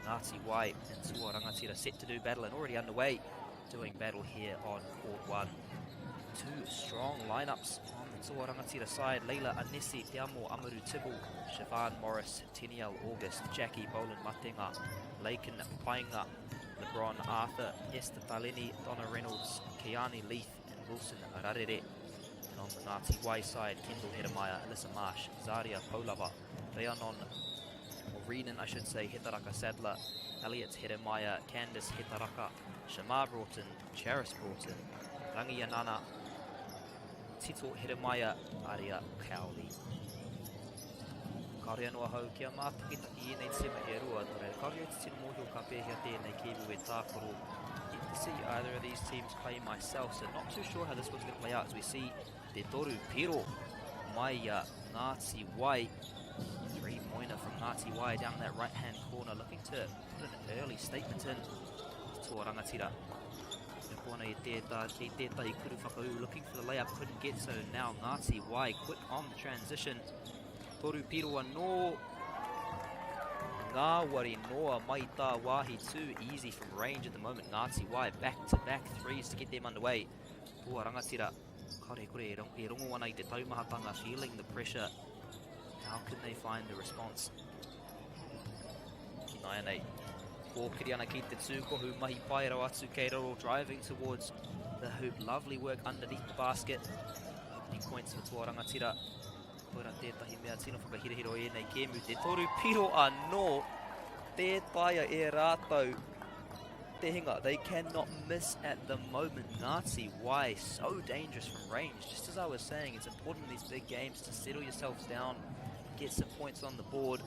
Speaker 7: Ngāti Wai and Toa Rangatira, set to do battle and already underway doing battle here on court one. Two strong lineups on the Toa Rangatira side. Leila Anesi, Te Amo Amaru Tibble, Siobhan Morris, Teniel August, Jackie Boland Matenga, Lakin Painga, LeBron Arthur, Esther Taleni, Donna Reynolds, Keani Leith, and Wilson Rarere. And on the Ngāti Wai side, Kendall Heremia, Alyssa Marsh, Zaria Polava, Rhiannon, or Renan, I should say, Hetaraka Sadler, Elliot Heremia, Candice Hetaraka, Shamar Broughton, Charis Broughton, Rangi Anana, Tito Heremia, Aria Cowley. Kāore anō ahau kia mātakitaki i ēnei tīma e rua, nō reira kāore au te tino mōhio ka pēhea tēnei kēmu e tākaro. Yet to see either of these teams play myself, so not too sure how this one's going to play out as we see te toru piro mai a Ngāti Wai. Three-pointer from Ngāti Wai down that right-hand corner, looking to put an early statement in. Toa Rangatira. Nuku ana i tētahi, i tētahi kuru whakaū, looking for the layup, couldn't get so now Ngāti Wai quick on the transition. Toru piro anō. Ngāwari noa mai tā wāhi too easy from range at the moment. Ngāti Wai back to back threes to get them underway. Toa Rangatira, kaore kore e rongo ana i te taumahatanga, feeling the pressure. How can they find the response? Ki nāianei, kōkiri ana ki te tūkohu, mahi pai rawa atu kei raro, driving towards the hoop. Lovely work underneath the basket. Opening points for Toa Rangatira. Koira tētahi mea tino whakahirahira o ēnei kēmu, te toru piro anō, tē taea e rātou te hinga. They cannot miss at the moment. Ngāti Wai, so dangerous from range. Just as I was saying, it's important in these big games to settle yourselves down, get some points on the board.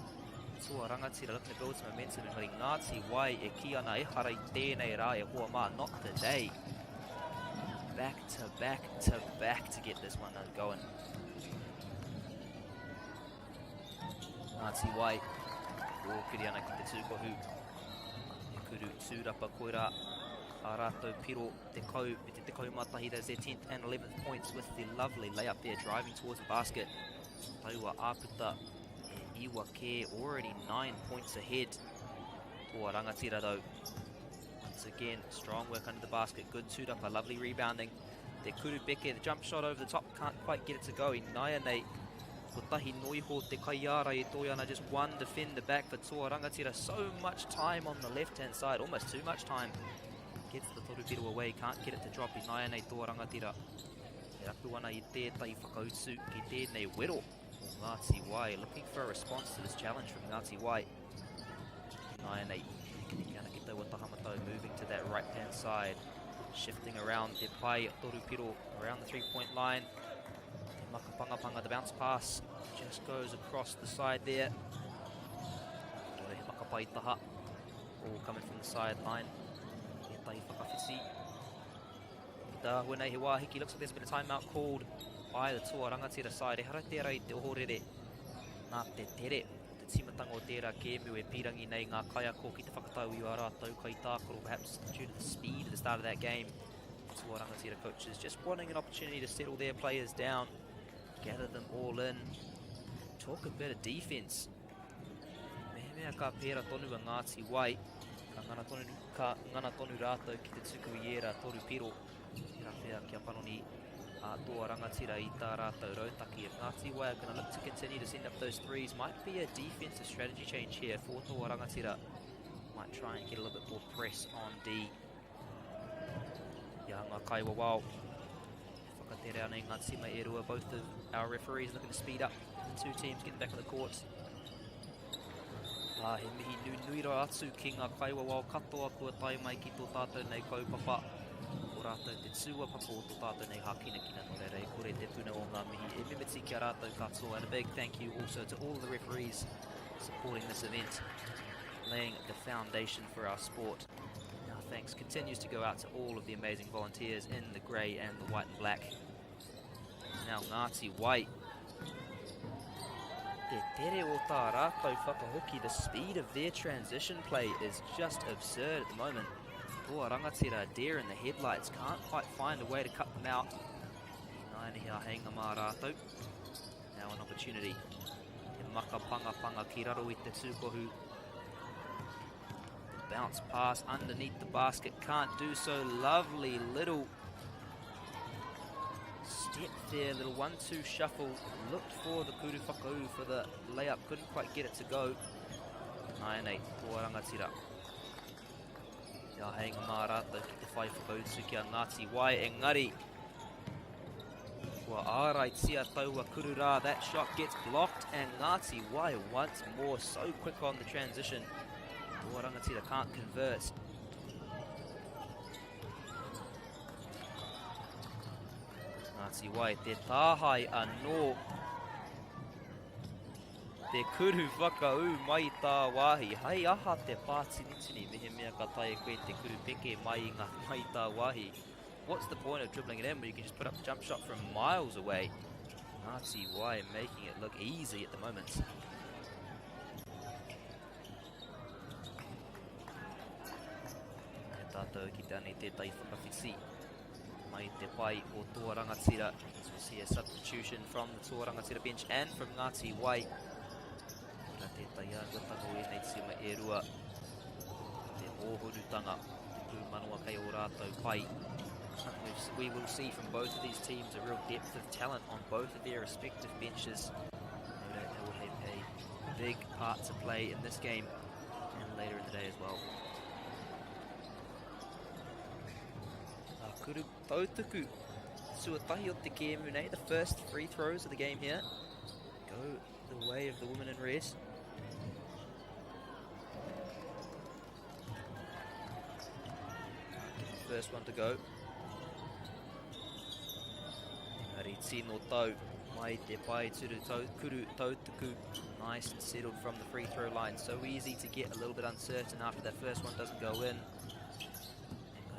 Speaker 7: Toa Rangatira looking to build some momentum engari Ngāti Wai e kī ana ehara i tēnei rā e hoa mā, not today. Back to back to back to get this one going. Ngāti Wai, kōkiri ana ki te tūkohu. E kuru tūrapa koirā a rātou piro tekau me te 11, that's their 10th and 11th points with the lovely layup there driving towards the basket. Taua āputa e iwa kē, already 9 points ahead. Toa rangatira though. Once again, strong work under the basket, good tūrapa, lovely rebounding. Te Kuru Beke, the jump shot over the top, can't quite get it to go. Inaianei, kotahi noiho te kaiārai e toi ana, just one defender back for Toa Rangatira. So much time on the left-hand side, almost too much time. Gets the torupiro away, can't get it to drop. Inaianei Toa Rangatira. E rapu ana i tētahi whakautu ki tēnei wero o Ngāti Wai. Looking for a response to this challenge from Ngāti Wai. Inaianei, nekeneke ana ki taua taha matau, moving to that right-hand side. Shifting around te pai Torupiro around the three-point line. Te makapangapanga, the bounce pass just goes across the side there. He makapai taha. All coming from the sideline. He tahi whakawhiti. Ki tā āhua nei he wāhiki. Looks like there's been a timeout called by the Toa Rangatira side. Ehara tērā i te ohorere nā te tere. Ko te tīmatanga o tērā kēmu e pīrangi nei ngā kaiako ki te whakatau i ā rātou kaitākaro, perhaps due to the speed at the start of that game. Toa Rangatira coaches just wanting an opportunity to settle their players down, gather them all in, talk a bit of defense. Mehemea ka pērā tonu a Ngāti Wai, ka ngana tonu, ka ngana tonu rātou ki te tuku i ērā toru piro. Tērā pea kia panoni a Toa Rangatira i tā rātou rautaki. If Ngāti Wai are going to look to continue to send up those threes, might be a defensive strategy change here for Toa Rangatira. Might try and get a little bit more press on D. Ia ngā kaiwawao. Whakatere ana i ngā tima e rua. Both of our referees looking to speed up the two teams getting back on the court. Ā, he mihi nunui rawa atu ki ngā kaiwawao katoa kua tae mai ki tō tātou nei kaupapa. Ko rātou te tūāpapa o tō tātou nei hākinakina, nō reira e kore te puna o ngā mihi e mimiti ki a rātou katoa. And a big thank you also to all of the referees supporting this event. laying the foundation for our sport. Our thanks continues to go out to all of the amazing volunteers in the grey and the white and black. Now Ngāti Wai. Te tere o tā rātou whakahoki, the speed of their transition play is just absurd at the moment. Toa rangatira, deer in the headlights, can't quite find a way to cut them out. Ināiane he āheinga mā rātou. Now an opportunity. Te maka panga panga ki raro i te tūkohu. The bounce pass underneath the basket, can't do so. Lovely little step there, little 1-2 shuffle. Looked for the kuru whakau for the layup, couldn't quite get it to go. 9-8, toa rangatira. Te āheinga mā rātou ki te whai whakautu ki a Ngāti Wai, engari kua āraitia taua kuru rā. That shot gets blocked and Ngāti Wai once more so quick on the transition. Toa rangatira can't convert. Ngāti Wai, te tāhae anō. Te kuru whakaū mai i tāwāhi. Hei aha te pātinitini mehemea ka taea koe te kuru peke mai i ngā mai i tāwāhi. What's the point of dribbling it in when you can just put up the jump shot from miles away? Ngāti Wai making it look easy at the moment. E tātou ki te anei tētahi whakawhiti mai te pai o Toa Rangatira. As we see a substitution from the Toa Rangatira bench and from Ngāti Wai. Koira tētahi āhuatanga o ēnei tīma e rua. Te ōhurutanga, te pūmanawa kei o rātou pai. Something we will see from both of these teams, a real depth of talent on both of their respective benches. No doubt they will have a big part to play in this game and later in the day as well. Kuru tautuku tuatahi o te kēmu nei, the first free throws of the game here. Go the way of the women in red. Get the first one to go. Engari tino tau mai te pai turu tau, kuru tautuku. Nice and settled from the free throw line. So easy to get a little bit uncertain after that first one doesn't go in.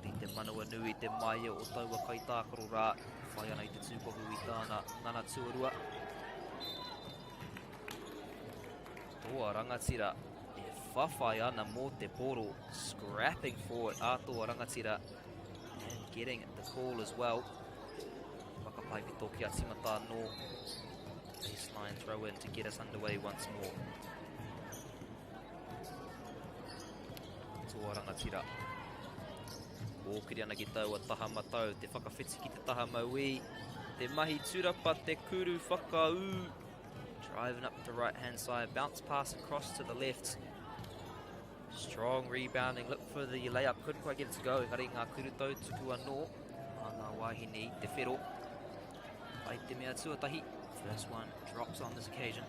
Speaker 7: Engari te manawa nui, te maia o taua kaitākaro rā. Whai ana i te tūkohu i tāna ngana tuarua. Toa rangatira e whawhai ana mō te poro. Scrapping for it a Toa rangatira. And getting the call as well. Whakapai pito kia timata anō. Baseline throw in to get us underway once more. Toa rangatira. Kōkiri ana ki taua taha matau, te whakawhiti ki te taha mauī, te mahi turapa, te kuru whakaū. Driving up the right hand side, bounce pass across to the left. Strong rebounding, look for the layup, couldn't quite get it to go. Engari ngā kuru tautuku anō, mā ngā wāhine i te whero. Pai te mea tuatahi, first one drops on this occasion.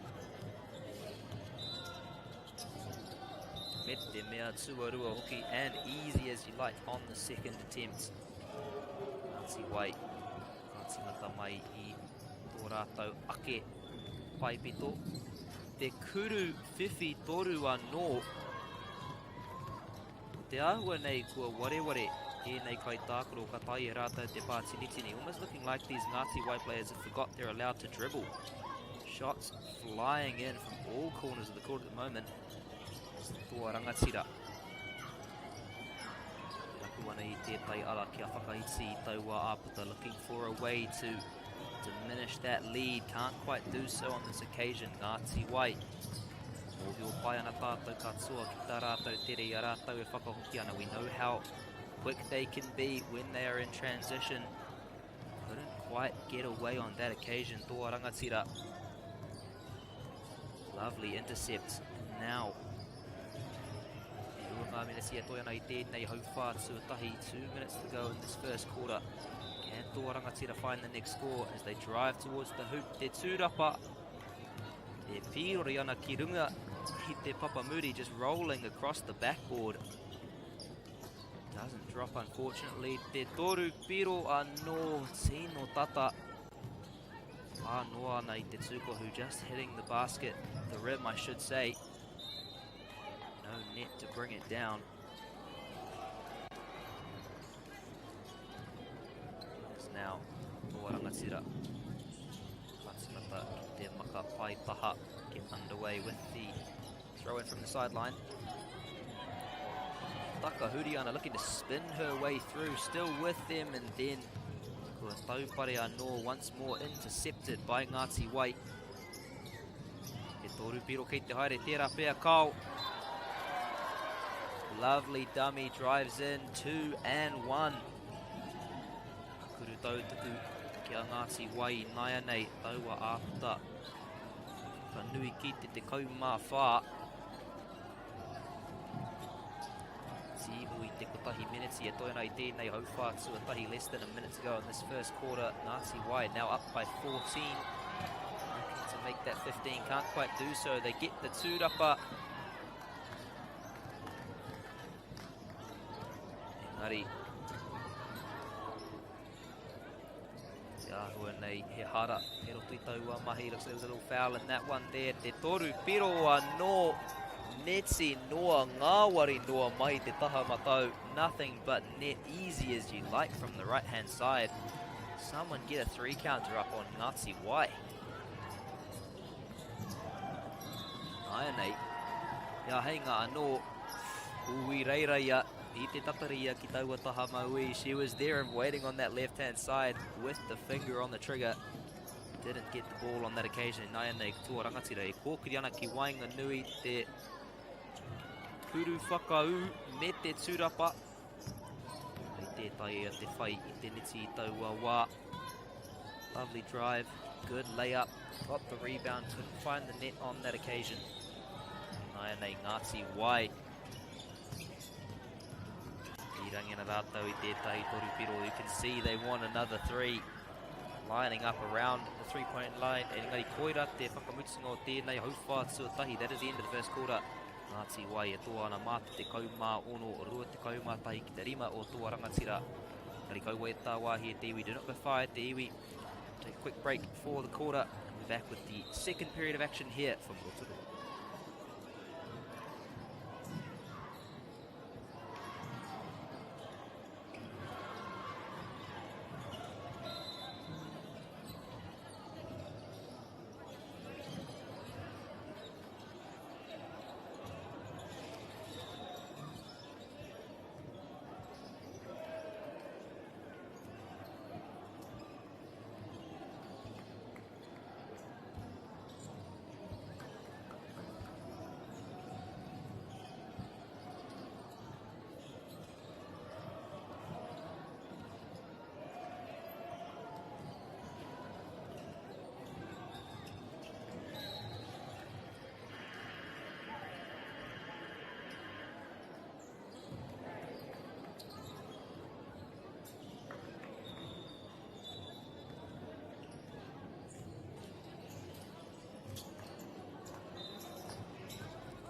Speaker 7: Me te mea tuarua hoki, and easy as you like on the second attempt. Ngāti Wai, ka tīmata mai i tō rātou ake paipito. Te kuru whiwhi toru anō. Ko te āhua nei kua wareware ēnei kaitākaro ka taea e rātou te pātinitini. Almost looking like these Ngāti Wai players have forgot they're allowed to dribble. Shots flying in from all corners of the court at the moment. Toa rangatira. Rapu ana i tētai ara kia whakaiti i taua āputa, looking for a way to diminish that lead. Can't quite do so on this occasion. Ngāti Wai. Mōhio pai ana tātou katoa ki tā rātou tere i a rātou e whakahoki ana. We know how quick they can be when they are in transition. Couldn't quite get away on that occasion. Toa rangatira. Lovely intercept. And now, e rua ngā miniti e toe ana i tēnei hauwhā tuatahi. 2 minutes to go in this first quarter. Can Toa Rangatira find the next score as they drive towards the hoop? Te tūrapa e pīrori ana ki runga i te papamuri, just rolling across the backboard. Doesn't drop, unfortunately. Te toru piro anō, tino tata. Pā noa ana i te tūkohu, just hitting the basket, the rim, I should say. No net to bring it down. It's now Toa Rangatira. Katimata ki te maka pai taha. Get underway with the throw in from the sideline. Taka Huriana looking to spin her way through, still with them, and then kua taupare anō once more intercepted by Ngāti Wai. He toru piro kei te haere, tērā pea kao. Lovely dummy drives in, 2 and 1. Kuru tautuku ki a Ngāti Wai i nāianei, taua āputa. Whakanui ki te 14. Tīhu i te kotahi miniti e toe ana i tēnei hauwhā tuatahi. Less than a minute to go in this first quarter. Ngāti Wai now up by 14. Looking to make that 15. Can't quite do so. They get the tūrapa. Engari, te āhua nei he hara he roto i taua mahi. Looks like there was a little foul in that one there. Te toru piro anō. Neti noa, ngāwari noa mai te taha matau. Nothing but net, easy as you like from the right hand side. Someone get a three counter up on Ngāti Wai. Nāianei, ia heinga anō, ui reira ia, i te tatari ia ki taua taha mauī. She was there and waiting on that left-hand side with the finger on the trigger. Didn't get the ball on that occasion. Nāianei, toa rangatira e kōkiri ana ki waenganui te kuru whakaū me te tūrapa. Hei tē taea te whai i te neti i taua wā. Lovely drive, good layup, got the rebound, couldn't find the net on that occasion. Nāianei Ngāti Wai. I rangina rātou i tētahi toru piro. You can see they want another three. Lining up around the three-point line. Engari koira te whakamutunga o tēnei hauwhā tuatahi. That is the end of the first quarter. Ngāti Wai e toa ana mā te 16, 21 ki te rima o Toa Rangatira. Engari kaua e tāwāhi e te iwi. Do not go far e te iwi. Take a quick break for the quarter. And we're back with the second period of action here from Rotorua.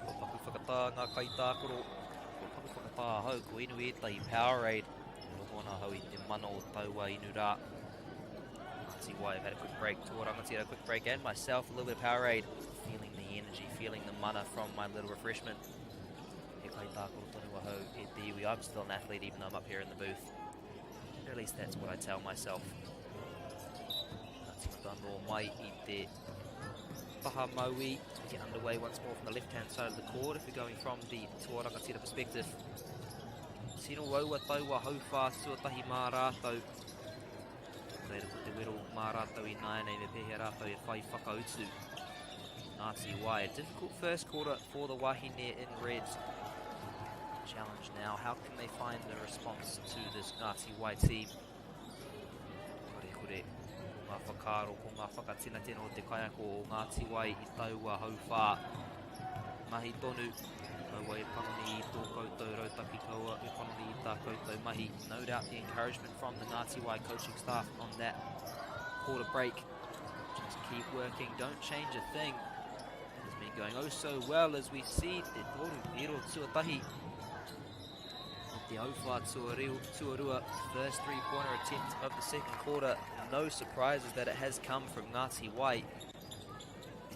Speaker 7: Kua paku whakatā ngā kaitākaro, kua paku whakatā ahau, ko inu ētahi Powerade. E rongo ana ahau i te mana o taua inu rā. Ngāti Wai have had a quick break, Toa Rangatira a quick break, and myself a little bit of Powerade. Feeling the energy, feeling the mana from my little refreshment. He kaitākaro tonu ahau e te iwi. I'm still an athlete even though I'm up here in the booth. Or at least that's what I tell myself. Ka tīmata anō mai i te taha mauī. We get underway once more from the left-hand side of the court if we're going from the Toa Rangatira perspective. Tino aua taua hauwhā tuatahi mā rātou. Reira ko te wero mā rātou i nāianei me pēhea rātou e whai whakautu. Ngāti Wai, a difficult first quarter for the Wahine in red. Challenge now, how can they find the response to this Ngāti Wai team? Kore kore, ko ngā whakaaro, ko ngā whakatinatena o te kaiako o Ngāti Wai i taua hauwhā. Mahi tonu, kaua e panoni i tō koutou rautaki, kaua e panoni i tā koutou mahi. No doubt the encouragement from the Ngāti Wai coaching staff on that quarter break. Just keep working, don't change a thing. It has been going oh so well as we see te toru piro tuatahi. With the hauwhā tuarua, first three-pointer attempt of the second quarter. No surprises that it has come from Ngāti Wai.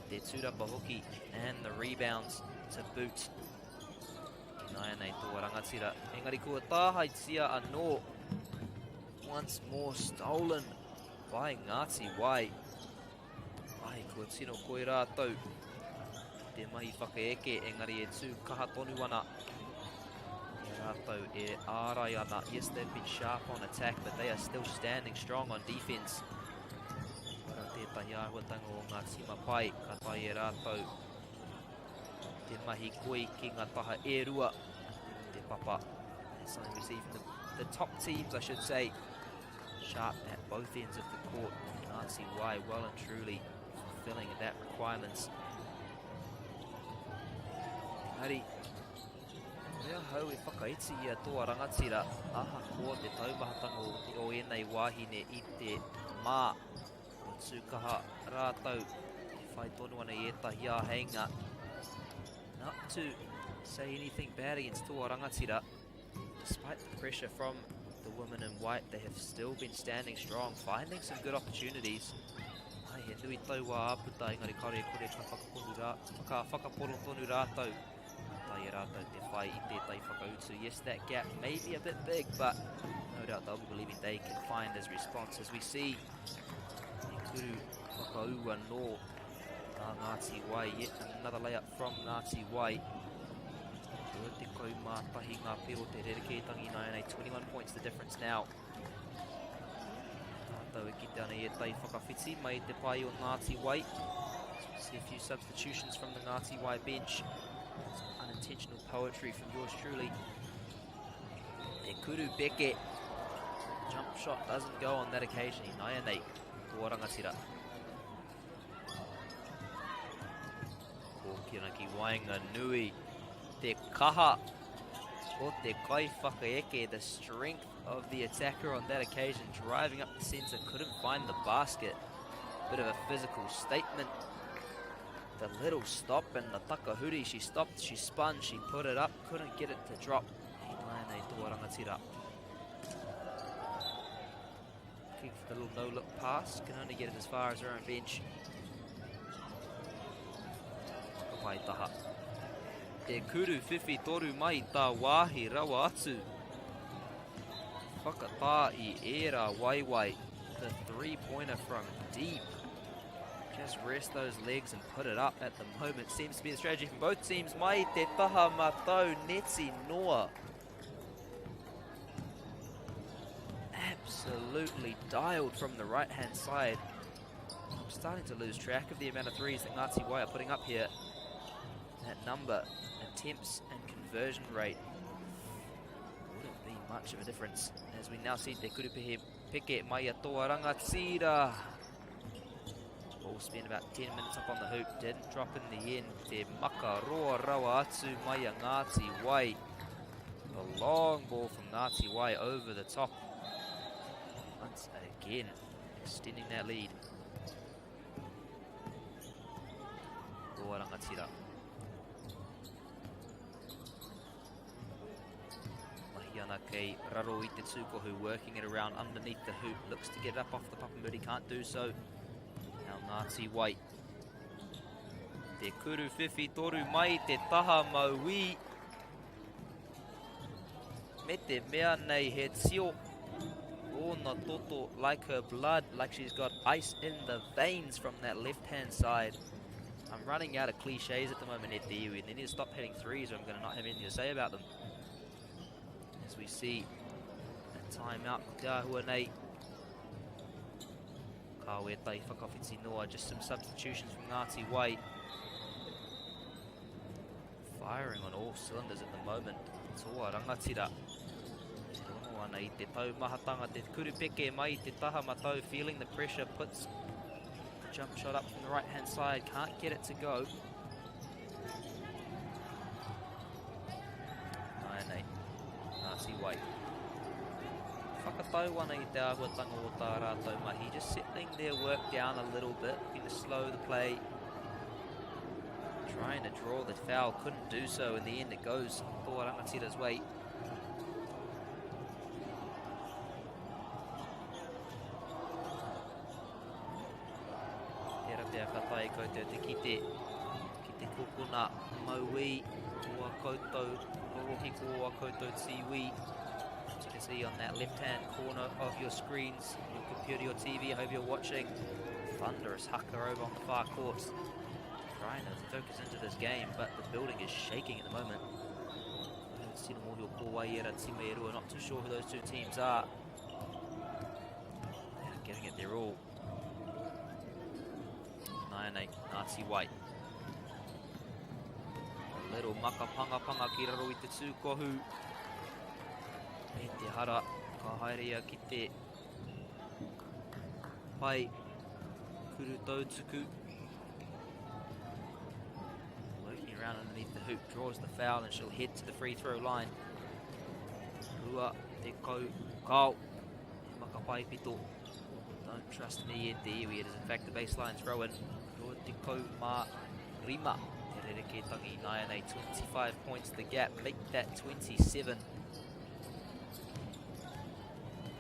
Speaker 7: Te tūrapa hoki and the rebounds to boot. Ināianei Toa Rangatira. Engari kua tāhaetia anō. Once more stolen by Ngāti Wai. Ai, kua tino koi rātou te mahi whakaeke, engari e tū kaha tonu ana i a rātou e ārai ana. Yes, they've been sharp on attack, but they are still standing strong on defense. Koira tētahi āhuatanga o ngā tīma pai, ka tae e rātou te mahi koi ki ngā taha e rua te papa. That's something we see from the top teams, I should say. Sharp at both ends of the court. Ngāti Wai well and truly fulfilling that requirements. Engari, koe ahau e whakaiti i a Toa Rangatira, ahakoa te taumahatanga o, te, o ēnei wāhine i te mā, kua tūkaha rātou e whai tonu ana i ētahi āheinga. Not to say anything bad against Toa Rangatira, Despite the pressure from the women in white, they have still been standing strong, finding some good opportunities. Ai, he nui tau wā āputa, engari kāore e kore ka whakaponu rā, ka whakapono tonu rātou. Ka taea rātou te whai i tētahi whakautu. Yes, that gap may be a bit big, but no doubt they'll be believing they can find his response. As we see, he kuru whakaū anō nā Ngāti Wai. Yet another layup from Ngāti Wai. 21 ngā piro te rerekētanga ināianei, 21 points the difference now. Tātou e kite ana i ētahi whakawhiti mai i te pae o Ngāti Wai. See a few substitutions from the Ngāti Wai bench. Some unintentional poetry from yours truly. Te Kuru Beke. Jump shot doesn't go on that occasion. Ināianei, toa rangatira. Kōkina ki waenganui. Te kaha o te kaiwhakaeke, the strength of the attacker on that occasion, driving up the centre, couldn't find the basket. Bit of a physical statement. The little stop and the takahuri, she stopped, she spun, she put it up, couldn't get it to drop. Ināianei toa rangatira. Looking for the little no-look pass. Can only get it as far as her own bench. Waitaha. Te kuru whiwhi toru mai tā wāhi rawa atu. Whakatā i ērā waiwai. The three-pointer from deep. Just rest those legs and put it up at the moment. Seems to be the strategy from both teams. Mai te taha matau, Netsi Noa. Absolutely dialed from the right-hand side. I'm starting to lose track of the amount of threes that Ngāti Wai are putting up here. That number, attempts and conversion rate, wouldn't be much of a difference. As we now see Te Kurupehe Peke mai a Toa Rangatira. Ball spent about 10 minutes up on the hoop, didn't drop in the end. Te makaroa rawa atu mai a Ngāti Wai. The long ball from Ngāti Wai over the top. Once again, extending that lead. Toa Rangatira. Mahi ana kei raro i te tūkohu, working it around underneath the hoop. Looks to get it up off the papamuri, can't do so. Now Ngāti Wai. Te kuru whiwhi toru mai te taha mauī. Me te mea nei he tio ōna toto like her blood, like she's got ice in the veins from that left-hand side. I'm running out of cliches at the moment at the iwi. They need to stop hitting threes or I'm going to not have anything to say about them. As we see a timeout, ko te āhua nei. Ka wētai whakawhiti noa, just some substitutions from Ngāti Wai. Firing on all cylinders at the moment. Toa rangatira. E rongo ana i te taumahatanga, te kurupeke mai i te taha matau, feeling the pressure, puts the jump shot up from the right-hand side, can't get it to go. 9-8. Ngāti Wai. Whakatau ana i te āhuatanga o tā rātou mahi, just settling their work down a little bit, looking to slow the play. Trying to draw the foul, couldn't do so. In the end, it goes Toa Rangatira's way. Tērā pea ka tae koutou te kite ki te kokona mauī. Ko a koutou rorohiko, o a koutou tīwī. As you can see on that left-hand corner of your screens, your computer, your TV, I hope you're watching. Thunderous haka over on the far court. Trying to focus into this game, but the building is shaking at the moment. Not too sure who those two teams are. They are giving it their all. 9-8, Ngāti Wai. A little makapangapanga ki raro i te tūkohu. Me te hara, ka haere ia ki te pai kuru tautuku. Working around underneath the hoop, draws the foul and she'll head to the free throw line. Rua te kau kao. Makapai pito. Don't trust me e te iwi. It is in fact the baseline throw in. Rua te kau mā rima. Te rerekētangi nāianei 25 points the gap. Make that 27.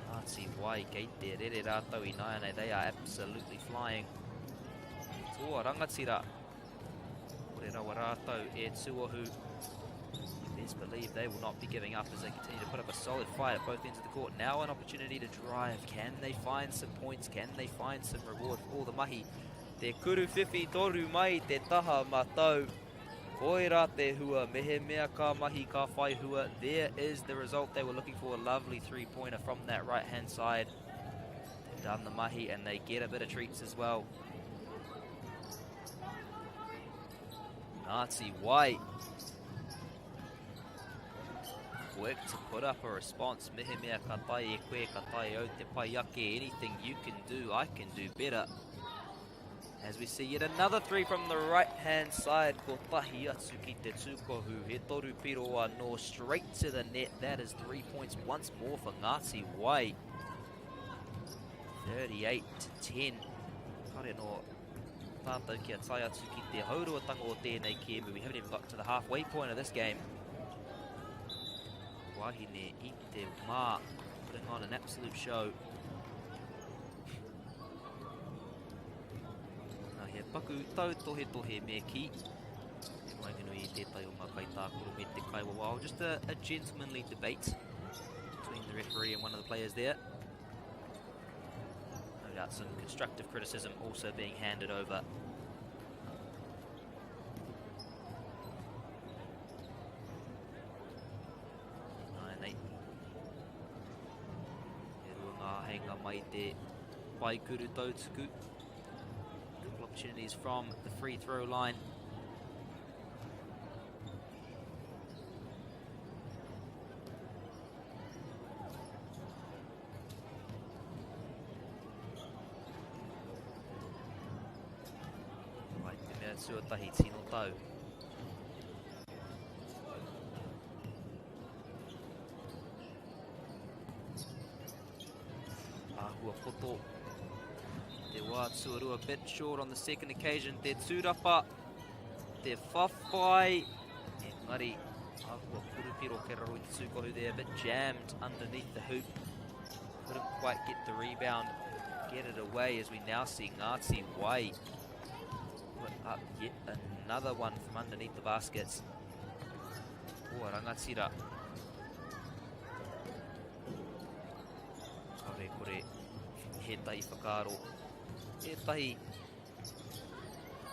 Speaker 7: Ngāti Wai kei te rere rātou i nāianei. They are absolutely flying. Toa rangatira. Kore rawa rātou e tuohu. Best believe they will not be giving up as they continue to put up a solid fight at both ends of the court. Now an opportunity to drive. Can they find some points? Can they find some reward for all the mahi? Te kuru whiwhi toru mai te taha matau. Koira te hua, mehemea ka mahi ka whai hua. There is the result they were looking for. A lovely three-pointer from that right-hand side. They've done the mahi and they get a bit of treats as well. Ngāti Wai. Quick to put up a response. Mehemea ka tae e koe, ka tae au te pai ake. Anything you can do, I can do better. As we see yet another three from the right-hand side. Ko tahi atu ki te tūkohu. He toru piro anō straight to the net. That is 3 points once more for Ngāti Wai. 38 to 10. Kare no tātou kia tae atu ki te hauruatanga o tēnei kēmu. We haven't even got to the halfway point of this game. Wahine i te mā, putting on an absolute show. Nā, he paku tautohetohe me ki. Te waenganui i tētahi o ngā kaitākaro me te kaiwawao. Just a gentlemanly debate between the referee and one of the players there. No doubt some constructive criticism also being handed over. 9-8. He rua ngā heinga mai te paikuru tautuku. Couple opportunities from the free throw line. Mai te mea tuatahi tino tau. Āhua poto. Te wā tuarua, bit short on the second occasion. Te tūrapa, te whawhai. Engari, āhua purupiro ke raro i te tūkohu there, a bit jammed underneath the hoop. Couldn't quite get the rebound, get it away as we now see Ngāti Wai put up yet another one from underneath the baskets. Toa rangatira. Kare kore he tahi whakaaro, he tahi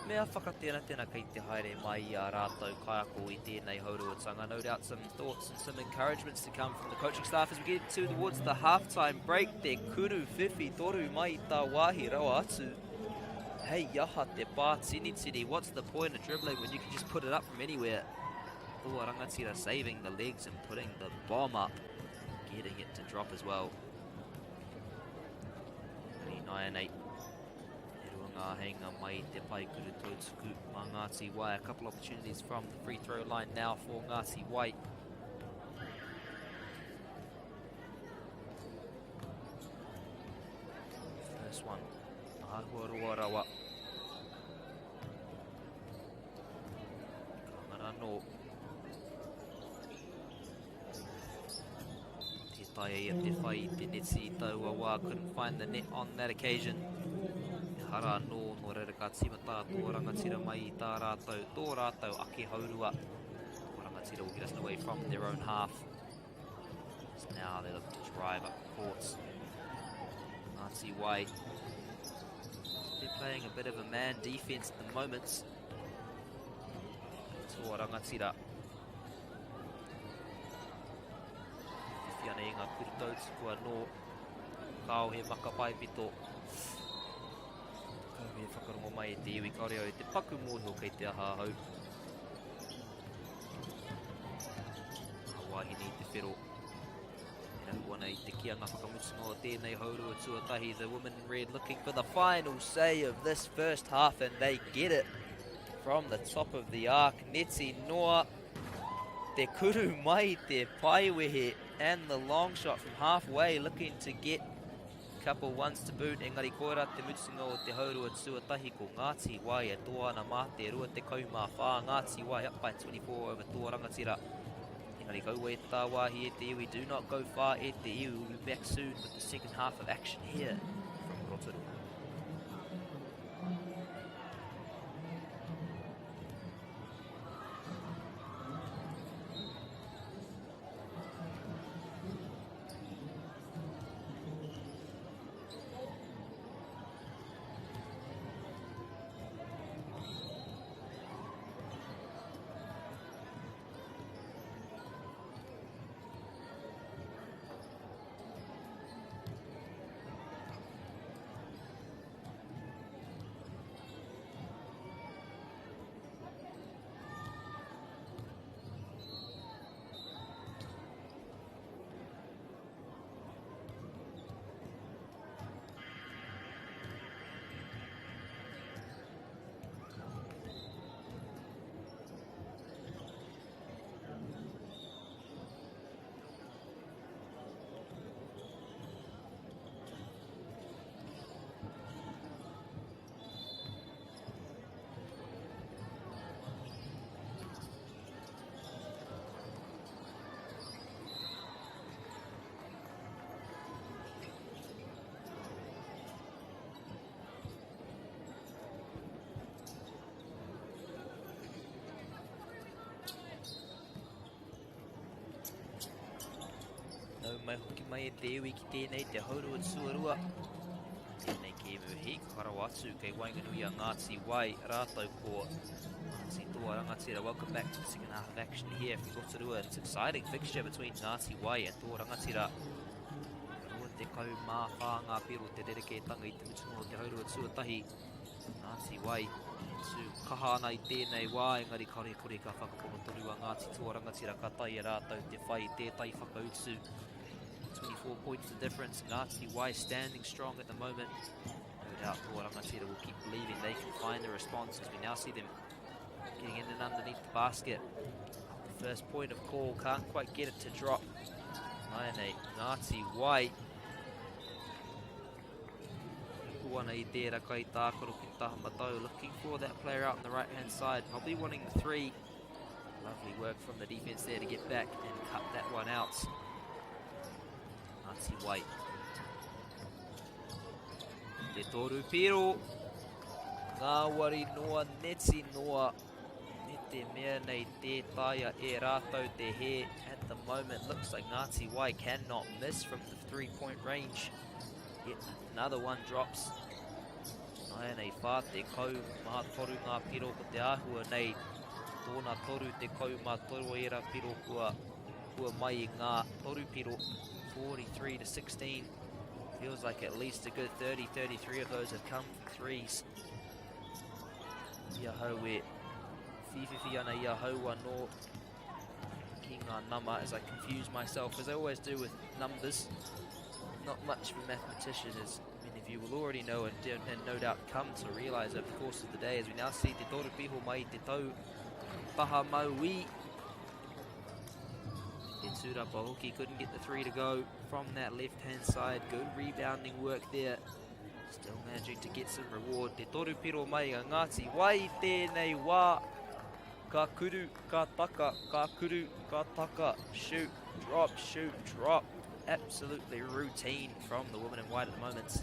Speaker 7: mea whakatenatena kei te haere mai i a rātou kaiako i tēnei hauruatanga. No doubt some thoughts and some encouragements to come from the coaching staff as we get towards the halftime break. Te kuru whiwhi toru mai i tā wāhi rawa atu. Hei aha te pā tinitini. What's the point of dribbling when you can just put it up from anywhere? Toa rangatira saving the legs and putting the bomb up. Getting it to drop as well. 39-8. He rua ngā heinga mai te paekuru tautuku mā Ngāti Wai. A couple opportunities from the free throw line now for Ngāti Wai. First one, āhua roa rawa. Ka ngana nō. Te taea ia te whai i te neti i taua wā, couldn't find the net on that occasion. He hara anō nō reira ka tīmata tō rangatira mai i tā rātou, tō rātou ake haurua. Rangatira will get us away from their own half. So now they look to drive up the courts. Ngāti Wai. They're playing a bit of a man defense at the moment. Toa Rangatira. Whiwhi ana i ngā kuru tautuku anō. Kao he makapai pito. Kau he whakarongo mai e te iwi kaore au e te paku mōhio kei te aha ahau. Ngā wāhine i te whero. E rapu ana i te kianga whakamutunga o tēnei haurua tuatahi. The women in red looking for the final say of this first half and they get it from the top of the arc. Neti Noa, te kuru mai te paiwehe and the long shot from halfway looking to get couple ones to boot engari koira te mutunga o te haurua tuatahi ko Ngāti Wai e toa ana mā te 24 Ngāti Wai up by 24 over Toa Rangatira. Engari kaua e tāwāhi e te iwi, do not go far e te iwi, we'll be back soon with the second half of action here from Rotorua. Nau mai hoki mai e te iwi ki tēnei te haurua tuarua. Tēnei kēmu hīkaka rawa atu kei waenganui a Ngāti Wai rātou ko Ngāti Toa Rangatira. Welcome back to the second half of action here from Rotorua. It's exciting fixture between Ngāti Wai and Toa Rangatira. 24 ngā piro te rerekētanga i te mutunga o te haurua tuatahi. Ngāti Wai e tū kaha ana i tēnei wā, engari kāore e kore ka whakapono tonu a Ngāti Toa Rangatira ka taea rātou te whai i tētahi whakautu. 24 points the difference, Ngāti Wai standing strong at the moment. No doubt Toa Rangatira will keep believing they can find a response as we now see them getting in and underneath the basket. The first point of call, can't quite get it to drop. Naianei, Ngāti Wai Tuku ana i tērā kai tākaro ki taha matau, looking for that player out on the right-hand side, probably wanting the three. Lovely work from the defense there to get back and cut that one out. Ngāti Wai. Te toru piro. Ngāwari noa, neti noa. Me te mea nei tē taea e rātou te hē at the moment. Looks like Ngāti Wai cannot miss from the three-point range. Yet another one drops. Nāianei whā te kau mā toru ngā piro ko te āhua nei. Tōna toru te kau mā toru era piro kua, kua mai i ngā toru piro. 43 to 16. Feels like at least a good 30, 33 of those have come from threes. I ahau e whiwhiwhi ana i ahau anō ki ngā nama as I confuse myself, as I always do with numbers. Not much of a mathematician, as many of you will already know and, and no doubt come to realise over the course of the day, as we now see Te Toru Piho mai te tau taha maui. Te Tūrapa hoki couldn't get the three to go from that left-hand side. Good rebounding work there. Still managing to get some reward. Te toru piro mai a Ngāti Wai tēnei wā. Ka kuru, ka taka, ka kuru, ka taka. Shoot, drop, shoot, drop. Absolutely routine from the woman in white at the moment.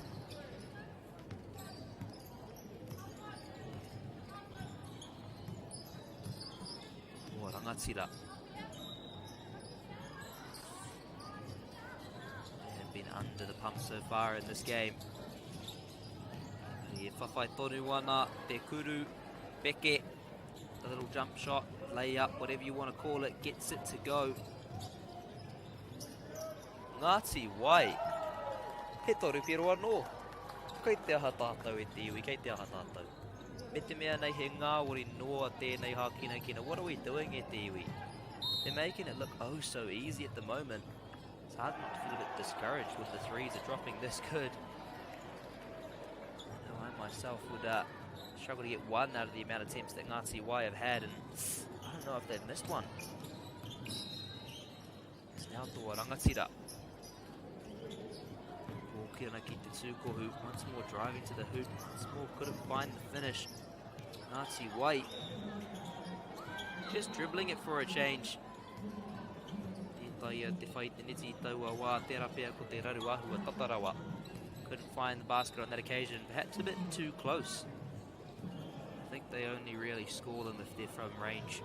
Speaker 7: Oh, rangatira. Under the pump so far in this game. E whawhai tonu ana te kuru, peke, the little jump shot, lay up, whatever you want to call it, gets it to go. Ngāti Wai, he toru piro anō. Kei te aha tātou e te iwi, kei te aha tātou. Me te mea nei he ngāwari noa tēnei hākinakina. What are we doing e te iwi? They're making it look oh so easy at the moment. It's hard not to feel a bit discouraged when the threes are dropping this good. I know I myself would uh, struggle to get one out of the amount of attempts that Ngāti Wai have had, and I don't know if they've missed one. It's now Toa Rangatira. Kōkirana ki te tūkohu, once more driving to the hoop, once more couldn't find the finish. Ngāti Wai just dribbling it for a change. Tē taea te whai te neti i taua wā, tērā pea ko te raru āhua tata rawa. Couldn't find the basket on that occasion, perhaps a bit too close. I think they only really score them if they're from range.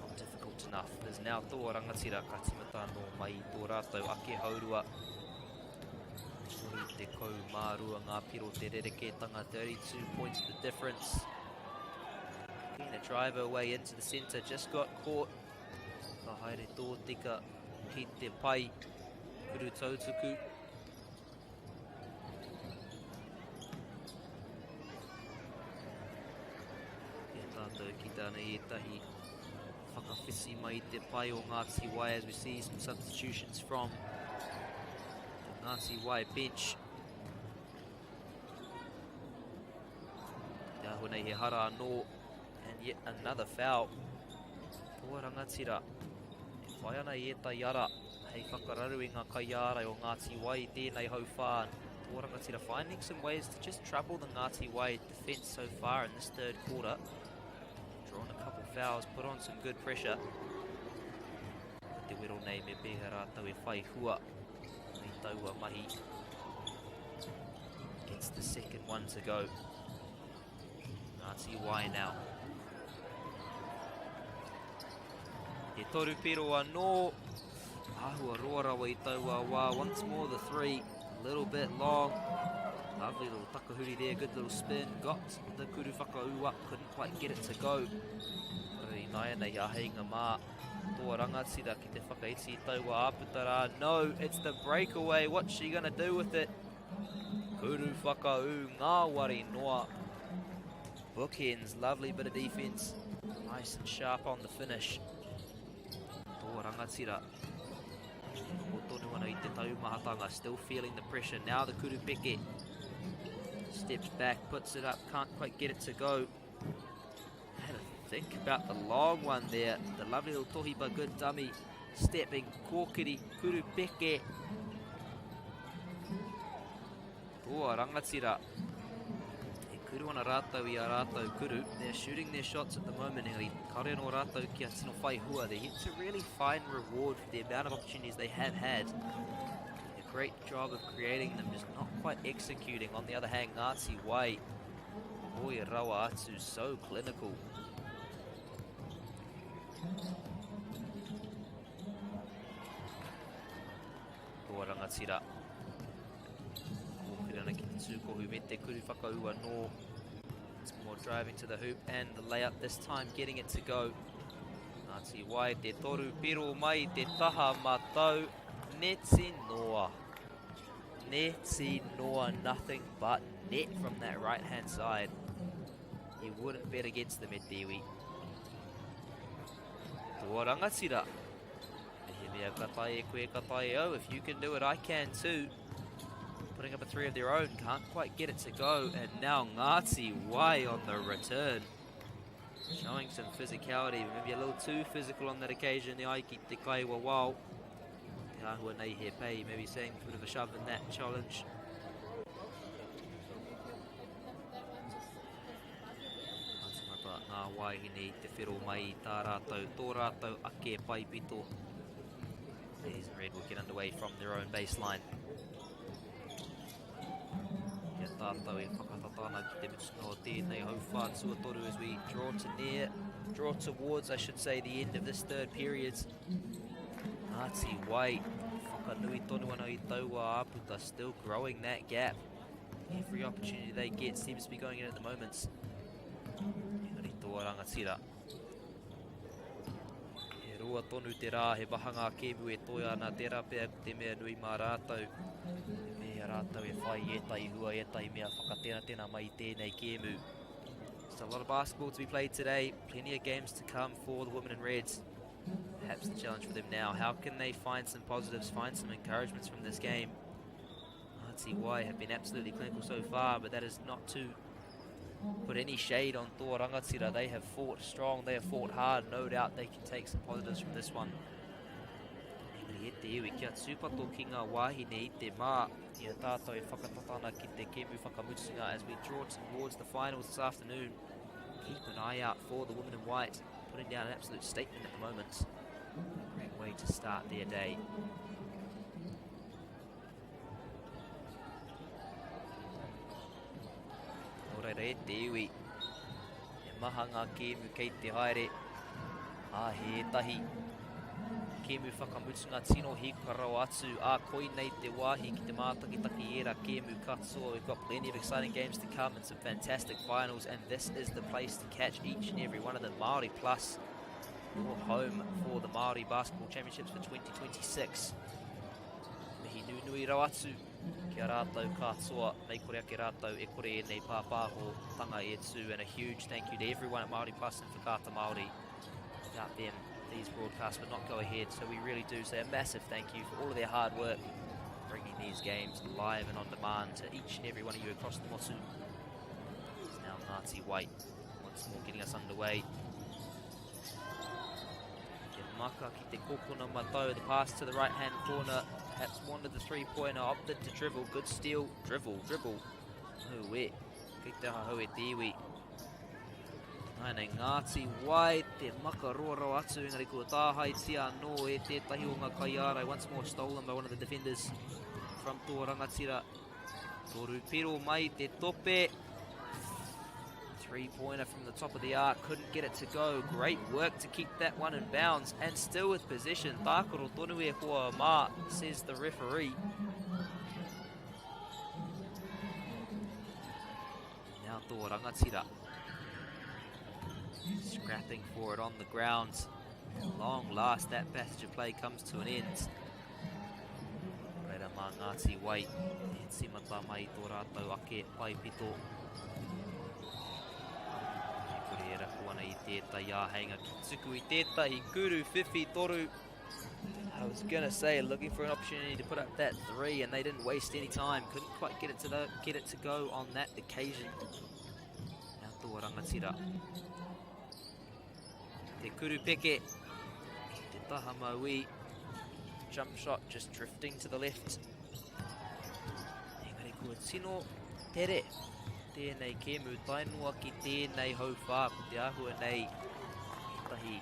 Speaker 7: Not difficult enough. There's now Toa Rangatira ka timata nō mai i tō rātou ake haurua. 32 ngā piro te rerekētanga, 32 points the difference. Again, a drive away into the centre, just got caught. Ka haere tōtika ki te pai. Kuru tautuku. Kia tātou ki tāna i ētahi whakawhiti mai te pai o Ngāti Wai as we see some substitutions from the Ngāti Wai bench. Te āhua nei he hara anō and yet another foul. Toa rangatira e whai ana i ētahi ara hei whakararu i ngā kaiārai o Ngāti Wai i tēnei hauwhā. Toa rangatira finding some ways to just trouble the Ngāti Wai defence so far in this third quarter. Drawn a couple fouls, put on some good pressure. Te wero nei me pēhea rātou e whai hua i taua mahi. Gets the second one to go. Ngāti Wai now. He toru piro anō. Āhua roa rawa i taua wā. Once more the three. A little bit long. Lovely little takahuri there. Good little spin. Got the kuru whakaū up. Couldn't quite get it to go. Rei nāianei a heinga mā. Toa rangatira ki te whakaiti i taua āputa rā. No, it's the breakaway. What's she gonna do with it? Kuru whakaū, ngāwari noa. Bookends, lovely bit of defense. Nice and sharp on the finish. Toa rangatira. Rongo tonu ana i te taumahatanga, still feeling the pressure. Now the Kuru Peke steps back, puts it up, can't quite get it to go. Had a think about the long one there. The lovely little tohipa, good dummy. Stepping, kōkiri, Kuru Peke. Toa rangatira. E kuru ana rātou i a rātou kuru. They're shooting their shots at the moment, engari kare anō rātou kia tino whai hua. They're yet to really find reward for the amount of opportunities they have had. A great job of creating them, just not quite executing. On the other hand, Ngāti Wai, Oi rawa atu, so clinical. Toa rangatira. Kōkiri ana ki te tūkohu me te kuru whakaū anō. It's more driving to the hoop and the layup this time getting it to go. Ngāti Wai te toru piro mai te taha matau. Neti noa. Neti noa, nothing but net from that right hand side. You wouldn't bet against them e te iwi. Toa rangatira. Mehemea ka tae e koe, ka tae e au. If you can do it, I can too. Putting up a three of their own, can't quite get it to go. And now Ngāti Wai on the return. Showing some physicality, maybe a little too physical on that occasion. The Aiki Te Kaiwa Wao. Te āhua nei he pei, maybe saying a bit of a shove in that challenge. Ka tīmata ngā wāhine i te whero mai i tā rātou, tō rātou ake paipito. Ladies in red will get underway from their own baseline. Kia tātou e whakatata ana ki te mutunga o tēnei hauwhā tuatoru as we draw to near, draw towards, I should say, the end of this third period. Ngāti Wai. whakanui tonu ana i taua āputa, still growing that gap. Every opportunity they get seems to be going in at the moment. Engari toa rangatira. He roa tonu te rā, he maha ngā kēmu e toe ana, tērā pea ko te mea nui mā rātou. Me pēhea rātou e whai i ētahi hua, ētahi mea whakatenatena mai i tēnei kēmu. Just a lot of basketball to be played today, plenty of games to come for the women in reds. Perhaps the challenge for them now, how can they find some positives, find some encouragements from this game? Ngāti Wai have been absolutely clinical so far, but that is not to put any shade on Toa Rangatira. They have fought strong, they have fought hard. No doubt they can take some positives from this one. Engari e te iwi, kia tūpato ki ngā wāhine i te mā i a tātou e whakatata ana ki te kēmu whakamutunga as we draw towards the finals this afternoon. Keep an eye out for the women in white, putting down an absolute statement at the moment. Great way to start their day. Nō reira e te iwi, he maha ngā kēmu kei te haere, ā, he ētahi kēmu whakamutunga tino hīkoka rawa atu, ā, koinei te wāhi ki te mātakitaki i ērā kēmu katoa. We've got plenty of exciting games to come and some fantastic finals, and this is the place to catch each and every one of them. Māori Plus, your home for the Māori Basketball Championships for 2026. Mihi nunui rawa atu ki a rātou katoa, mei kore ake rātou e kore ēnei pāpāhotanga e tū, and a huge thank you to everyone at Māori Plus and Whakaata Māori. Without them, these broadcasts would not go ahead, so we really do say a massive thank you for all of their hard work bringing these games live and on demand to each and every one of you across the motu. It's now Ngāti Wai once more getting us underway. Te maka ki te kokona matau, the pass to the right hand corner. Perhaps wanted the three-pointer, opted to dribble. Good steal, dribble, dribble. Oh, e. Kei te hahau e te iwi. Nāinei Ngāti Wai, te maka roa rawa atu, engari kua tāhaetia anō e tētahi o ngā kaiārai. Once more stolen by one of the defenders from Toa Rangatira. Toru piro mai te tope. Three-pointer from the top of the arc. Couldn't get it to go. Great work to keep that one in bounds. And still with possession. Tākaro tonu e hoa mā, says the referee. Now tō rangatira. Scrapping for it on the ground. Long last, that passage of play comes to an end. Reira mā Ngāti Wai e tīmata mai i tō rātou ake paepito. E kore e rapu ana i tētahi āheinga ki tuku i tētahi kuru whiwhi toru. I was gonna say, looking for an opportunity to put up that three, and they didn't waste any time. Couldn't quite get it to the, get it to go on that occasion. Now tō rangatira. Te kuru peke, te taha mauī, jump shot just drifting to the left. Engari kua tino tere tēnei kēmu, tae noa ki tēnei hauwhā, ko te āhua nei ētahi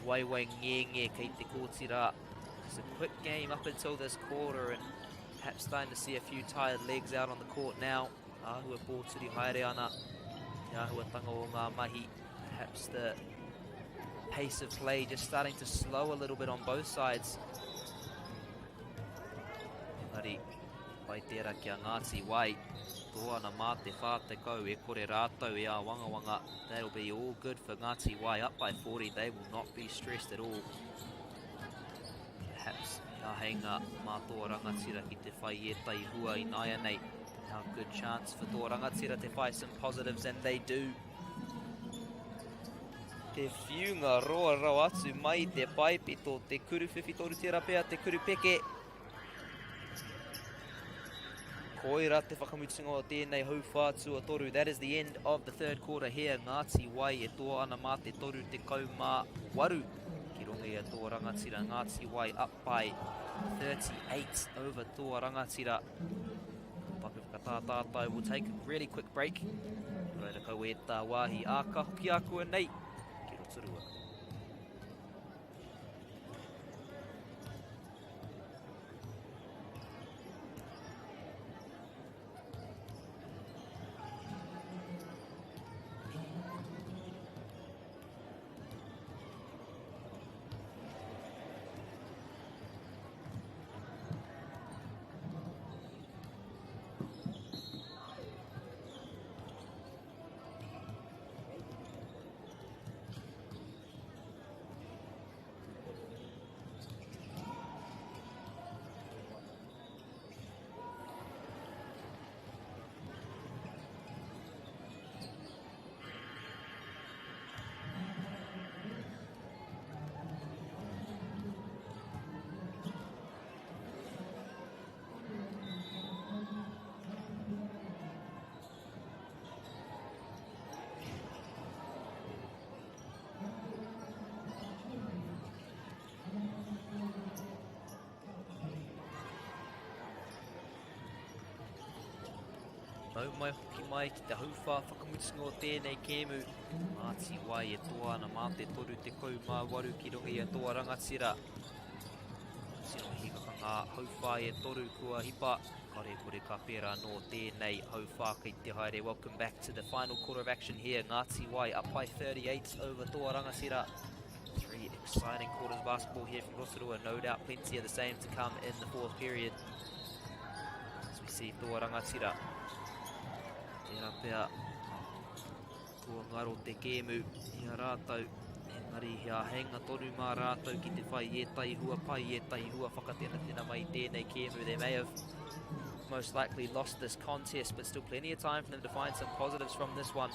Speaker 7: waiwai ngenge kei te kōti rā. It's a quick game up until this quarter and perhaps starting to see a few tired legs out on the court now. Āhua pōturi haere ana te āhuatanga o ngā mahi. Perhaps the pace of play just starting to slow a little bit on both sides. Engari, pai tērā ki a Ngāti Wai. Tō ana mā te 40 e kore rātou e āwangawanga. That'll be all good for Ngāti Wai. Up by 40, they will not be stressed at all. Perhaps he āheinga mā tō rangatira ki te whai ētahi hua ināianei. Now good chance for tō rangatira te whai some positives, and they do. Te whiunga roa rawa atu mai i te paepito, te kuru whiwhi toru tērā pea, te kuru peke. Koira te whakamutunga o tēnei hauwhā tuatoru. That is the end of the third quarter here. Ngāti Wai e toa ana mā te 38 ki runga i a Toa Rangatira. Ngāti Wai up by 38 over Toa Rangatira. Paku whakatā tātou. We'll take a really quick break. Reira kau e tā wāhi. Ā, ka hoki ākua nei ki Rotorua. Nau mai hoki mai ki te hauwhā whakamutunga o tēnei kēmu. Ngāti Wai e toa ana mā te 38 ki runga i a Toa Rangatira. Tino hikaka ngā hauwhā e toru kua hipa. Kare kore ka pērā nō tēnei hauwhā kei te haere. Welcome back to the final quarter of action here. Ngāti Wai up by 38 over Toa Rangatira. Three exciting quarters of basketball here from Rotorua. No doubt plenty of the same to come in the fourth period. As we see Toa Rangatira. Tērā pea kua ngaro te kēmu i a rātou. Engari he āheinga tonu mā rātou ki te whai ētahi hua pai, ētahi hua whakatenatena mai i tēnei kēmu. They may have most likely lost this contest, but still plenty of time for them to find some positives from this one.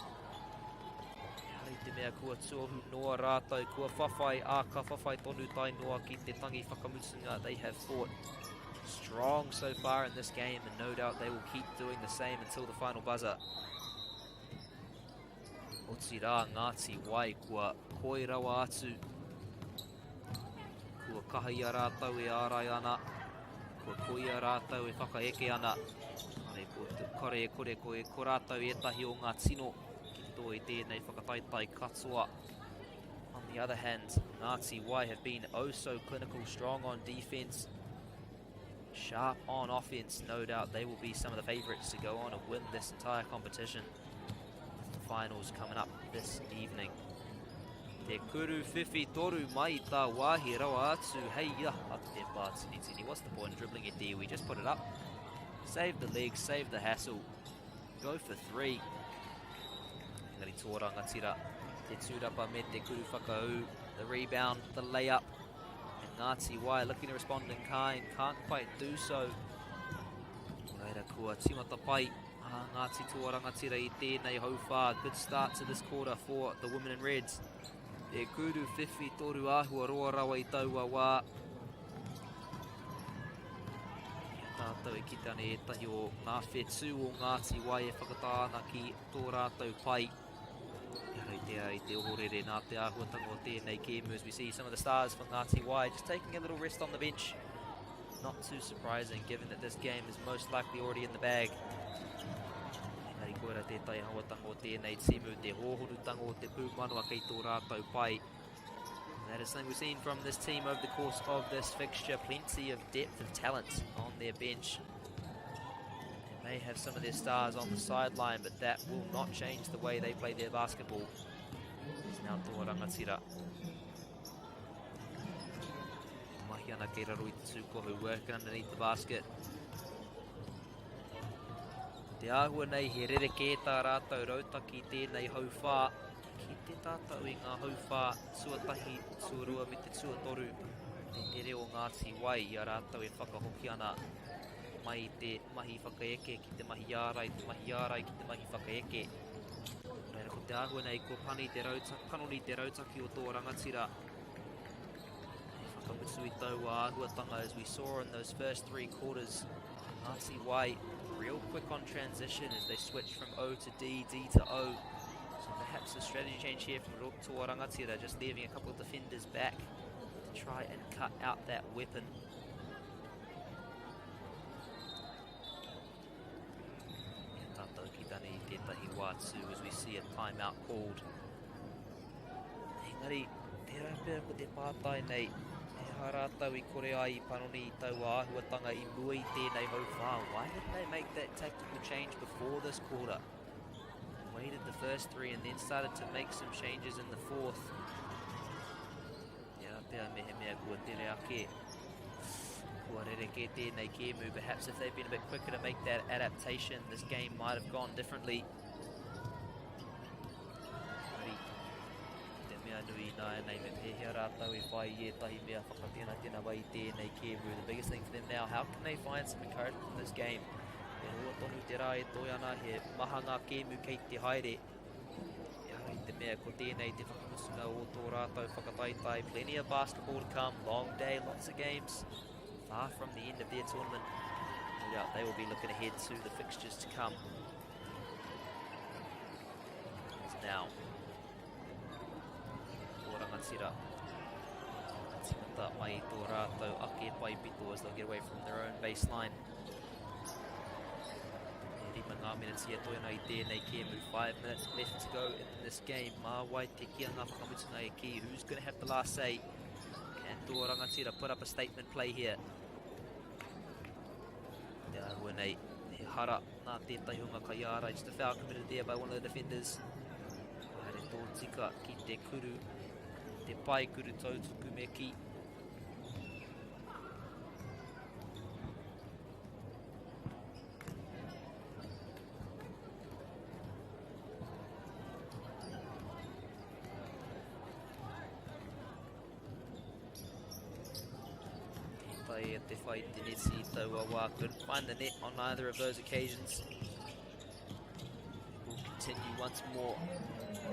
Speaker 7: Ehara i te mea kua tuohu noa rātou, kua whawhai, ā, ka whawhai tonu tae noa ki te tangi whakamutunga. They have fought strong so far in this game and no doubt they will keep doing the same until the final buzzer. Otirā Ngāti Wai kua koi rawa atu. Kua kaha i a rātou e ārai ana, kua koia rātou e whakaeke ana. Kare, ko, kare e kore ko, e, ko rātou ētahi o ngā tino ki te toa i tēnei whakataetae katoa. On the other hand, Ngāti Wai have been oh so clinical, strong on defense, sharp on offense. No doubt they will be some of the favourites to go on and win this entire competition. With the finals coming up this evening. Te kuru whiwhi toru mai tā wāhi rawa atu hei ia a te pātinitini. What's the point in dribbling it there? We just put it up. Save the legs, save the hassle. Go for three. Engari tō rangatira. Te tūrapa me te kuru whakaū. The rebound, the layup. And Ngāti Wai looking to respond in kind. Can't quite do so. Reira kua tīmata pai a Ngāti Toa Rangatira i tēnei hauwhā. Good start to this quarter for the women in reds. Te kuru whiwhi toru āhua roa rawa i taua wā. I a tātou e kite ana ētahi o ngā whetū o Ngāti Wai e whakatā ana ki tō rātou pai. Ehara i te, i te ohorere nā te āhuatanga o tēnei kēmu as we see some of the stars for Ngāti Wai just taking a little rest on the bench. Not too surprising given that this game is most likely already in the bag. Engari koira tētahi hauatanga o tēnei timu, te hōhonutanga o te pūmanawa kei tō rātou pai. And that is something we've seen from this team over the course of this fixture. Plenty of depth of talent on their bench. They may have some of their stars on the sideline, but that will not change the way they play their basketball. It's now Toa Rangatira. Mahi ana kei raro i te tūkohu, working underneath the basket. Te āhua nei he rerekē tā rātou rautaki tēnei hauwhā. Kite tātou i ngā hauwhā tuatahi, tuarua me te tuatoru te tere o Ngāti Wai i a rātou e whakahoki ana mai i te mahi whakaeke ki te mahi ārai, te mahi ārai ki te mahi whakaeke. Reira ko te āhua nei kua pani te rauta, panoni te rautaki o tō rangatira. Hei whakamutu i taua āhuatanga as we saw in those first three quarters. Ngāti Wai real quick on transition as they switch from O to D, D to O. So perhaps a strategy change here from Toa Rangatira, just leaving a couple of defenders back to try and cut out that weapon. Tātou ki tani i tētahi wātu as we see a timeout called. Engari, tērā pea ko te pātai nei, he aha rātou i kore ai i panoni i taua āhuatanga i mua i tēnei hauwhā? Why didn't they make that tactical change before this quarter? Waited the first three and then started to make some changes in the fourth. Tērā pea mehemea kua tere ake, kua rerekē tēnei kēmu. Perhaps if they'd been a bit quicker to make that adaptation, this game might have gone differently. Engari, te mea nui ināianei me pēhea rātou e whai i ētahi mea whakatenatena mai i tēnei kēmu. The biggest thing for them now, how can they find some encouragement from this game? He roa tonu te rā e toe ana, he maha ngā kēmu kei te haere. Ehara i te mea ko tēnei te whakamutunga o tō rātou whakataetae. Plenty of basketball to come, long day, lots of games. Far from the end of their tournament. No doubt they will be looking ahead to the fixtures to come. As now, tō rangatira tīmata mai i tō rātou ake paipito as they'll get away from their own baseline. Rima ngā miniti e toe ana i tēnei kēmu. 5 minutes left to go in this game. Mā wai te kia ngā whakamutunga e ki. Who's going to have the last say? Can Toa Rangatira put up a statement play here? Te āhua nei, he hara nā tētahi o ngā kaiārai. Just a foul committed there by one of the defenders. Haere tō tika ki te kuru, te pae kuru tautuku me ki. Pai te whai te neti i taua wā. Couldn't find the net on either of those occasions. Will continue once more.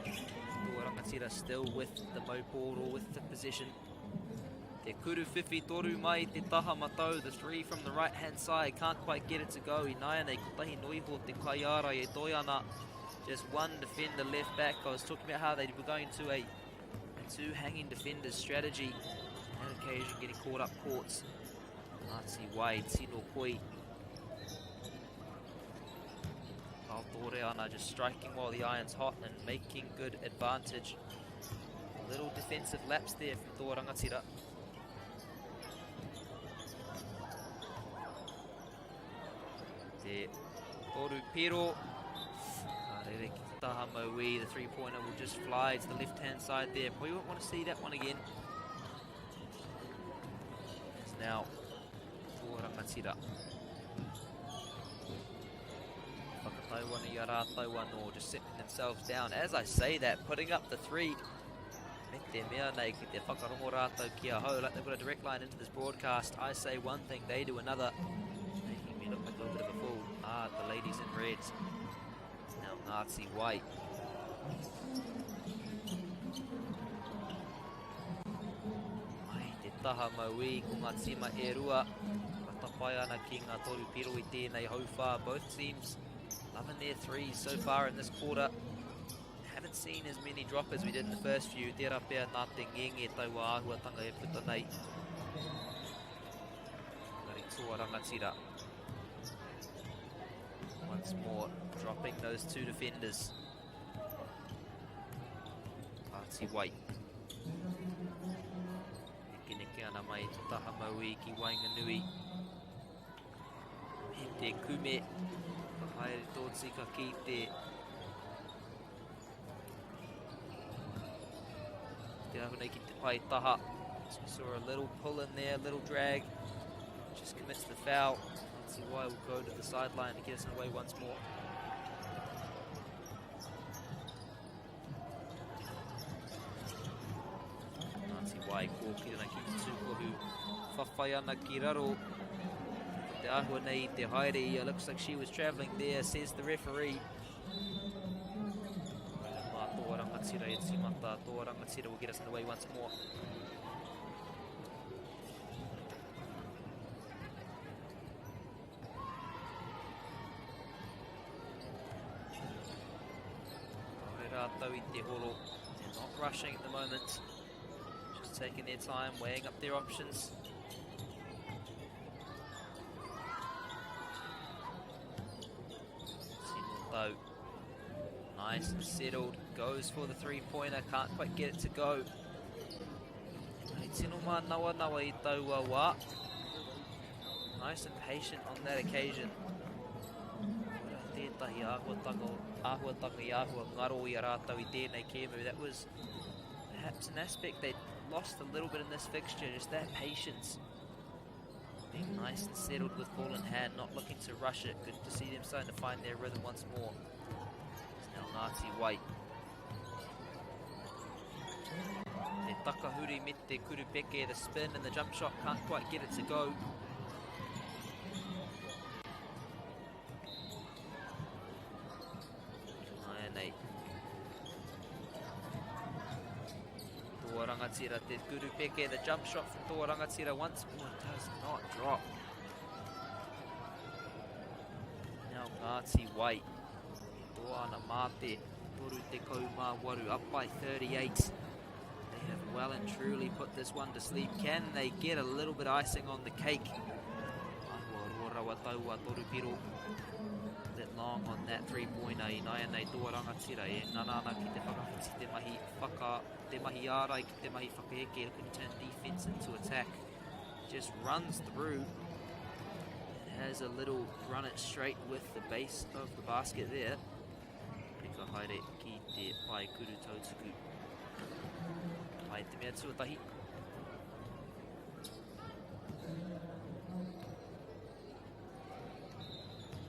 Speaker 7: Toa Rangatira still with the Maupōro with the possession. Te kuru whiwhi toru mai te taha matau, the three from the right hand side, can't quite get it to go. Ināianei, kotahi noa iho te kaiārai e toe ana. Just one defender left back. I was talking about how they were going to a two hanging defenders strategy. On that occasion, getting caught up courts. Ngāti Wai, tino koi. Ana just striking while the iron's hot and making good advantage. A little defensive lapse there from Toa Rangatira. Te toru piro. Rere ki te taha maui. The three-pointer will just fly to the left-hand side there. Probably won't want to see that one again. It's now Toa Rangatira. Whakatau ana i a rātou anō, just settling themselves down. As I say that, putting up the three. Me te mea nei ki te whakarongo rātou ki ahau, like they've got a direct line into this broadcast. I say one thing, they do another. Making me look like a little bit of a fool. The ladies in red. It's now Ngāti Wai. Ai, te taha maui, ko ngā tīma e rua. Ka tapae ana ki ngā toru piro i tēnei hauwhā. Both teams loving their threes so far in this quarter. Haven't seen as many drop as we did in the first few. Tērā pea nā te ngenge taua āhuatanga e puta nei. Engari Toa Rangatira. Once more, dropping those two defenders. Ngāti Wai. Neke neke ana mai te taha maui ki waenganui. He te kume. Ka haere tō tika ki te Te ahu nei ki te pai taha. So we saw a little pull in there, a little drag. Just commits the foul. Let's see why we'll go to the sideline to get us away once more. Ngāti Wai kōkiri ana ki te tūkohu. Whawhai ana ki raro. Te āhua nei te haere ia. Looks like she was travelling there, says the referee. Mā Toa Rangatira e tīmata. Toa Rangatira will get us underway once more. Kāore rātou i te horo. They're not rushing at the moment. Just taking their time, weighing up their options. Tino tau. Nice and settled. Goes for the three-pointer. Can't quite get it to go. Hei tino mā nawa nawa i taua wā. Nice and patient on that occasion. Koira tētahi āhuatanga, āhuatanga i āhua ngaro i a rātou i tēnei kēmu. That was perhaps an aspect they lost a little bit in this fixture, just that patience. Being nice and settled with ball in hand, not looking to rush it. Good to see them starting to find their rhythm once more. It's now Ngāti Wai. Te takahuri me te kurupeke, the spin and the jump shot, can't quite get it to go. Naianei. Toa Rangatira, te kurupeke, the jump shot from Toa Rangatira once more does not drop. Now Ngāti Wai. Toa ana mā te toru te kau mā waru, up by 38. They have well and truly put this one to sleep. Can they get a little bit icing on the cake? Ahua roa rawa taua toru piro. That long on that three-pointer. Ināianei toa rangatira e ngana ana ki te whakawhiti te mahi whaka, te mahi ārai ki te mahi whakaheke, looking to turn defense into attack. Just runs through and has a little run it straight with the base of the basket there. Rika haere ki te pae kuru tautuku. Mai te mea tuatahi.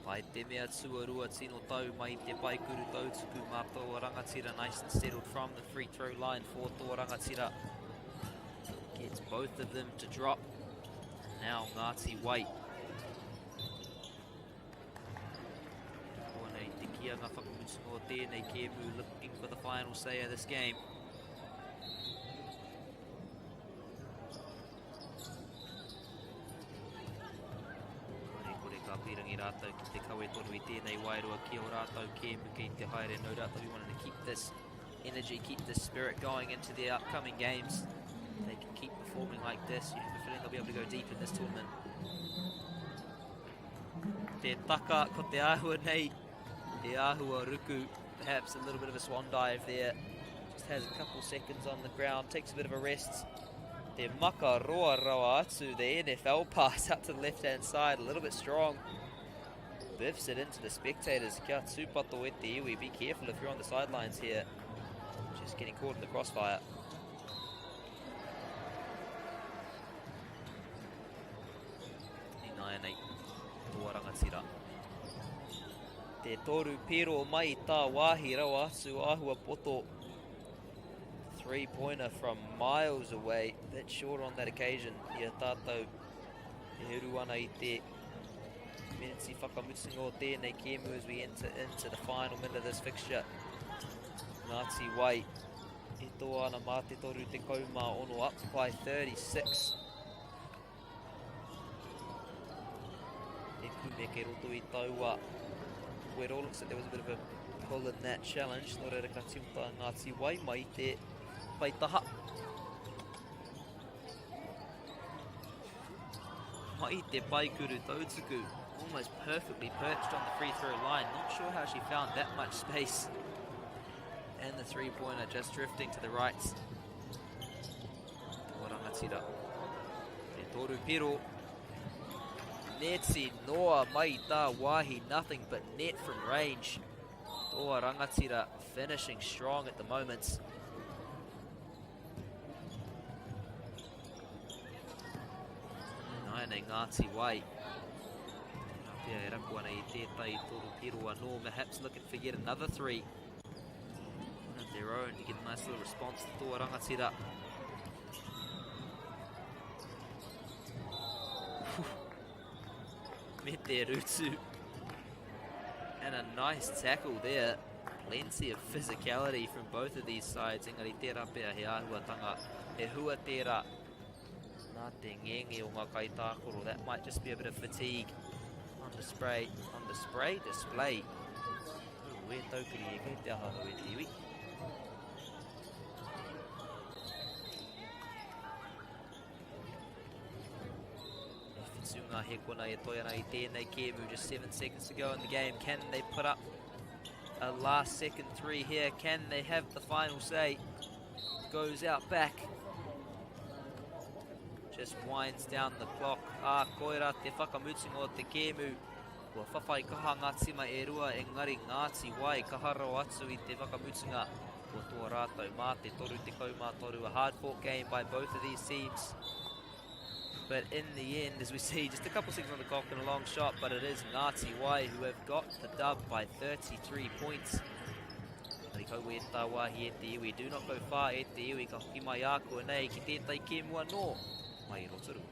Speaker 7: Mai te mea tuarua tino tau mai te pae kuru tautuku mā Toa Rangatira. Nice and settled from the free throw line for Toa Rangatira. Gets both of them to drop. Now Ngāti Wai. Koinei te kianga whakamutunga o tēnei kēmu, looking for the final say of this game. Kore kore ka pīrangi rātou ki te kawe tonu i tēnei wairua ki o rātou kēmu kei te haere. No doubt they'll be wanting to keep this energy, keep this spirit going into their upcoming games. If they can keep performing like this, you have a feeling they'll be able to go deep in this tournament. Te taka ko te āhua nei, te āhua ruku, perhaps a little bit of a swan dive there. Just has a couple seconds on the ground, takes a bit of a rest. Te maka roa rawa atu, the NFL pass out to the left-hand side, a little bit strong. Biffs it into the spectators. Kia tūpato e te iwi, be careful if you're on the sidelines here. Just getting caught in the crossfire. Ināianei, toa rangatira. Te toru piro mai tā wāhi rawa atu āhua poto. Three-pointer from miles away. Bit short on that occasion. I a tātou e uru ana i te miniti whakamutunga o tēnei kēmu as we enter into the final minute of this fixture. Ngāti Wai e toa ana mā te 36 up by 36. Te kume kei roto i taua wero. Looks like there was a bit of a pull in that challenge. Nō reira ka tīmata Ngāti Wai mai te paitaha. Mai te paikuru tautuku. Almost perfectly perched on the free throw line. Not sure how she found that much space. And the three-pointer just drifting to the right. Toa rangatira. Te toru piro. Neti noa mai tā wāhi. Nothing but net from range. Toa rangatira finishing strong at the moment. Nāianei Ngāti Wai. Tērā pea e rapu ana i tētahi toru piro anō. Perhaps looking for yet another three. One of their own to get a nice little response to Toa Rangatira. Me te rutu. And a nice tackle there. Plenty of physicality from both of these sides. Engari tērā pea he āhuatanga, he hua tērā nā te ngenge o ngā kaitākaro. That might just be a bit of fatigue on display, on display, display. Ue taukiri e kei te aha hau e te iwi. E whitu ngā hekona e toi ana i tēnei kēmu. Just 7 seconds to go in the game. Can they put up a last second three here? Can they have the final say? Goes out back. Just winds down the clock. Ah, koira te whakamutunga o te kēmu. Kua whawhai kaha ngā tima e rua, engari Ngāti Wai kaha rawa atu i te whakamutunga. Kua toa rātou mā te 33, a hard fought game by both of these teams. But in the end, as we see, just a couple seconds on the clock and a long shot, but it is Ngāti Wai who have got the dub by 33 points. Engari kaua e tā wāhi e te iwi, do not go far e te iwi, ka hoki mai a koe nei ki tētahi kēmu anō mai i Rotorua.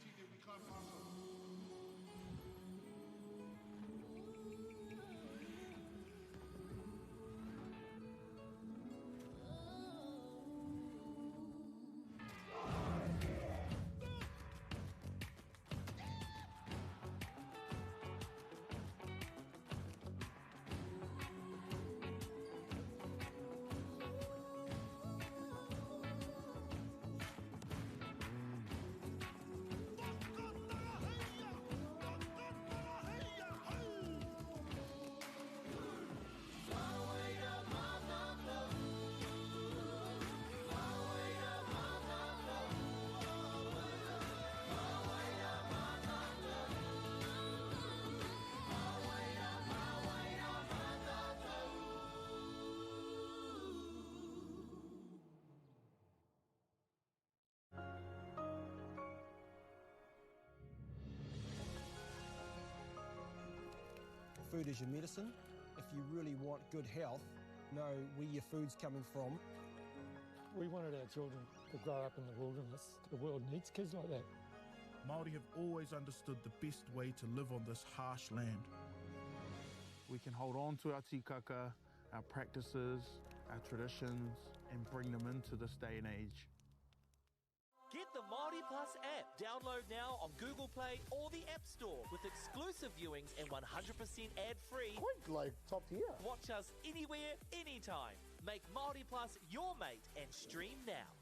Speaker 2: opportunity that we can't pass up.
Speaker 3: Food is your medicine. If you really want good health, know where your food's coming from.
Speaker 4: We wanted our children to grow up in the wilderness. The world needs kids like that.
Speaker 2: Māori have always understood the best way to live on this harsh land.
Speaker 5: We can hold on to our tikaka, our practices, our traditions, and bring them into this day and age.
Speaker 6: Get the Māori Plus app. Download now on Google Play or the App Store with exclusive viewings and 100% ad-free.
Speaker 8: Quite like top tier.
Speaker 6: Watch us anywhere, anytime. Make Māori Plus your mate and stream now.